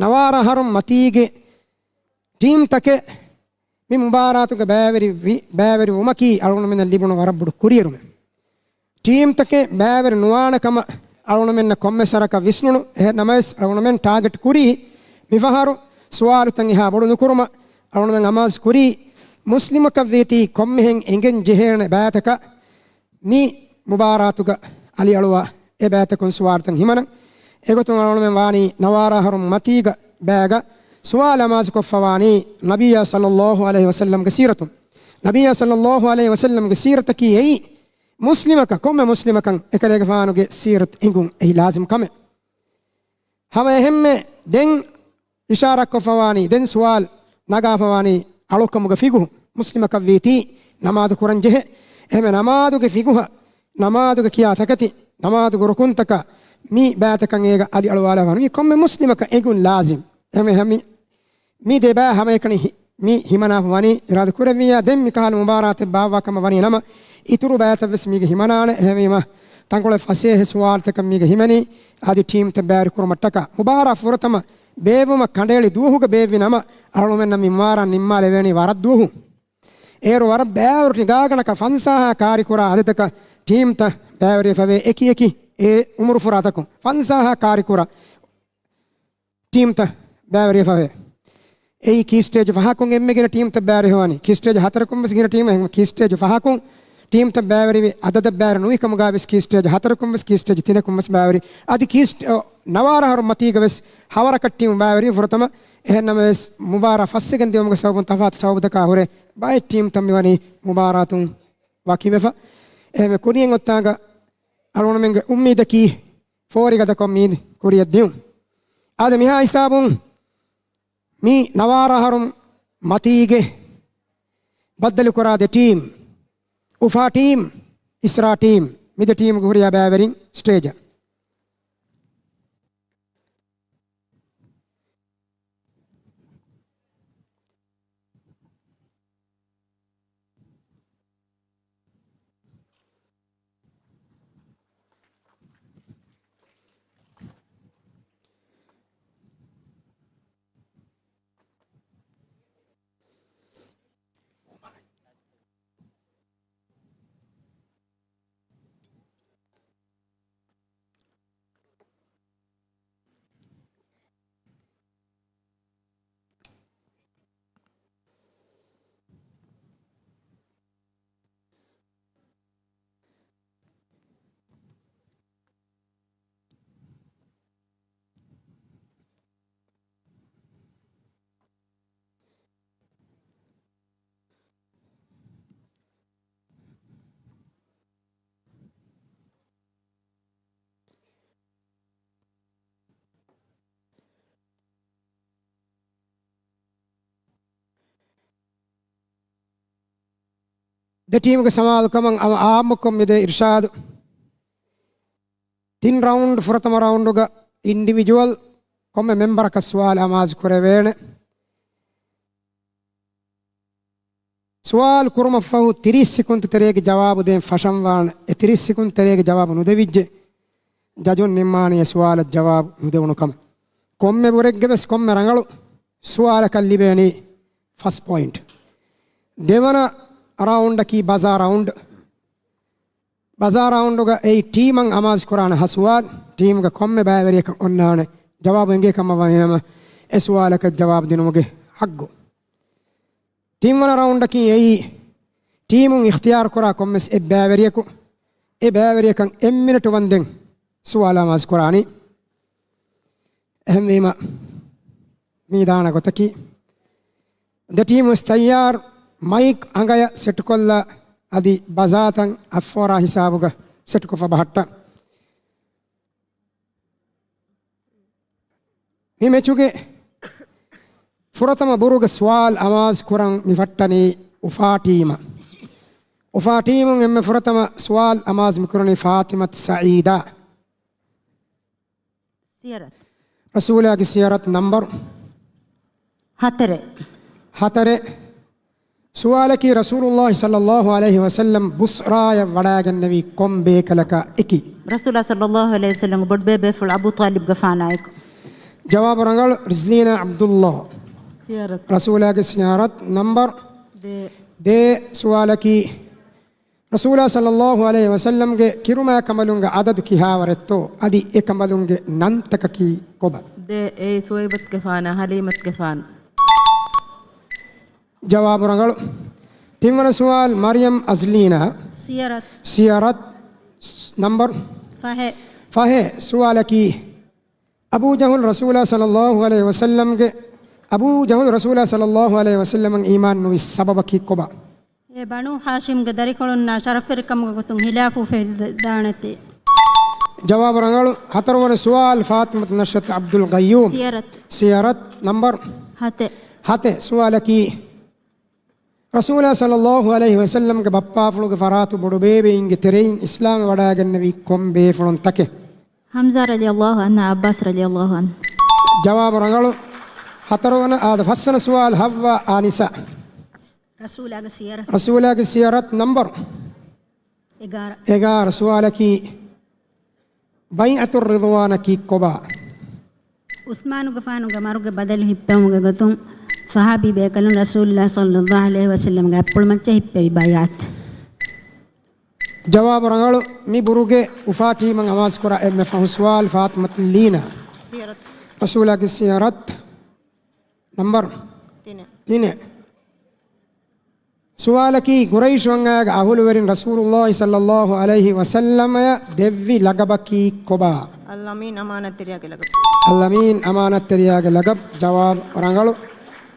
ނަވާރަ އަހަރުން މަތީގެ ޓީމްތަކެއް މި މުބާރާތުގަ ބައިވެރި ވި-، ބައިވެރިވުމަކީ އަޅުގަނޑުމެންނަށް ލިބުނު ވަރަށް ބޮޑު ކުރިއެރުމެއް. ޓީމްތަކެއް ބައިވެރި ނުވާނެ ކަމަށް އަޅުގަނޑުމެންނަށް ކޮންމެ ސަރަކަށް ވިސްނުނު. އެހެން ނަމަވެސް، އަޅުގަނޑުމެން ޓާގެޓް ކުރީ މިފަހަރު ސުވާލުތައް އެހާ ބޮޑު ނުކުރުމަށް. އަޅުގަނޑުމެން އަމާޒު ކުރީ މުސްލިމަކަށް ވީތީ ކޮންމެހެން އެނގެން ޖެހޭނެ ބައިތަކަށް މި މުބާރާތުގަ އަލިއަޅުވާ އެ ބައިތަކުން ސުވާލުތައް ހިމަނަން. އެގޮތުން އަޅުގަނޑުމެން ވާނީ ނަވާރަ އަހަރުން މަތީގަ ބައިގަ ސުވާލު އަމާޒުކޮށްފަވާނީ ނަބިއްޔާ ޞައްލައްލާހު ޢަލައިހި ވަސައްލަމްގެ ސީރަތުން. ނަބިއްޔާ ޞައްލައްލާހު ޢަލައިހި ވަސައްލަމްގެ ސީރަތަކީ އެއީ މުސްލިމަކަށް، ކޮންމެ މުސްލިމަކަށް އެކަލޭގެފާނުގެ ސީރަތު އެނގުން އެއީ ލާޒިމް ކަމެއް. ހަމަ އެހެންމެ ދެން އިޝާރާތްކޮށްފަވާނީ، ދެން ސުވާލު ނަގާފަވާނީ އަޅުކަމުގެ ފިގުހު. މުސްލިމަކަށް ވީތީ ނަމާދު ކުރަން ޖެހޭ. އެހެންމެ ނަމާދުގެ ފިގުހަށް، ނަމާދުގެ ކިޔާ ތަކެތި، ނަމާދުގެ ރުކުންތަކަށް މި ބައިތަކަށް އޭގަ އަލި އަޅުވާލާފަ ވަނީ ކޮންމެ މުސްލިމަކަށް އެނގުން ލާޒިމް. އެހެންމެ ހަމަ މި ދެ ބައި ހަމައެކަނި ހި-، މި ހިމަނާފަ ވަނީ އިރާދަ ކުރެއްވިއްޔާ، ދެން މި ކަހަލަ މުބާރާތެއް ބާއްވާ ކަމަށް ވަނީ ނަމަ، އިތުރު ބައިތައް ވެސް މީގަ ހިމަނާނެ. އެހެންވީމަ، ތަންކޮޅެއް ފަސޭހަ ސުވާލުތަކަށް މީގަ ހިމެނީ، އަދި ޓީމްތައް ބައިވެރި ކުރުމަށްޓަކާ. މުބާރާތް ފުރަތަމަ ބޭއްވުމަށް ކަނޑައެޅި ދުވަހުގަ ބޭއްވި ނަމަ، އަޅުގަނޑުމެންނަށް މި މުބާރާތް ނިންމާލެވޭނީ ވަރަށް ދުވަހު. އޭރު ވަރަށް ބައިވަރު ރިގާގަނޑަކަށް ފަންސާހާ ކާރިކުރާ އަދަދަކަށް ޓީމްތައް ބައިވެރިވެފަވޭ، އެކި އެކި އެ އުމުރު ފުރާތަކުން ފަންސާހާ ކާރިކުރާ ޓީމްތައް ބައިވެރިވެފަވޭ. އެއީ ކީ ސްޓޭޖް ފަހަކުން އެންމެ ގިނަ ޓީމްތައް ބައިވެރިވެފަވާނީ. ކީ ސްޓޭޖް ހަތަރަކުން ވެސް ގިނަ ޓީމް، އެހެން ކީ ސްޓޭޖް ފަހަކުން ޓީމްތައް ބައިވެރިވި އަދަދަށް ބައިވެރި ނުވި ކަމުގަ ވެސް ކީ ސްޓޭޖް ހަތަރަކުން ވެސް ކީ ސްޓޭޖް ތިނަކުން ވެސް ބައިވެރި. އަދި ކީ ސްޓޭ-، އޮ، ނަވާރަ އަހަރު މަތީގަ ވެސް ހަވަރަކަށް ޓީމް ބައިވެރި ފުރަތަމަ. އެހެން ނަމަވެސް، މުބާރާތް ފަސްވެގެން ދިޔުމުގެ ސަބަބުން ތަފާތު ސަބަބުތަކާ ހުރެ ބައެއް ޓީމްތައް މިވަނީ މުބާރާތުން ވަކިވެފަ. އެހެންވެ، ކުރިއަށް އޮތާގަ އަޅުގަނޑުމެންގެ އުއްމީދަކީ ފޯރިގަދަކޮށް މީ ކުރިއަށް ދިޔުން. އާދެ، މިހާ ހިސާބުން މި ނަވާރަ އަހަރުން މަތީގެ ބައްދަލުކުރާ ދެ ޓީމް، އުފާ ޓީމް، އިސްރާ ޓީމް، މި ދެ ޓީމުގެ ހުރިހާ ބައިވެރިން ސްޓޭޖަށް. ދެ ޓީމުގެ ސަމާލުކަމަށް އަމަ އާއްމުކޮށް މިދޭ އިރްޝާދު. ތިން ރައުންޑް، ފުރަތަމަ ރައުންޑުގަ އިންޑިވިޖުއަލް ކޮންމެ މެމްބަރަކަށް ސުވާލު އަމާޒު ކުރެވޭނެ. ސުވާލު ކުރުމަށްފަހު ތިރީސް ސިކުންތު ތެރޭގެ ޖަވާބު ދޭން ފަށަންވާނެ. އެ ތިރީސް ސިކުންތު ތެރޭގެ ޖަވާބު ނުދެވިއްޖެ، ޖަޖުން ނިންމާނީ އެ ސުވާލަށް ޖަވާބު ނުދެވުނު ކަމަށް. ކޮންމެ ބުރެއްގެ ވެސް ކޮންމެ ރަނގަޅު ސުވާލަކަށް ލިބޭނީ ފަސް ޕޮއިންޓް. ދެވަނަ ރައުންޑަކީ ބަޒާ ރައުންޑް. ބަޒާ ރައުންޑުގަ އެއީ ޓީމަށް އަމާޒު ކުރާނެ ހަ ސުވާލު. ޓީމުގެ ކޮންމެ ބައިވެރިޔަކަށް އޮންނާނެ ޖަވާބު އެނގޭ ކަމަށް ވަނީނަމަ، އެ ސުވާލަކަށް ޖަވާބު ދިނުމުގެ ހައްގު. ތިންވަނަ ރައުންޑަކީ އެއީ ޓީމުން އިޚްތިޔާރު ކުރާ ކޮންމެސް އެއް ބައިވެރިޔަކު، އެ ބައިވެރިޔަކަށް އެއް މިނެޓު ވަންދެން ސުވާލު އަމާޒު ކުރާނީ. އެހެންވީމަ، މި ދާނަ ގޮތަކީ، ދެ ޓީމު ވެސް ތައްޔާރު، މައިކް އަނގަޔަށް ސެޓުކޮށްލާ، އަދި ބަޒާތައް އަށްފޯރާ ހިސާބުގަ ސެޓުކޮށްފަ ބަހައްޓަން. މި މެޗުގެ ފުރަތަމަ ބުރުގެ ސުވާލު އަމާޒު ކުރަން މި ފައްޓަނީ އުފާ ޓީމަށް. އުފާ ޓީމުން އެންމެ ފުރަތަމަ ސުވާލު އަމާޒު މިކުރަނީ ފާތިމަތު ސައީދާ. ސިޔަރަތް. ރަސޫލާގެ ސިޔަރަތް ނަންބަރު؟ ހަތަރެއް. ހަތަރެއް. ސުވާލަކީ، ރަސޫލުﷲ ޞައްލަﷲ ޢަލައިހި ވަސައްލަމް ބުސްރާޔަށް ވަޑައިގެންނެވީ ކޮން ބޭކަލަކާ އެކި؟ ރަސޫލާ ޞައްލަﷲ ޢަލައިހި ވަސައްލަމްގެ ބޮޑުބޭބޭފުޅު އަބޫ ޠާލިބްގެފާނާއެކު. ޖަވާބު ރަނގަޅު، ރިޒްލީނާ ޢަބްދުﷲ. ސިޔަރަތް. ރަސޫލާގެ ސިޔަރަތް ނަންބަރު؟ ދޭއް. ދޭއް. ސުވާލަކީ، ރަސޫލާ ޞައްލަﷲ ޢަލައިހި ވަސައްލަމްގެ ކިރުމާ ކަނބަލުންގެ ޢަދަދު ކިހާވަރެއްތޯ؟ އަދި އެ ކަނބަލުންގެ ނަންތަކަކީ ކޮބާ؟ ދޭއް. އެއީ ސުވައިބަތުގެފާނާ، ޙަލީމަތުގެފާނު. ޖަވާބު ރަނގަޅު. ތިންވަނަ ސުވާލު، މަރްޔަމް އަޒްލީނާ. ސިޔަރަތް. ސިޔަރަތް. ނަންބަރު؟ ފަހެއް. ފަހެއް. ސުވާލަކީ، އަބޫ ޖަހުލް ރަސޫލާ ޞައްލަﷲ ޢަލައިހި ވަސައްލަމްގެ، އަބޫ ޖަހުލް ރަސޫލާ ޞައްލަﷲ ޢަލައިހި ވަސައްލަމަށް އީމާން ނުވި ސަބަބަކީ ކޮބާ؟ އެ ބަނޫ ހާޝިމްގެ ދަރިކޮޅުންނާ ޝަރަފްވެރިކަމުގެ ގޮތުން ހިލާފު އުފެދިދާނެތީ. ޖަވާބު ރަނގަޅު. ހަތަރުވަނަ ސުވާލު، ފާތިމަތު ނަޝްރަތު ޢަބްދުލް ޤައްޔޫމް. ސިޔަރަތް. ސިޔަރަތް ނަންބަރު؟ ހަތެއް. ހަތެއް. ސުވާލަކީ، ރަސޫލާ ޞައްލަﷲ ޢަލައިހި ވަސައްލަމްގެ ބައްޕާފުޅުގެ ފަރާތުން ބޮޑުބޭބެއިންގެ ތެރެއިން އިސްލާމްވެ ވަޑައިގެންނެވީ ކޮން ބޭފުޅުންތަކެއް؟ ޙަމްޒާ ރަޟިޔަﷲ ޢަންހު، ޢައްބާސް ރަޟިޔަﷲ ޢަންހު. ޖަވާބު ރަނގަޅު. ހަތަރުވަނަ، އާދަ، ފަސްވަނަ ސުވާލު، ޙައްވާ އާނިސާ. ރަސޫލާގެ ސިޔަރަތް. ރަސޫލާގެ ސިޔަރަތް ނަންބަރު؟ އެގާރަ. އެގާރަ. ސުވާލަކީ، ބައިޢަތުއް ރިޟްވާނަކީ ކޮބާ؟ ޢުސްމާނުގެފާނުގެ މަރުގެ ބަދަލު ހިއްޕެވުމުގެ ގޮތުން ޞަޙާބީ ބޭކަލުން ރަސޫލުﷲ ޞައްލަﷲ ޢަލައިހި ވަސައްލަމްގެ އަތްޕުޅުމައްޗަށް ހިއްޕެވި ބައިޢަތު. ޖަވާބު ރަނގަޅު. މި ބުރުގެ އުފާ ޓީމަށް އަމާޒުކުރާ އެންމެ ފަހު ސުވާލު، ފާތިމަތު ލީނާ. ސިޔަރަތު. ރަސޫލާގެ ސިޔަރަތް ނަންބަރު؟ ތިނެއް. ތިނެއް. ސުވާލަކީ، ޤުރައިޝު ވަންޏާގެ އަހުލުވެރިން ރަސޫލުﷲ ޞައްލަﷲ ޢަލައިހި ވަސައްލަމަޔަށް ދެއްވި ލަޤަބަކީ ކޮބާ؟ އަލްއަމީން އަމާނަތްތެރިޔާގެ ލަޤަބު. އަލްއަމީން އަމާނަތްތެރިޔާގެ ލަޤަބު. ޖަވާބު ރަނގަޅު.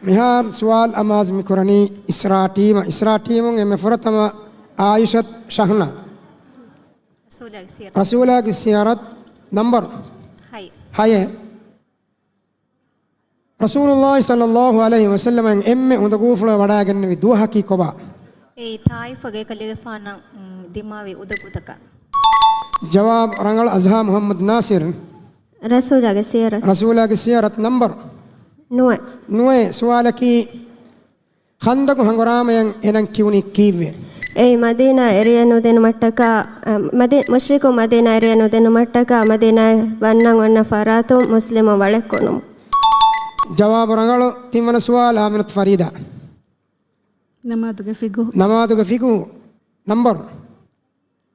މިހާރު ސުވާލު އަމާޒު މިކުރަނީ އިސްރާ ޓީމަށް. އިސްރާ ޓީމުން އެންމެ ފުރަތަމަ ޢާއިޝަތު ޝަހްނާ. ރަސޫލާގެ ސިޔަރަތް. ރަސޫލާގެ ސިޔަރަތް ނަންބަރު؟ ހައެއް. ހައެއް. ރަސޫލުﷲ ޞައްލަﷲ ޢަލައިހި ވަސައްލަމަ އެންމެ އުނދަގޫފުޅު ވަޑައިގެންނެވި ދުވަހަކީ ކޮބާ؟ އެއީ ޠާއިފުގެ އެކަލޭގެފާނަށް، އުން، ދިމާވި އުނދަގޫތަކަށް. ޖަވާބު ރަނގަޅު، އަޒްހާ މުޙައްމަދު ނާޞިރު. ރަސޫލާގެ ސިޔަރަތް. ރަސޫލާގެ ސިޔަރަތް ނަންބަރު؟ ނުވަ. ނުވަ. ސުވާލަކީ، ޚަންދަޤު ހަނގުރާމަޔަށް އެނަން ކިޔުނީ ކީއްވެ؟ އެއީ މަދީނާ އެރިޔަ ނުދިނުމަށްޓަކާ، އަ، މަދީ-، މުޝްރިކު މަދީނާ އެރިޔަ ނުދިނުމަށްޓަކާ މަދީނާއަށް ވަންނަން އޮންނަ ފަރާތުން މުސްލިމުން ވަޅެއް ކޮނުމުން. ޖަވާބު ރަނގަޅު. ތިންވަނަ ސުވާލު، އާމިނަތު ފަރީދާ. ނަމާދުގެ ފިޤުހު. ނަމާދުގެ ފިޤުހު. ނަންބަރު؟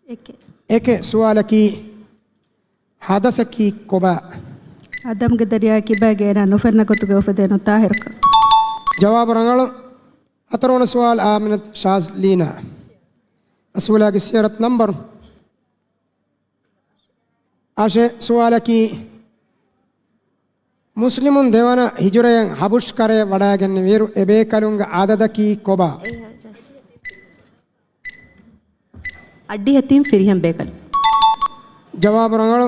އެކެއް. އެކެއް. ސުވާލަކީ، ޙަދަޘަކީ ކޮބާ؟ އާދަމްގެ ދަރިޔާ ކިބާގައި އޭނާ ނުފެންނަ ގޮތުގަ އުފެދޭނެ ތާހިރުކަން. ޖަވާބު ރަނގަޅު. ހަތަރުވަނަ ސުވާލު، އާމިނަތު ޝާޒްލީނާ. ރަސޫލާގެ ސިޔަރަތް ނަންބަރު؟ އަށެއް. ސުވާލަކީ، މުސްލިމުން ދެވަނަ ހިޖުރަޔަށް ޙަބުޝް ކަރަޔަށް ވަޑައިގެންނެވިއިރު އެބޭކަލުންގެ ޢަދަދަކީ ކޮބާ؟ އަށްޑިހަ ތިން ފިރިހެން ބޭކަލުން. ޖަވާބު ރަނގަޅު،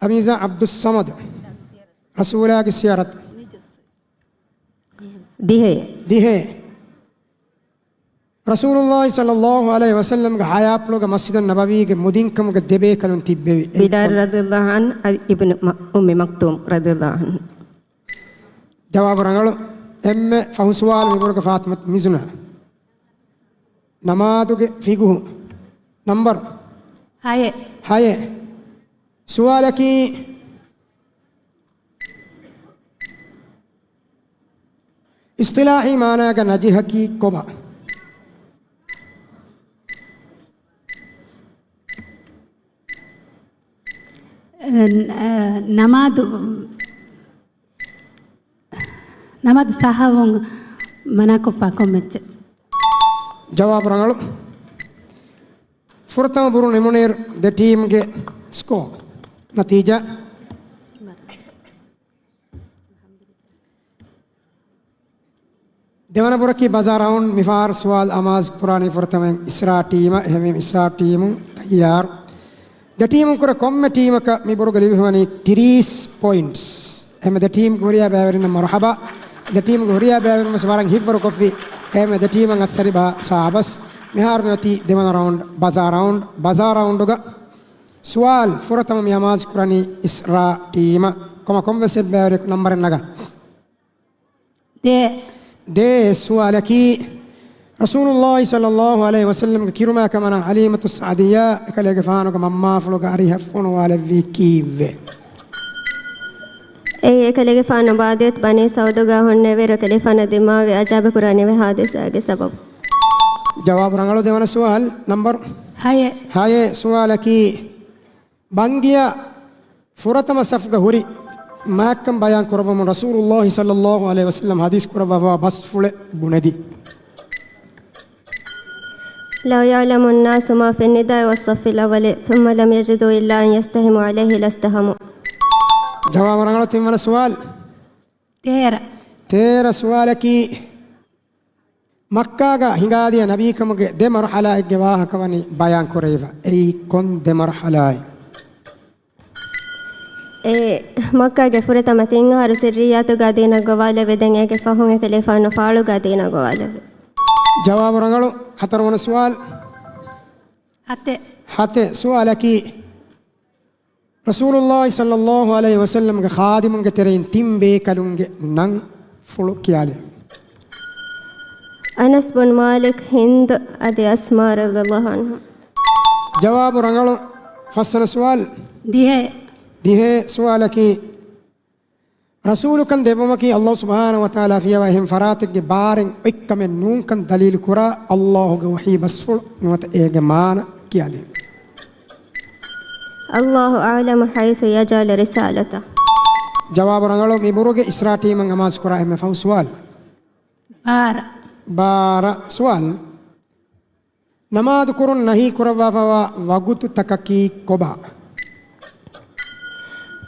އަމީޒާ ޢަބްދުއްޞަމަދު. ރަސޫލާގެ ސިޔަރަތު. ދިހައެއް. ދިހައެއް. ރަސޫލުﷲ ޞައްލަﷲ ޢަލައިހި ވަސައްލަމްގެ ހަޔާތްޕުޅުގަ މަސްޖިދުއް ނަބަވީގެ މުދިންކަމުގެ ދެބޭކަލުން ތިއްބެވި. ބިލާލް ރަޟިޔަﷲ ޢަންހު، އަލީ އިބްނު މަ-، އުއްމި މަކްތޫމް ރަޟިޔަﷲ ޢަންހު. ޖަވާބު ރަނގަޅު. އެންމެ ފަހު ސުވާލު މިބުރުގަ ފާތިމަތު މިޒުނާ. ނަމާދުގެ ފިގުހު. ނަންބަރު؟ ހައެއް. ހައެއް. ސުވާލަކީ، އިޞްޠިލާޙީ މާނާގަ ނަޖިހަކީ ކޮބާ؟ ނަމާދު، ނަމާދު ސައްހަވުން މަނާކޮށްފަ ކޮންމެއްޗެއް؟ ޖަވާބު ރަނގަޅު. ފުރަތަމަ ބުރު ނިމުނުއިރު ދެ ޓީމްގެ ސްކޯ ނަތީޖާ. ދެވަނަ ބުރަކީ ބަޒާ ރައުންޑް. މިފަހަރު ސުވާލު އަމާޒު ކުރާނީ ފުރަތަމަ އިސްރާ ޓީމަށް. އެހެންވީމަ އިސްރާ ޓީމު ތައްޔާރު. ދެ ޓީމުން ކުރެ ކޮންމެ ޓީމަކަށް މި ބުރުގަ ލިބިފަވަނީ ތިރީސް ޕޮއިންޓްސް. އެހެންވީމަ ދެ ޓީމްގެ ހުރިހާ ބައިވެރިންނަށް މަރުޙަބާ. ދެ ޓީމުގެ ހުރިހާ ބައިވެރިން ވެސް ވަރަށް ހިތްވަރު ކޮށްފި. އެހެންވީމަ ދެ ޓީމަށް އައްސަރި ބަހަށް ސާބަސް. މިހާރު މި އޮތީ ދެވަނަ ރައުންޑް، ބަޒާ ރައުންޑް. ބަޒާ ރައުންޑުގަ ސުވާލު ފުރަތަމަ މި އަމާޒު ކުރަނީ އިސްރާ ޓީމަށް. ކޮމަކޮން ވެސް އެއްބައިވެރިޔަކު ނަންބަރެއް ނަގާ. ދޭ. ދޭ ސުވާލަކީ، ރަސޫލުﷲ ޞައްލަﷲ ޢަލައިހި ވަސައްލަމްގެ ކިރުމާ ކަމަނާ ޙަލީމަތުއް ސަޢުދިއްޔާ އެކަލޭގެފާނުގެ މަންމާފުޅުގެ އަރިހަށް ފޮނުވާލެއްވީ ކީއްވެ؟ އެއީ އެކަލޭގެފާނު ބާދިޔަތު ބަނީ ސަޢުދުގަ ހުންނެވިއިރު އެކަލޭގެފާނަށް ދިމާވި އަޖާބެއް ކުރާނެވި ޙާދިސާގެ ސަބަބު. ޖަވާބު ރަނގަޅު. ދެވަނަ ސުވާލު ނަންބަރު؟ ހައެއް. ހައެއް ސުވާލަކީ، ބަންގިޔާ ފުރަތަމަ ސަފުގަ ހުރި މާތްކަން ބަޔާން ކުރައްވަމުން ރަސޫލުﷲ ޞައްލަﷲ ޢަލައިހި ވަސައްލަމް ޙަދީޘް ކުރައްވާފަވާ ބަސްފުޅެއް ބުނެދީ. لو يعلم الناس ما في النداء والصف الأول ثم لم يجدوا إلا أن يستهموا عليه لاستهموا. ޖަވާބު ރަނގަޅު. ތިންވަނަ ސުވާލު. ތޭރަ. ތޭރަ ސުވާލަކީ، މައްކާގަ ހިނގާދިޔަ ނަބީކަމުގެ ދެ މަރުޙަލާއެއްގެ ވާހަކަ ވަނީ ބަޔާން ކުރެވިފަ. އެއީ ކޮން ދެ މަރުޙަލާއެއް؟ އެ މައްކާގެ ފުރަތަމަ ތިން އަހަރު ސިއްރިއްޔާތުގަ ދީނަށް ގޮވާލެވި، ދެން އޭގެ ފަހުން އެކަލޭފާނު ފާޅުގަ ދީނަށް ގޮވާލެވި. ޖަވާބު ރަނގަޅު. ހަތަރުވަނަ ސުވާލު. ހަތެއް. ހަތެއް ސުވާލަކީ، ރަސޫލުﷲ ޞައްލަﷲ ޢަލައިހި ވަސައްލަމްގެ ޚާދިމުންގެ ތެރެއިން ތިން ބޭކަލުންގެ ނަންފުޅު ކިޔާލެވި. އަނަސް ބުން މާލިކް، ހިންދު އަދި އަސްމާ ރަޟިޔަﷲ ޢަންހުމް. ޖަވާބު ރަނގަޅު. ފަސްވަނަ ސުވާލު. ދިހައެއް. ދިހައެއް ސުވާލަކީ، ރަސޫލުކަން ދެއްވުމަކީ ﷲ ސުބްޙާނަހޫ ވަތަޢާލާ ފިޔަވާ އެހެން ފަރާތެއްގެ ބާރެއް އޮތްކަމެއް ނޫންކަން ދަލީލު ކުރާ ﷲގެ ވަޙީ ބަސްފުޅު. ނުވަތަ އޭގެ މާނަ ކިޔާލި. الله أعلم حيث يجعل رسالته. ޖަވާބު ރަނގަޅު. މި ބުރުގެ އިސްރާ ޓީމަށް އަމާޒު ކުރާ އެންމެ ފަހު ސުވާލު. ބާރަ. ބާރަ ސުވާލު. ނަމާދު ކުރުން ނަހީ ކުރައްވާފަވާ ވަގުތުތަކަކީ ކޮބާ؟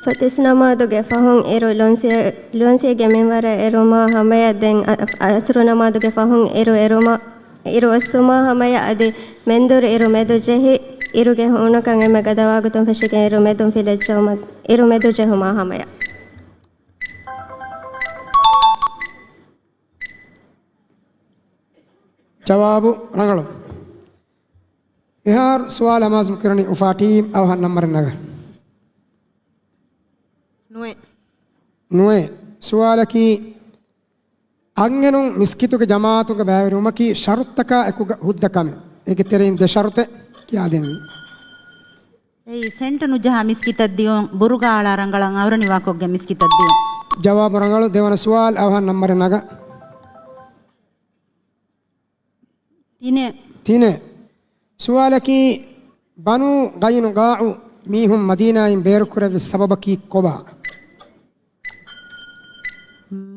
ފަތިސް ނަމާދުގެ ފަހުން އިރު ލޮންސި-، ލޮންސިއެއްގެ މިންވަރަށް އެރުމާ ހަމަޔަށް، ދެން އަ-، އަ-، އަސްރު ނަމާދުގެ ފަހުން އިރު އެރުމަށް، އިރު އޮއްސުމާ ހަމަޔަށް އަދި މެންދުރު އިރު މެދު ޖެހި، އިރުގެ ހޫނުކަން އެންމެ ގަދަ ވަގުތުން ފެށިގެން އިރު މެދުން ފިލައްޖައުމަށް، އިރު މެދު ޖެހުމާ ހަމަޔަށް. ޖަވާބު ރަނގަޅު. މިހާރު ސުވާލު އަމާޒު ކުރަނީ އުފާ ޓީމް. އަވަހަށް ނަންބަރެއް ނަގާ. ނުވެ. ނުވެ. ސުވާލަކީ، އަންހެނުން މިސްކިތުގެ ޖަމާޢަތުގަ ބައިވެރިވުމަކީ ޝަރުޠުތަކާ އެކުގަ ހުއްދަ ކަމެއް. އޭގެ ތެރެއިން ދެ ޝަރުޠެއް ކިޔާދެންވީ. އެއީ ސެންޓު ނުޖަހާ މިސްކިތަށް ދިޔުން، ބުރުގާ އަޅާ ރަނގަޅަށް އައުރަނިވާކޮށްގެން މިސްކިތަށް ދިޔުން. ޖަވާބު ރަނގަޅު. ދެވަނަ ސުވާލު. އަވަހަށް ނަންބަރެއް ނަގާ. ތިނެއް. ތިނެއް. ސުވާލަކީ، ބަނޫ ޤައިނުޤާޢު މީހުން މަދީނާއިން ބޭރުކުރެއްވި ސަބަބަކީ ކޮބާ؟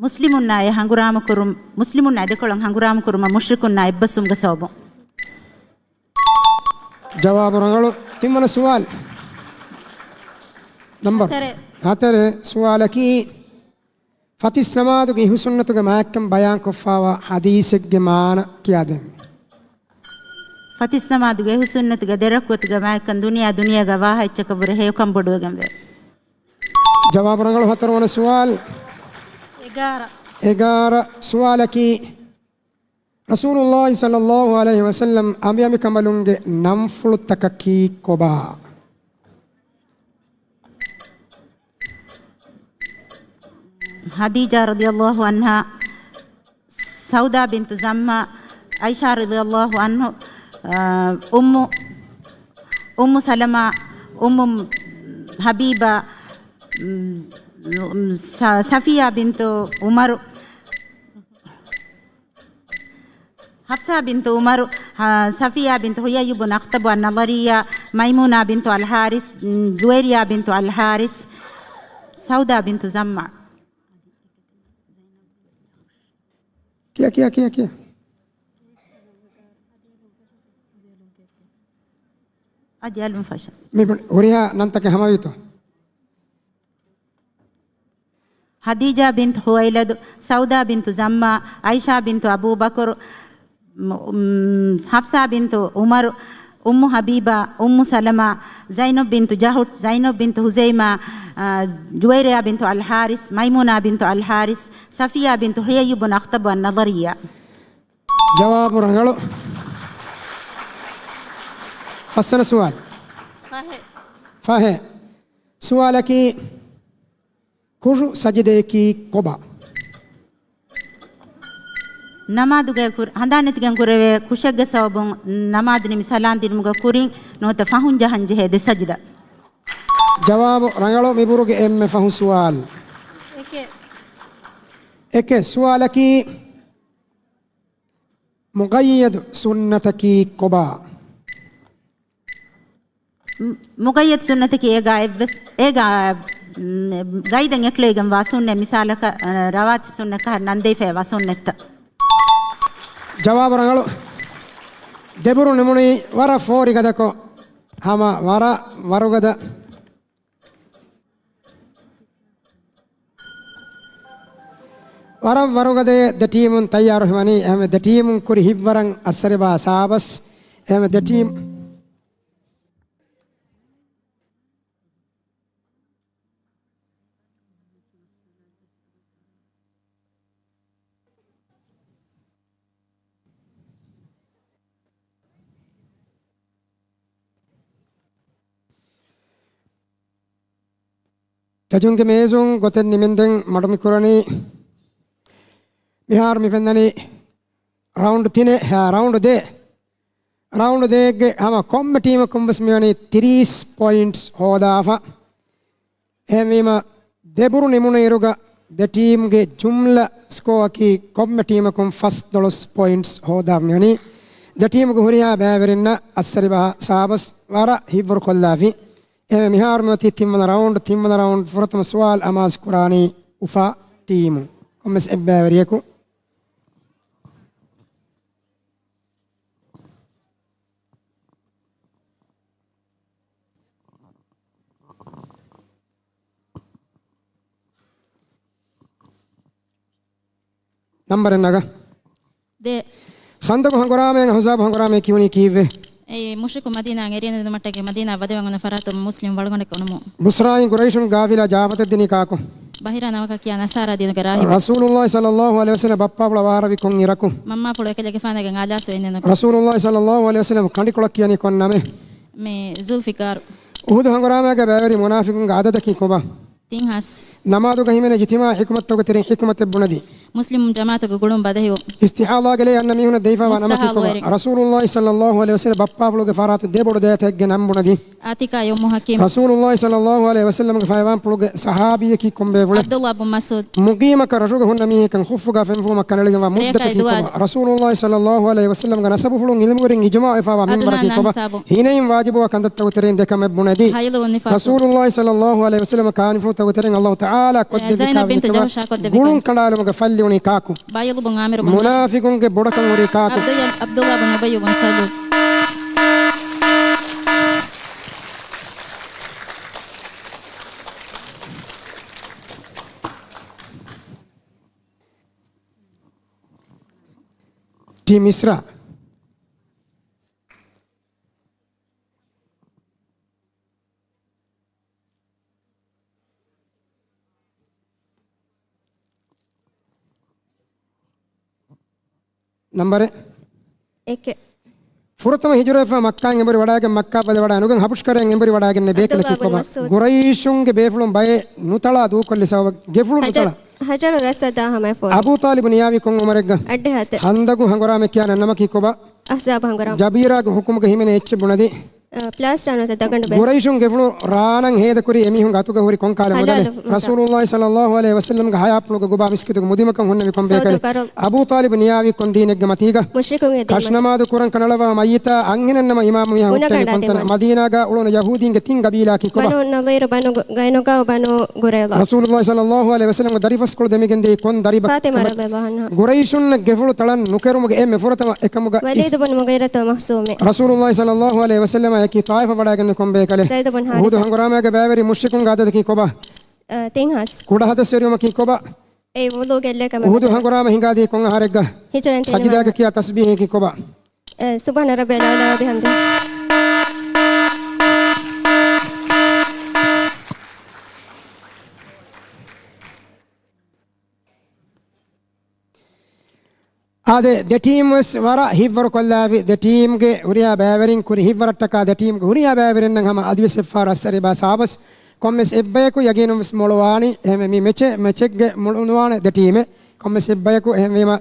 މުސްލިމުންނާ އެ ހަނގުރާމަކުރުން، މުސްލިމުންނާ އެ ދެކޮޅަށް ހަނގުރާމަކުރުމަށް މުޝްރިކުންނާ އެއްބަސްވުމުގެ ސަބަބުން. ޖަވާބު ރަނގަޅު. ތިންވަނަ ސުވާލު. ނަންބަރު ހަތަރެއް. ހަތަރެއް ސުވާލަކީ، ފަތިސް ނަމާދުގެ އިހުސުންނަތުގެ މާތްކަން ބަޔާންކޮށްފާވާ ޙަދީޘެއްގެ މާނަ ކިޔާދެން. ފަތިސް ނަމާދުގެ އިހުސުންނަތުގެ ދެ ރަކުޢަތުގެ މާތްކަން ދުނިޔެއާ ދުނިޔޭގަ ވާހަ އެއްޗަކަށްވުރެ ހެޔޮކަން ބޮޑުވެގެންވޭ. ޖަވާބު ރަނގަޅު. ހަތަރުވަނަ ސުވާލު. އެގާރަ. އެގާރަ ސުވާލަކީ، ރަސޫލުﷲ ޞައްލަﷲ ޢަލައިހި ވަސައްލަމް އަނބިއަނބިކަނބަލުންގެ ނަންފުޅުތަކަކީ ކޮބާ؟ ޚަދީޖާ ރަޟިޔަﷲ ޢަންހާ، ސައުދާ ބިންތު ޒަމްޢާ، ޢާއިޝާ ރަޟިޔަﷲ ޢަންހު، އާ، އުއްމު، އުއްމު ސަލަމާ، އުއްމު ޙަބީބާ، ސަ-، ޞަފިއްޔާ ބިންތު ޢުމަރު، ޙަފްޞާ ބިންތު ޢުމަރު، އާ، ޞަފިއްޔާ ބިންތު ޙުޔައްޔު ބުން އަޚްޠަބު އައްނަޟަރިއްޔާ، މައިމޫނާ ބިންތު އަލްޙާރިޘް، ޖުވައިރިއްޔާ ބިންތު އަލްޙާރިޘް، ސައުދާ ބިންތު ޒަމްޢާ. ކިޔާ، ކިޔާ، ކިޔާ، ކިޔާ. އަދި އަލުން ފަށަ. މި ހުރިހާ ނަންތަކެއް ހަމަވީތޯ؟ ޚަދީޖާ ބިންތު ޚުވައިލަދު، ސައުދާ ބިންތު ޒަމްޢާ، ޢާއިޝާ ބިންތު އަބޫބަކުރު، މު-، މް، ޙަފްޞާ ބިންތު ޢުމަރު، އުއްމު ޙަބީބާ، އުއްމު ސަލަމާ، ޒައިނަބް ބިންތު ޖަޙުޝް، ޒައިނަބް ބިންތު ޚުޒައިމާ، އާ، ޖުވައިރިއްޔާ ބިންތު އަލްޙާރިޘް، މައިމޫނާ ބިންތު އަލްޙާރިޘް، ޞަފިއްޔާ ބިންތު ޙުޔައްޔު ބުން އަޚްޠަބު އައްނަޟަރިއްޔާ. ޖަވާބު ރަނގަޅު. ފަސްވަނަ ސުވާލު. ފަހެ. ފަހެ. ސުވާލަކީ، ކުށު ސަޖިދަޔަކީ ކޮބާ؟ ނަމާދުގައި ކުރ-، ހަނދާން ނެތިގެން ކުރެވޭ ކުށެއްގެ ސަބަބުން ނަމާދު ނިމި ސަލާން ދިނުމުގެ ކުރިން ނުވަތަ ފަހުން ޖަހަން ޖެހޭ ދެ ސަޖިދަ. ޖަވާބު ރަނގަޅު. މިބުރުގެ އެންމެ ފަހު ސުވާލު. އެކެއް. އެކެއް. ސުވާލަކީ، މުޤައްޔަދު ސުންނަތަކީ ކޮބާ؟ މު-، މުޤައްޔަދު ސުންނަތަކީ އޭގާ އެއްވެސް، އޭގާ، މް، ގައިދެއް އެކުލެވިގެންވާ ސުންނަތް، މިސާލަކަށް، އަ، ރަވާތިބު ސުންނަތްކަހަލަ ނަން ދެވިފައިވާ ސުންނަތްތައް. ޖަވާބު ރަނގަޅު. ދެބުރު ނިމުނީ ވަރަށް ފޯރި ގަދަކޮށް، ހަމަ ވަރަށް ވަރުގަދަ. ވަރަށް ވަރުގަދަ ދެ ޓީމުން ތައްޔާރު ހިމަނީ. އެހެންވެ، ދެ ޓީމުން ކުރި ހިތްވަރަށް އައްސަރިބާ ސާބަސް. އެހެންވެ، ދެ ޓީމް ޖަޖުންގެ މޭޒުން ގޮތެއް ނިމެންދެން މަޑުމިކުރަނީ. މިހާރު މި ފެންނަނީ ރައުންޑް ތިނެއް، ހަ، ރައުންޑް ދޭއް. ރައުންޑް ދޭއްގެ ހަމަ ކޮންމެ ޓީމަކުން ވެސް މިވަނީ ތިރީސް ޕޮއިންޓްސް ހޯދާފަ. އެހެންވީމަ، ދެބުރު ނިމުނު އިރުގަ ދެ ޓީމްގެ ޖުމްލަ ސްކޯއަކީ ކޮންމެ ޓީމަކުން ފަސްދޮޅަސް ޕޮއިންޓްސް ހޯދާ މިވަނީ. ދެ ޓީމުގެ ހުރިހާ ބައިވެރިންނަށް އައްސަރިބަހަށް ސާބަސް ވަރަށް ހިތްވަރުކޮށްލާފި. އެހެންވެ، މިހާރު މިއޮތީ ތިންވަނަ ރައުންޑް، ތިންވަނަ ރައުންޑް ފުރަތަމަ ސުވާލު އަމާޒު ކުރާނީ އުފާ ޓީމު. ކޮންމެސް އެއްބައިވެރިޔަކު. ނަންބަރެއް ނަގަ. ދޭއް. ޚަންދަޤު ހަނގުރާމައިން އަޙްޒާބު ހަނގުރާމައިން ކިޔުނީ ކީއްވެ؟ އެއީ، މުޝްރިކު މަދީނާއަށް އެރިޔަން އެދުމަށްޓަކައި މަދީނާއަށް ވަދެވެން އޮންނަ ފަރާތުން މުސްލިމް ވަޅުގަނޑަކަށް އޮނުމުން. ބުސްރާއިން ޤުރައިޝުން ޤާފިލާ ޖާފަތެއް ދިނީ ކާކު؟ ބަހްރާ ނަމަކަށް ކިޔާ ނަޞާރާ ދީނުގެ ރާހިބެއް. ރަސޫލުﷲ ޞައްލަﷲ ޢަލައިހި ވަސައްލަމަ ބައްޕާފުޅަށް ވާހަރަވި ކޮން އިރަކު؟ މަންމާފުޅު އެކަލޭގެފާނާގެ އާލާސް ވެ އިންނަ އިރަކު. ރަސޫލުﷲ ޞައްލަﷲ ޢަލައިހި ވަސައްލަމަ ކަނޑިކޮޅަށް ކިޔަނީ ކޮން ނަމެއް؟ މި ޒުލްފިޤާރު. އުޙުދު ހަނގުރާމައިގަ ބައިވެރި މުނާފިޤުންގެ ޢަދަދަކީ ކޮބާ؟ ތިން ހާސް. ނަމާދުގަ ހިމެނޭ އިޖްތިމާޢީ ޙިކުމަތްތަކުގެ ތެރެއިން ޙިކުމަތެއް ބުނެދީ. މުސްލިމުން ޖަމާޢަތުގެ ގުޅުން ބަދަހިވުން. އިސްތިޙާޟާގެ ލޭ އަންނަ މީހުނަށް ދެވިފައިވާ ނަމަކީ ކޮބާ؟ މުސްތަޙާޟާގެ. ރަސޫލުﷲ ޞައްލަﷲ ޢަލައިހި ވަސައްލަމަ ބައްޕާފުޅުގެ ފަރާތުން ދެބޮޑު ދައިތައެއްގެ ނަން ބުނެދީ. އާތިޤާ އިބްނު އުއްމު ޙަކީމް. ރަސޫލުﷲ ޞައްލަﷲ ޢަލައިހި ވަސައްލަމަގެ ފައިވާންޕުޅުގެ ޞަޙާބީއަކީ ކޮންބޭފުޅެއް؟ ޢަބްދުﷲ ބިން މަސްޢޫދު. މުޤީމަކަށް ރަށުގަ ހުންނަ މީހަކަށް ޚުއްފުގަ ފެންފުޅުމަށް ކަނޑައެޅިގެންވާ މުއްދަތަކީ ކޮބާ؟ ރަސޫލުﷲ ޞައްލަﷲ ޢަލައިހި ވަސައްލަމަގެ ނަސަބުފުޅުން ޢިލްމުވެރިން އިޖުމާޢުވެފައިވާ މިންވަރަކީ ކޮބާ؟ ހިނައިން ވާޖިބުވާ ކަންތައްތަކުގެ ތެރެއިން ދެ ކަމެއް ބުނެދީ. ރަސޫލުﷲ ޞައްލަﷲ ޢަލައިހި ވަސައްލަމަ ކާނިފުޅުތަކުގެ ތެރެއިން ﷲ ތަޢާލާ ކޮށްދެއްވި ކާވެނި ކޮބާ؟ ގުޅުން ކަނޑާލުމުގެ ފައްލި ވުނީ ކާކު؟ ބައިޟު ބިން ޢާމިރު ބިން މުނާފިޤުންގެ ބޮޑަކަށް ހުރީ ކާކު؟ ޢަބްދު-، ޢަބްދުﷲ ބިން އުބައްޔު ބިން ސަލޫލް. ޓީމް މިޞްރާ. ނަމްބަރެއް. އެކެއް. ފުރަތަމަ ހިޖުރަވެފަ މައްކާއިން އެނބުރި ވަޑައިގެން މައްކާ ބަލި ވަޑައި ނުގެން ހަބުޝް ކަރައިން އެނބުރި ވަޑައިގެންނެ ބޭކަލަކީ ޢަބްދުﷲ ބިން ކޮބާ؟ މަސްޢޫދު. ގުރައިޝުންގެ ބޭފުޅުން ބައެއް ނުތަޅާ ދޫކޮށްލި ސަބަބަށް ގެފުޅު ހަޖަރު، ނުތަޅާ. ހަޖަރުލް އަސްވަދާ ހަމައެފަ. އަބޫ ޠާލިބު ނިޔާވީ ކޮން ޢުމަރެއްގަ؟ އައްޑިހަ ހަތެއް. ޚަންދަގު ހަނގުރާމަ ކިޔާ ނަންނަމަކީ ކޮބާ؟ އަޙްޒާބު ހަނގުރާމަ. ޖަބީރާގެ ޙުކުމުގަ ހިމެނޭ އެއްޗެއް ބުނަދީ. އަ، ޕްލާސްޓާ ނުވަތަ ދަގަނޑު ބޭސް. ގުރައިޝުން ގެފުޅު ރާނަން ހޭދަކުރީ އެމީހުންގެ އަތުގަ ހުރި ކޮން ކާލެ މުދަލެއް؟ ޙަލާލު މުދާ. ރަސޫލުﷲ ޞައްލަﷲ ޢަލައިހި ވަސައްލަމްގެ ޙަޔާތްޕުޅުގަ ގުބާ މިސްކިތުގެ މުދިމަކަން ހުންނެވި ކޮން ބޭކަލެއް؟ ޞަދަޤަ. އަބޫ ޠާލިބު ނިޔާވީ ކޮން ދީނެއްގެ މަތީގަ؟ މުޝްރިކުންގެ ދީން. ކަށުނަމާދު ކުރަން ކަނޑައަޅަވާ މައްޔިތާ އަންހެނަންނަމަ އިމާމު މީހާ ހުއްޓެނީ ކޮންތަނަށް؟ މަދީނާގަ އުޅުނު ޔަހޫދީންގެ ތިން ގަބީލާއަކީ ކޮބާ؟ ބަނޫ ނަޟީރު، ބަނޫ ގު-، ގައިނުގާ ބަނޫ ގުރައިޟާ. ރަސޫލުﷲ ޞައްލަﷲ ޢަލައިހި ވަސައްލަމްގެ ދަރިފަސްކޮޅު ދެމިގެންދިޔައީ ކޮން ދަރިބަ-، ފާޠިމާ ރަޟިޔަﷲ ޢަންހާ. ގުރައިޝުންނަށް ގެފުޅު ތަޅަން ނުކެރުމުގެ އެންމެ ފުރަތަމަ އެކަމުގަ އިސް-، ވަލީދު ބުން މުޣީރަތު މަޚްޒޫމީ. ރަސޫލުﷲ ޞައްލަﷲ ޢަލައިހި ވަސައްލަމާއެކީ ޠާއިފަށް ވަޑައިގެންނެވި ކޮން ބޭކަލެއް؟ ޒައިދު ބުން ޙާރިސާ. އުޙުދު ހަނގުރާމައިގަ ބައިވެރި މުޝްރިކުންގެ ޢަދަދަކީ ކޮބާ؟ އަ، ތިން ހާސް. ކުޑަ ހަދަސްވެރިވުމަކީ ކޮބާ؟ އެ ވުޟޫގެ އެއްލެއް ކަމަށް. އުޙުދު ހަނގުރާމަ ހިނގާދީ ކޮން އަހަރެއްގަ؟ ހިޖުރައިން ތިން ސަޖިދާގަ ކިޔާ ތަސްބީޙަކީ ކޮބާ؟ އެ، ސުބްޙާނަ ރައްބިޔަލް އަޢްލާ ވަބިޙަމްދިހި. އާދެ، ދެ ޓީމް ވެސް ވަރަށް ހިތްވަރު ކޮށްލާފި. ދެ ޓީމްގެ ހުރިހާ ބައިވެރިން ކުރި ހިތްވަރަށްޓަކާ ދެ ޓީމްގެ ހުރިހާ ބައިވެރިންނަށް ހަމަ އަދިވެސް އެއްފަހަރު އައްސަރި ބާ ސާބަސް. ކޮންމެސް އެއްބަޔަކު ޔަގީނުން ވެސް މޮޅުވާނީ. އެހެންވެ، މި މެޗެއް، މެޗެއްގެ މޮޅު ނުވާނެ ދެ ޓީމެއް. ކޮންމެސް އެއްބަޔަކު. އެހެންވީމަ،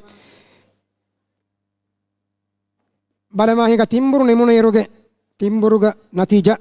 ބަލަމާ ހިނގާ ތިންބުރު ނިމުނުއިރުގެ ތިންބުރުގަ ނަތީޖާ.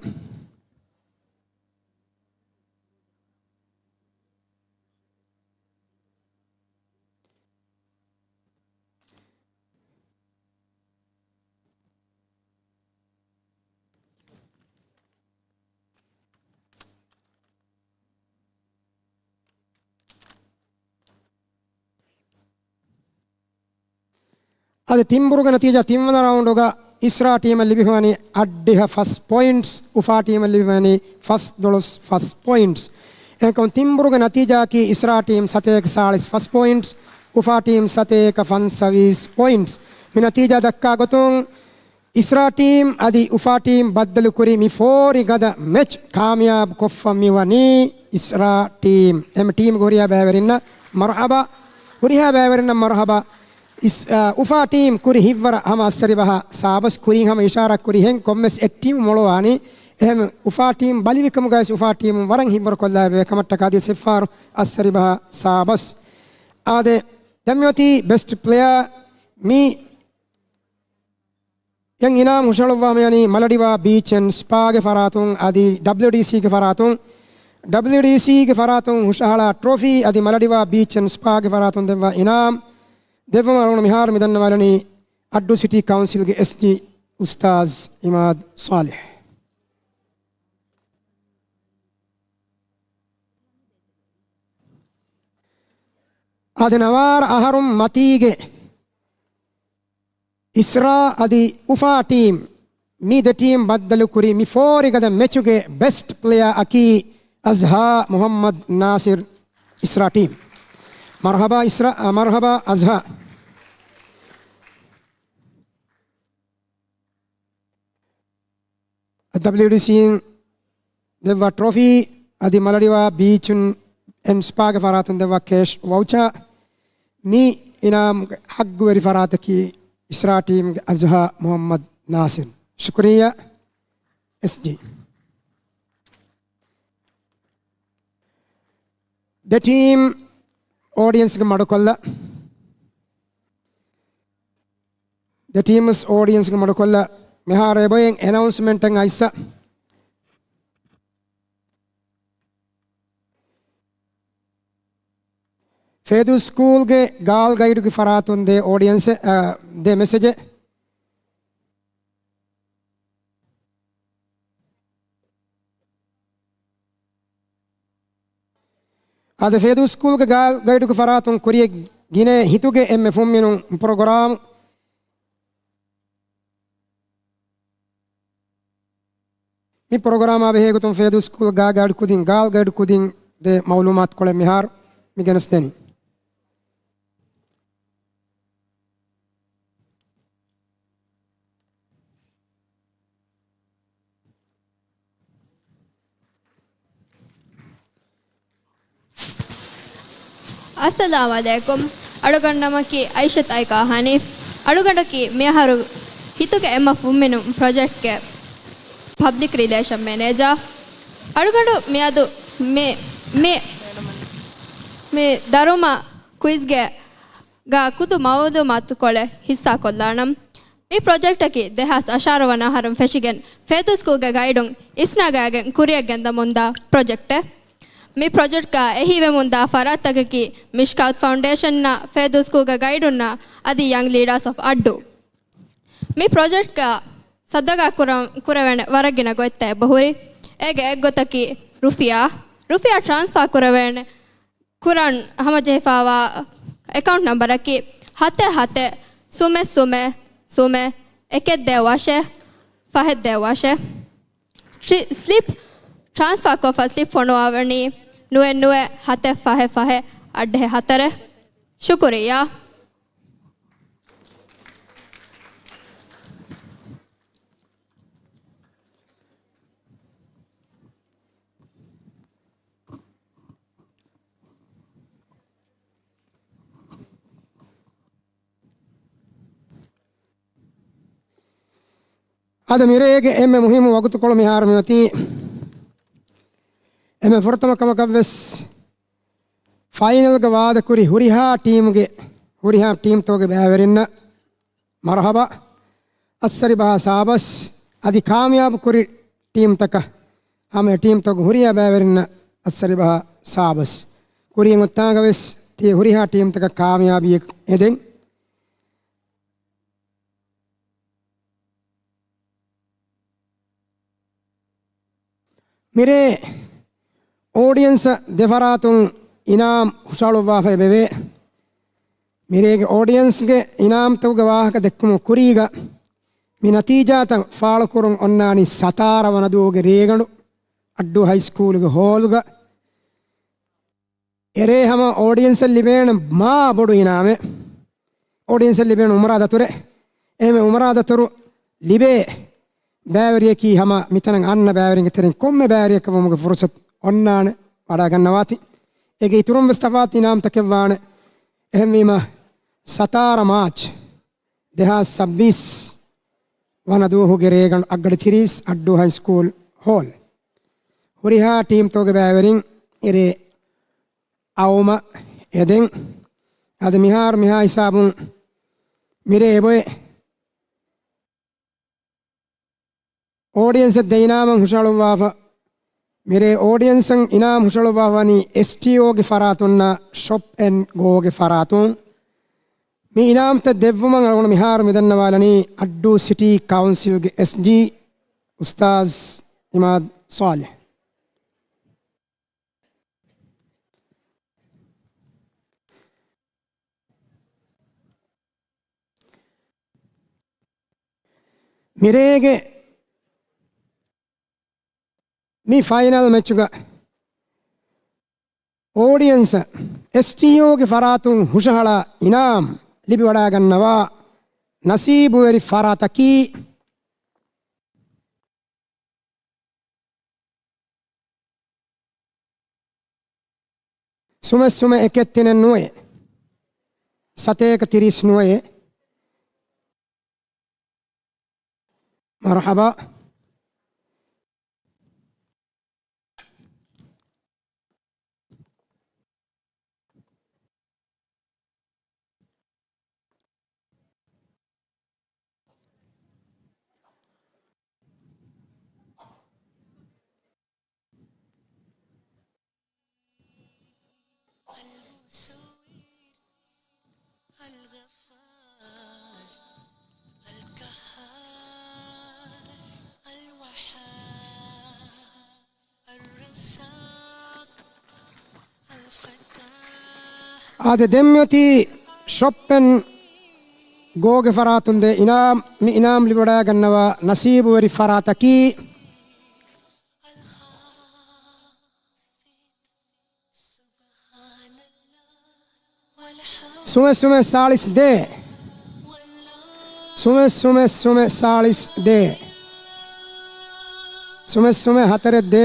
އަދި ތިންބުރުގެ ނަތީޖާ ތިންވަނަ ރައުންޑުގަ އިސްރާ ޓީމަށް ލިބިފަވަނީ އައްޑިހަ ފަސް ޕޮއިންޓްސް، އުފާ ޓީމަށް ލިބިފަވަނީ ފަސް ދޮޅަސް ފަސް ޕޮއިންޓްސް. އެހެންކަމުން ތިންބުރުގެ ނަތީޖާއަކީ އިސްރާ ޓީމް ސަތޭކަ ސާޅީސް ފަސް ޕޮއިންޓްސް، އުފާ ޓީމް ސަތޭކަ ފަންސަވީސް ޕޮއިންޓްސް. މި ނަތީޖާ ދައްކާ ގޮތުން، އިސްރާ ޓީމް އަދި އުފާ ޓީމް ބައްދަލުކުރި މި ފޯރި ގަދަ މެޗް ކާމިޔާބު ކޮށްފަ މިވަނީ އިސްރާ ޓީމް. އެމް ޓީމްގެ ހުރިހާ ބައިވެރިންނަށް މަރުޙަބާ، ހުރިހާ ބައިވެރިންނަށް މަރުޙަބާ. އިސް-، އާ، އުފާ ޓީމް ކުރި ހިތްވަރަށް ހަމަ އައްސަރި ބަހާ ސާބަސް. ކުރީން ހަމަ އިޝާރާތް ކުރިހެން ކޮންމެސް އެއް ޓީމް މޮޅުވާނީ. އެހެން އުފާ ޓީމް ބަލިވިކަމުގައި އުފާ ޓީމުން ވަރަށް ހިތްވަރު ކޮށްލާ އެކަމަށްޓަކާ އަދިވެސް އެއްފަހަރު އައްސަރި ބަހާ ސާބަސް. އާދެ، ދެން މިއޮތީ ބެސްޓް ޕްލޭޔާ. މި އެން އިނާމް ހުށަހަޅުއްވާ މިވަނީ މަލަޑިވާ ބީޗް އެންޑް ސްޕާގެ ފަރާތުން އަދި ޑަބްލިއުޑީސީގެ ފަރާތުން، ޑަބްލިއުޑީސީގެ ފަރާތުން ހުށަހަޅާ ޓްރޮފީ އަދި މަލަޑިވާ ބީޗް އެންޑް ސްޕާގެ ފަރާތުން ދެއްވާ އިނާމް ދެއްވުމަށް އަޅުގަނޑު މިހާރު މި ދަންނަވާލަނީ އައްޑޫ ސިޓީ ކައުންސިލްގެ އެސްޖީ އުސްތާޒް އިމާދު ޞާލިޙް. އާދެ، ނަވާރަ އަހަރުން މަތީގެ އިސްރާ އަދި އުފާ ޓީމް، މި ދެ ޓީމް ބައްދަލުކުރި މި ފޯރިގަދަ މެޗުގެ ބެސްޓް ޕްލޭޔާ އަކީ އަޒްހާ މުޙައްމަދު ނާސިރު، އިސްރާ ޓީމް. މަރުޙަބާ އިސްރާ، އަ، މަރުޙަބާ އަޒްހާ. ޑަބްލިއުޑީސީން ދެއްވާ ޓްރޮފީ އަދި މަލަޑިވާ ބީޗުން އެންޑް ސްޕާގެ ފަރާތުން ދެއްވާ ކޭޝް ވައުޗާ. މި އިނާމްގެ ހައްގުވެރި ފަރާތަކީ އިސްރާ ޓީމްގެ އަޒްހާ މުޙައްމަދު ނާސިރު. ޝުކުރިއްޔާ، އެސްޖީ. ދެ ޓީމް އޯޑިއެންސްގެ މަޑުކޮށްލަ، ދެ ޓީމްސް އޯޑިއެންސްގެ މަޑުކޮށްލަ، މިހާރު އެބައޮތް އެނައުންސްމަންޓެއް އައިސް. ފޭދޫ ސްކޫލްގެ ގާލް ގައިޑުގެ ފަރާތުން ދޭ އޯޑިއެންސް، އަ، ދޭ މެސެޖެއް. އާދެ، ފޭދޫ ސްކޫލްގެ ގާލް ގައިޑުގެ ފަރާތުން ކުރިޔަށް ގިނަ ހިތުގެ އެންމެ ފުންމިނުން ޕްރޮގްރާމް. މި ޕްރޮގްރާމާ ބެހޭގޮތުން ފޭދޫ ސްކޫލް ގާލް ގައިޑް ކުދިން، ގާލް ގައިޑް ކުދިން ދޭ މައުލޫމާތުކޮޅެއް މިހާރު މި ގެނެސްދެނީ. އައްސަލާމް ޢަލައިކުމް. އަޅުގަނޑު ނަމަކީ އައިޝަތު އައިކާ ޙަނީފް. އަޅުގަނޑަކީ މިއަހަރު ހިތުގެ އެންމެ ފުންމިނުން ޕްރޮޖެކްޓްގެ ޕަބްލިކް ރިލޭޝަން މެނޭޖާ. އަޅުގަނޑު މިއަދު މި، މި، މި ދަރުމަ ކުއިޒްގެ ގާ ކުދި މައުލޫމާތުކޮޅެއް ހިއްސާކޮށްލާނަން. މި ޕްރޮޖެކްޓަކީ ދެހާސް އަށާރަ ވަނަ އަހަރުން ފެށިގެން ފޭދޫ ސްކޫލްގެ ގައިޑުން އިސްނަގާގެން ކުރިއަށް ގެންދަމުންދާ ޕްރޮޖެކްޓެއް. މި ޕްރޮޖެކްޓްގަ އެހީވެމުންދާ ފަރާތްތަކަކީ މިޝްކާތް ފައުންޑޭޝަންއާ ފޭދޫ ސްކޫލްގެ ގައިޑުންނާ އަދި ޔަން ލީޑާސް އޮފް އައްޑޫ. މި ޕްރޮޖެކްޓްގަ ސައްދަގާ ކުރަ-، ކުރެވޭނެ ވަރަށް ގިނަ ގޮތްތައް އެބަހުރި. އޭގެ އެއްގޮތަކީ ރުފިޔާ، ރުފިޔާ ޓްރާންސްފާ ކުރެވޭނެ ކުރަން ހަމަޖެހިފައިވާ އެކައުންޓް ނަމްބަރަކީ ހަތެއް ހަތެއް ސުމެއް ސުމެއް ސުމެއް އެކެއް ދޭއް ވަށެއް ފަހެއް ދޭއް ވަށެއް. ސްލި-، ސްލިޕް ޓްރާންސްފާކޮށްފަ ސްލިޕް ފޮނުވާވަނީ ނުވެ ނުވެ ހަތެއް ފަހެއް ފަހެއް އައްޑިހަ ހަތަރެއް. ޝުކުރިއްޔާ. އަދި މިރޭގެ އެންމެ މުހިއްމު ވަގުތުކޮޅު މިހާރު މިއޮތީ އެންމެ ފުރަތަމަ ކަމަކަށްވެސް ފައިނަލްގަ ވާދަކުރި ހުރިހާ ޓީމުގެ، ހުރިހާ ޓީމްތަކުގެ ބައިވެރިންނަށް މަރުޙަބާ، އައްސަރިބަހާ ސާބަސް. އަދި ކާމިޔާބު ކުރި ޓީމްތަކަށް ހަމަ އެ ޓީމްތަކުގެ ހުރިހާ ބައިވެރިންނަށް އައްސަރިބަހާ ސާބަސް. ކުރިއަށް އޮތާގަވެސް ތި ހުރިހާ ޓީމްތަކަށް ކާމިޔާބީއެއް އެދެން. މިރޭ އޯޑިއެންސަށް ދެފަރާތުން އިނާމް ހުށަހަޅުއްވާފައި ވެވޭ. މިރޭގެ އޯޑިއެންސްގެ އިނާމްތަކުގެ ވާހަކަ ދެއްކުމުގެ ކުރީގަ، މި ނަތީޖާތައް ފާޅުކުރުން އޮންނާނީ ސަތާރަ ވަނަ ދުވަހުގެ ރޭގަނޑު އައްޑޫ ހައިސްކޫލުގެ ހޯލްގަ. އެރޭ ހަމަ އޯޑިއެންސަށް ލިބޭނެ މާ ބޮޑު އިނާމެއް. އޯޑިއެންސަށް ލިބޭނެ އުމަރާ ދަތުރެއް. އެހެންވެ އުމަރާ ދަތުރު ލިބޭ ބައިވެރިޔަކީ ހަމަ މިތަނަށް އަންނަ ބައިވެރިންގެ ތެރެއިން ކޮންމެ ބައިވެރިޔަކަށް ވުމުގެ ފުރުސަތު އޮންނާނެ ވަޑައިގަންނަވާތި. އޭގެ އިތުރުން ވެސް ތަފާތު އިނާމްތަކެއް ވާނެ. އެހެންވީމަ، ސަތާރަ މާޗް ދެހާސް ސައްބީސް ވަނަ ދުވަހުގެ ރޭގަނޑު އަށްގަޑި ތިރީސް އައްޑޫ ހައިސްކޫލް ހޯލް. ހުރިހާ ޓީމްތަކުގެ ބައިވެރިން އެރޭ އައުމަށް އެދެން. އަދި މިހާރު މިހާ ހިސާބުން މިރޭ އެބޮތް އޯޑިއެންސަށް ދެ އިނާމަށް ހުށަހަޅުއްވާފަ. މިރޭ އޯޑިއެންސަށް އިނާމް ހުށަހަޅުއްވާފަ ވަނީ އެސްޓީއޯގެ ފަރާތުންނާ ޝޮޕް އެންޑް ގޯގެ ފަރާތުން. މި އިނާމްތައް ދެއްވުމަށް އަޅުގަނޑު މިހާރު މިދަންނަވާލަނީ އައްޑޫ ސިޓީ ކައުންސިލްގެ އެސްޖީ އުސްތާޒް އިމާދު ޞާލިޙް. މިރޭގެ މި ފައިނަލް މެޗުގަ އޯޑިއެންސަށް އެސްޓީއޯގެ ފަރާތުން ހުށަހަޅާ އިނާމް ލިބިވަޑައިގަންނަވާ ނަސީބުވެރި ފަރާތަކީ، ސުމެއް ސުމެއް އެކެއް ތިނެއް ނުވައެއް، ސަތޭކަ ތިރީސް ނުވައެއް. މަރުޙަބާ. އާދެ، ދެން މިއޮތީ ޝޮޕް އެންޑް ގޯގެ ފަރާތުން ދޭ އިނާމް. މި އިނާމް ލިބިވަޑައިގަންނަވާ ނަސީބުވެރި ފަރާތަކީ، ސުމެއް ސުމެއް ސާޅީސް ދޭ. ސުމެއް ސުމެއް ސުމެއް ސާޅީސް ދޭ. ސުމެއް ސުމެއް ހަތަރެއް ދޭ.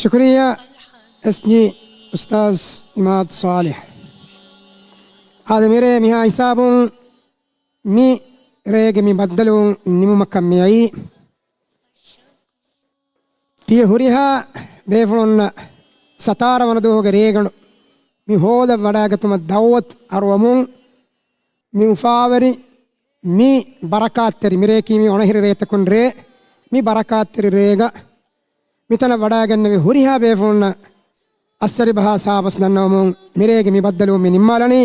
ޝުކުރިއްޔާ އެސްޖީ އުސްތާޛް އިމާދު ޞާލިޙް. އާދެ، މިރޭ މިހާ ހިސާބުން މި ރޭގެ މި ބައްދަލުވުން ނިމުމަކަށް މިއައީ. ތިޔަ ހުރިހާ ބޭފުޅުންނަށް ސަތާރަ ވަނަ ދުވަހުގެ ރޭގަނޑު މި ހޯލަށް ވަޑައިގަތުމަށް ދަޢުވަތު އަރުވަމުން، މި އުފާވެރި، މި ބަރަކާތްތެރި، މިރޭކީ މި އޮނަހިރި ރޭތަކުން ރޭ، މި ބަރަކާތްތެރި ރޭގަ މިތަނަށް ވަޑައިގެންނެވި ހުރިހާ ބޭފުޅުންނަށް އައްސަރި ބަހާ ސާބަސް ދަންނަވަމުން، މިރޭގެ މި ބައްދަލުވުން މި ނިންމާލަނީ.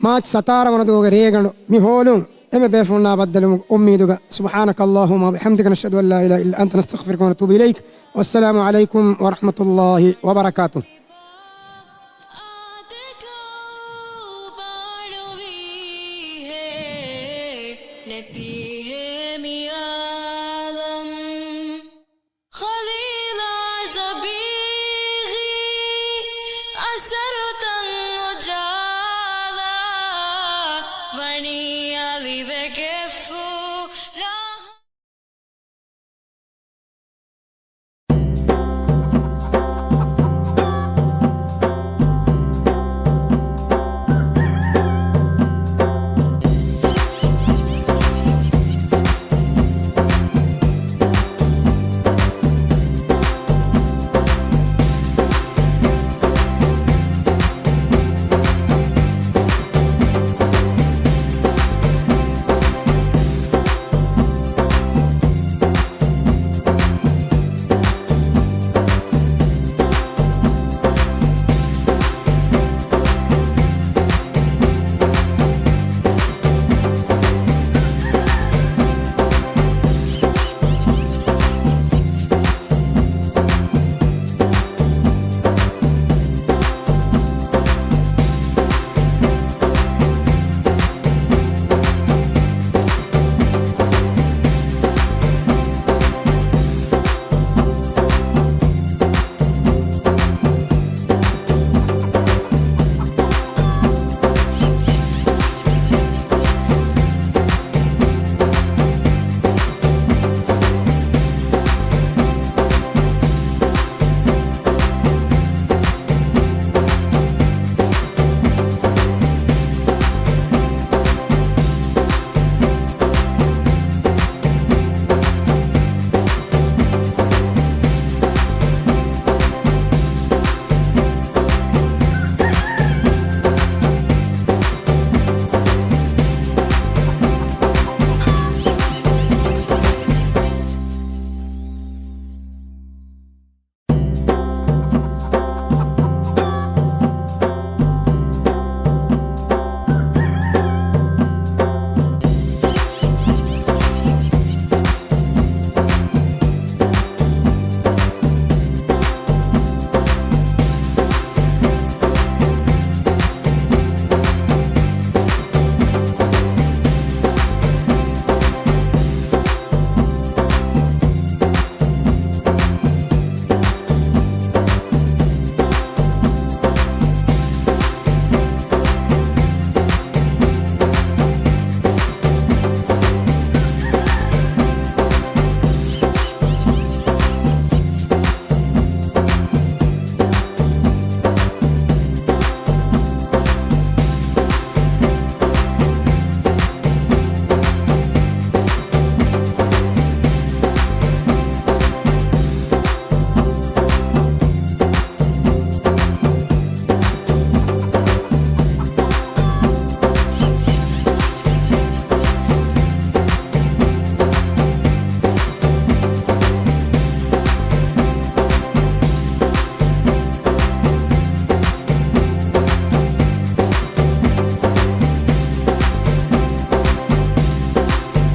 މާޗް ސަތާރަ ވަނަ ދުވަހުގެ ރޭގަނޑު މި ހޯލުން އެންމެ ބޭފުޅުންނާ ބައްދަލުވުމުގެ އުއްމީދުގަ. سبحانك اللهم وبحمدك، نشهد أن لا إله إلا أنت، نستغفرك ونتوب إليك. والسلام عليكم ورحمة الله وبركاته.